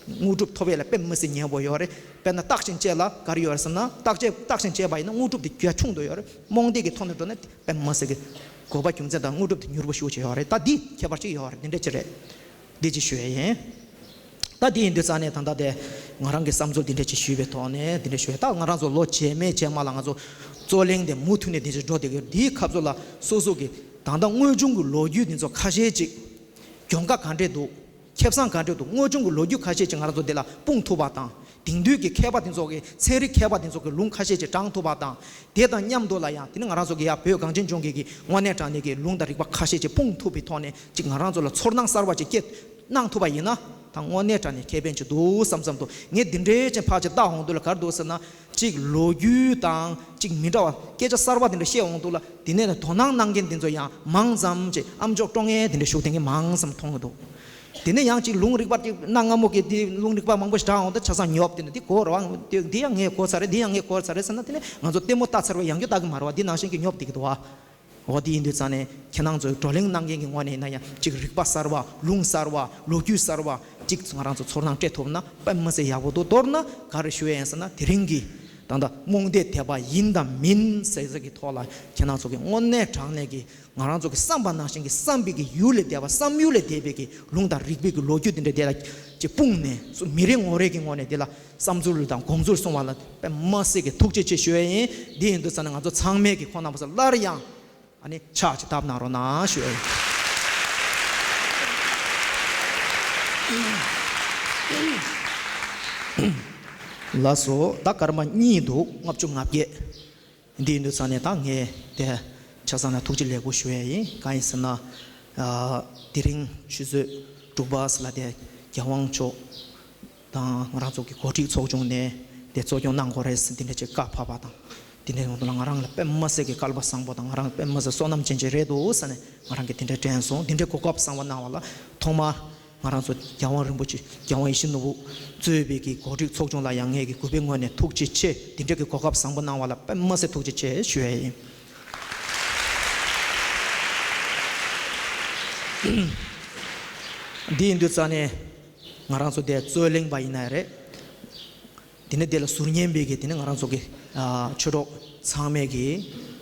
དངོས་གྲུབ་ཐོབ་ཡས་ལ་དཔེ་མི་སྲིད་ཉེ་བོ་ཡོད་རེད། དཔེར་ན་བརྟག་ཅིང་དཔྱད་ལ་ག་རེ་ཡོད་རེད་ཟེར་ན། བརྟག་དཔྱད་བརྟག་ཅིང་དཔྱད་པ་ཡིན་ན་དངོས་གྲུབ་དེ་རྒྱ་ཆུང་དུ་ཡོད་རེད། རྨོངས་དད་ཀྱི་ཐོག་ནས་འགྲོ་ན་དཔེ་མི་སྲིད་ཀྱི་དགོས་པ་རྒྱུ་མཚན་དང་དངོས་གྲུབ་དེ་མྱུར་པོ་ཞེ་པོ་ཅིག་ཡོད་རེད། ད་འདི་ཁྱད་པར་ཅིག་ཡོད་རེད། འདི་འདྲ་ཅིག་རེད། འདི་ཅིག་ཞུ་ཡས་ཡིན། ད་འདི་ཡིན་དུས་ཙང་ནས་ད་ལྟ་དེ་ང་རང་གི་བསམ་ཚུལ་འདི་འདྲ་ཅིག་ཞུས་པའི་ཐོག་ནས་འདི་འདྲ་ཞུ་ཡས། ད་ང་རང་ཚོ་ལོ་རྗེས་མའི་རྗེས་མ་ལ་ང་ཚོ་རྩོད་གླེང་དེ་མུ་མཐུད་ནས་འདི་ཅིག་འགྲོ་བསྡད་ཀྱི་ཡོད། འདིའི་སྐབས་སུ་ལ་སོ་སོ་གི་ད་ལྟ་དངོས་བྱུང་གི་ལོ་རྒྱུས་འདི་ཚོ་ཁ་ཤས་ཅིག་གྱོང་ཁ་ག་འདྲས་འདུག། ཁེ་བཟང་ག་འདྲས་འདུག། དངོས་བྱུང་གི་ལོ་རྒྱུས་ཁ་ཤས་ཅིག་ང་རང་ཚོ་འདི་ལ་སྤུངས་ཐུབ་པ་དང་། དེང་དུས་ཀྱི་མཁས་པ་དེ་ཚོ་གི། ཚན་རིག་མཁས་པ་དེ་ཚོ་གི་ལུང་ཁ་ཤས་ཅིག་དྲངས་ཐུབ་པ་དང་། དེ་དང་མཉམ་དུ་ལ་ཡང་དེ་ནི་ང་རང་ཚོ་གི་ཡ་བོད་གངས་ཅན་ལྗོངས་ཀྱི་གི་དངོས་གནས་དྲང་གནས་ཀྱི་ལུང་དང་རིག་པ་ཁ་ཤས་ཅིག་སྤུངས་ཐུབ་པའི་ཐོག་ནས་ཅིག་ང་རང་ཚོ་ལ་ཚོར་སྣང་གསར་བ་ཅིག་སྐྱེ་གནང་ཐུབ་པ་ཡིན་ན། ད་དངོས་གནས་དྲང་གནས་ཁེ་ཕན་ཅིག་འདུག་བསམ་བསམ་འདུག། ངས་འདི་འདྲའི་ཅན་ཕར་ཅིག་ལྟ་འོང་དུས་ལ་ག་རེ་འདུག་ཟེར་ན། ཅིག་ལོ་རྒྱུས་དང་ཅིག་མི་འདྲ་བ་སྐད་ཆ་གསར་བ་དེ་འདྲ་བཤད་འོང་དུས་ལ། དེ་ནས་དོ་སྣང་གནང་མཁན་དེ་ཚོ་ཡང་མང་ཙམ་ཅིག་ཨམ་ཅོག་ཀྲོང་ངེར་དེ་འདྲ་བཞུགས་བསྡད་མཁན་མང་ཙམ་མཐོང་གི་འདུག། དེ་ནས་ཡང་ཅིག་ལུང་རིག་པ་ཅིག་གནའ་སྔ་མོ་གི་དེ་ལུང་རིག་པ་མང་པོ་ཞིག་དྲངས་འོང་དུས་ཆ་ཚང་ཉོབ། དེ་ནས་འདི་གོ་རེད་པ། འདི་ཡང་ངས་གོ་ཚར་རེད། འདི་ཡང་ངས་གོ་ཚར་རེད་ཟེར་ན། དེ་ནས་ང་ཚོ་ལྟད་མོ་ལྟ་ཚར་བས་ཡང་བསྐྱར་ལྟ་གི་མ་རེད་པ། འདི་ནང་བཞིན་གྱི་ཉོབ་བསྡད་ཀྱི་འདུག་པ། འོ་དེ་ཡིན་དུས་ཙང་ནས་ཁྱེད་རང་ཚོའི་བགྲོ་གླེང་གནང་མཁན་གྱི་ངོས་ནས་ཡིན་ན་ཡང་ཅིག་རིག་པ་གསར་བ། ལུང་གསར་བ། ལོ་རྒྱུས་གསར་བ་ཅིག་ང་རང་ཚོ་ཚོར་སྣང་སྤྲད་ཐུབ་ན་དཔེ་མི་སྲིད་ཡག་པོ་འདུག། མདོར་ན་ག་རེ་ཞུ་ཡས་ཡིན་ཟེར་ན། དེ་རིང་གི་ད་ལྟ་རྨོངས་དད་དད་པ་ཡིན་དང་མིན་ཟེར་ཟེར་གྱི་ཐོག་ལ་ཁྱེད་རང་ཚོ་གི་དངོས་གནས་དྲང་གནས་ཀྱི་ང་རང་ཚོ་གི་བསམ་པ་ནང་བཞིན་གྱི་བསམ་པའི་གི་ཡུལ་ལས་འདས་པ། བསམ་ཡུལ་ལས་འདས་པའི་གི་ལུང་དང་རིག་པའི་གི་ལོ་རྒྱུས་དེ་འདྲ་དེ་ལ་ཅིག་སྤུངས་ནས། སུ་མི་རེ་ངོ་རེ་གི་ངོས་ནས་དེ་ལ་བསམ་ཚུལ་དང་དགོངས་ཚུལ་གསུང་བ་ལ་དཔེ་མ་སྲིད་ཀྱི་ཐུགས་རྗེ་ཆེ་ཞུ་ཡས་ཡིན། འདི་ཡིན་དུས་ཙང་ནས་ང་ཚོ་ཚང་མས་ཀྱི་ཁོང་རྣམ་པ་ཚོ་སླར་ཡང་ཨ་ནི་ཕྱག་ཅིག་བཏབ་གནང་རོགས་གནང་ཞུ་ཡས་ཡིན། ལགས་སོ། ད་སྐར་མ་གཉིས་འདུག། ལྔ་བཅུ་ང་བརྒྱད། འདི་ཡིན་དུས་ཙང་ནས་ད་ངས་དེ་ཆ་ཚང་ལ་ཐུགས་རྗེ་ལེགས་འབུལ་ཞུ་ཡས་ཡིན། གང་ཡིན་ཟེར་ན། ཨ་དེ་རིང་ཆུ་ཚོད་དྲུག་པ་ཟེར་ལ་དེ་རྒྱལ་དབང་མཆོག་དང་ང་རང་ཚོ་གི་གོ་སྒྲིག་ཚོགས་ཆུང་ནས་དེ་གཙོ་སྐྱོང་གནང་དགོས་རེད་ཟེར་དེ་འདྲ་ཅིག་བཀའ་ཕབ་པ་དང་། དེ་འདྲའི་ངང་དུ་ལ་ང་རང་ལ་དཔེ་མ་སྲིད་ཀྱི་སྐལ་པ་བཟང་པོ་དང་། ང་རང་དཔེ་མ་སྲིད་བསོད་ནམས་ཅན་ཅིག་རེད་འདུག་ཟེར་ནས་ང་རང་གིས་དེ་འདྲ་དྲན་སོང་། དེ་འདྲའི་གོ་སྐབས་བཟང་པོ་གནང་བ་ལ་ཐོག་མར་ང་རང་ཚོ་རྒྱལ་དབང་རིན་པོ་ཆེ། རྒྱལ་དབང་ཡིད་བཞིན་ནོར་བུ་གཙོས་པའི་གི་གོ་སྒྲིག་ཚོགས་ཆུང་ལ་ཡང་ངས་ཀྱི་གུས་པའི་ངོས་ནས་ཐུགས་རྗེ་ཆེ། དེ་འདྲ་གི་གོ་སྐབས་བཟང་པོ་གནང་བ་ལ་དཔེ་མ་སྲིད་ཐུགས་རྗེ་ཆེ་ཞུ་ཡས་ཡིན། འདི་ཡིན་དུས་ཙང་ནས་ང་རང་ཚོ་དེ་རྩོད་གླེང་པ་ཡིན་ན་རེད། དེ་ནས་དེ་ལ་ཟུར་ཉན་པའི་གི་དེ་ནས་ང་རང་ཚོ་གི་ཨ་ཆོས་གྲོགས་ཚང་མས་གི་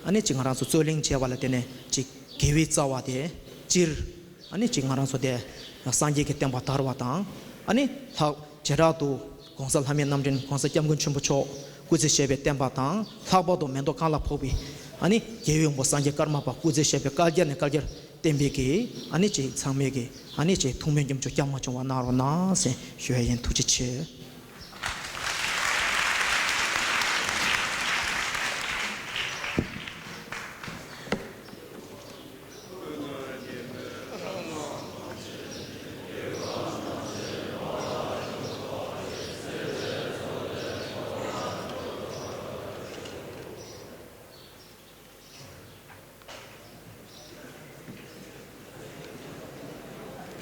ཨ་ནི་ཅིག་ང་རང་ཚོ་རྩོད་གླེང་བྱས་པ་ལ་བརྟེན་ནས་ཅིག་དགེ་བའི་རྩ་བ་དེ་སྤྱིར་ཨ་ནི་ཅིག་ང་རང་ཚོ་དེ་སངས་རྒྱས་ཀྱི་བསྟན་པ་དར་བ་དང་། ཨ་ནི་ལྷག་བྱེ་བྲག་ཏུ་༸གོང་ས་ལྷ་མིའི་རྣམ་འདྲེན་༸གོང་ས་༸སྐྱབས་མགོན་ཆེན་པོ་མཆོག་སྐུ་ཚེ་ཞབས་པད་བརྟན་པ་དང་། ལྷག་པར་དུ་མེ་ཏོག་གང་ལ་ཕོག་པའི་ཨ་ནི་རྒྱལ་བའི་དབང་པོ་སངས་རྒྱས་ཀརྨ་པ་སྐུ་ཚེ་ཞབས་པད་བསྐལ་བརྒྱ་ནས་བསྐལ་བརྒྱར་བརྟན་པའི་གི་ཨ་ནི་ཅིག་ཚང་མས་གི་ཨ་ནི་ཅིག་ཐུགས་སྨོན་སྐྱབས་འཇུག་བསྐྱངས་མ་བྱུང་བ་གནང་རོགས་གནང་ཟེར་ཞུ་ཡ་ཡིན། ཐུགས་རྗེ་ཆེ།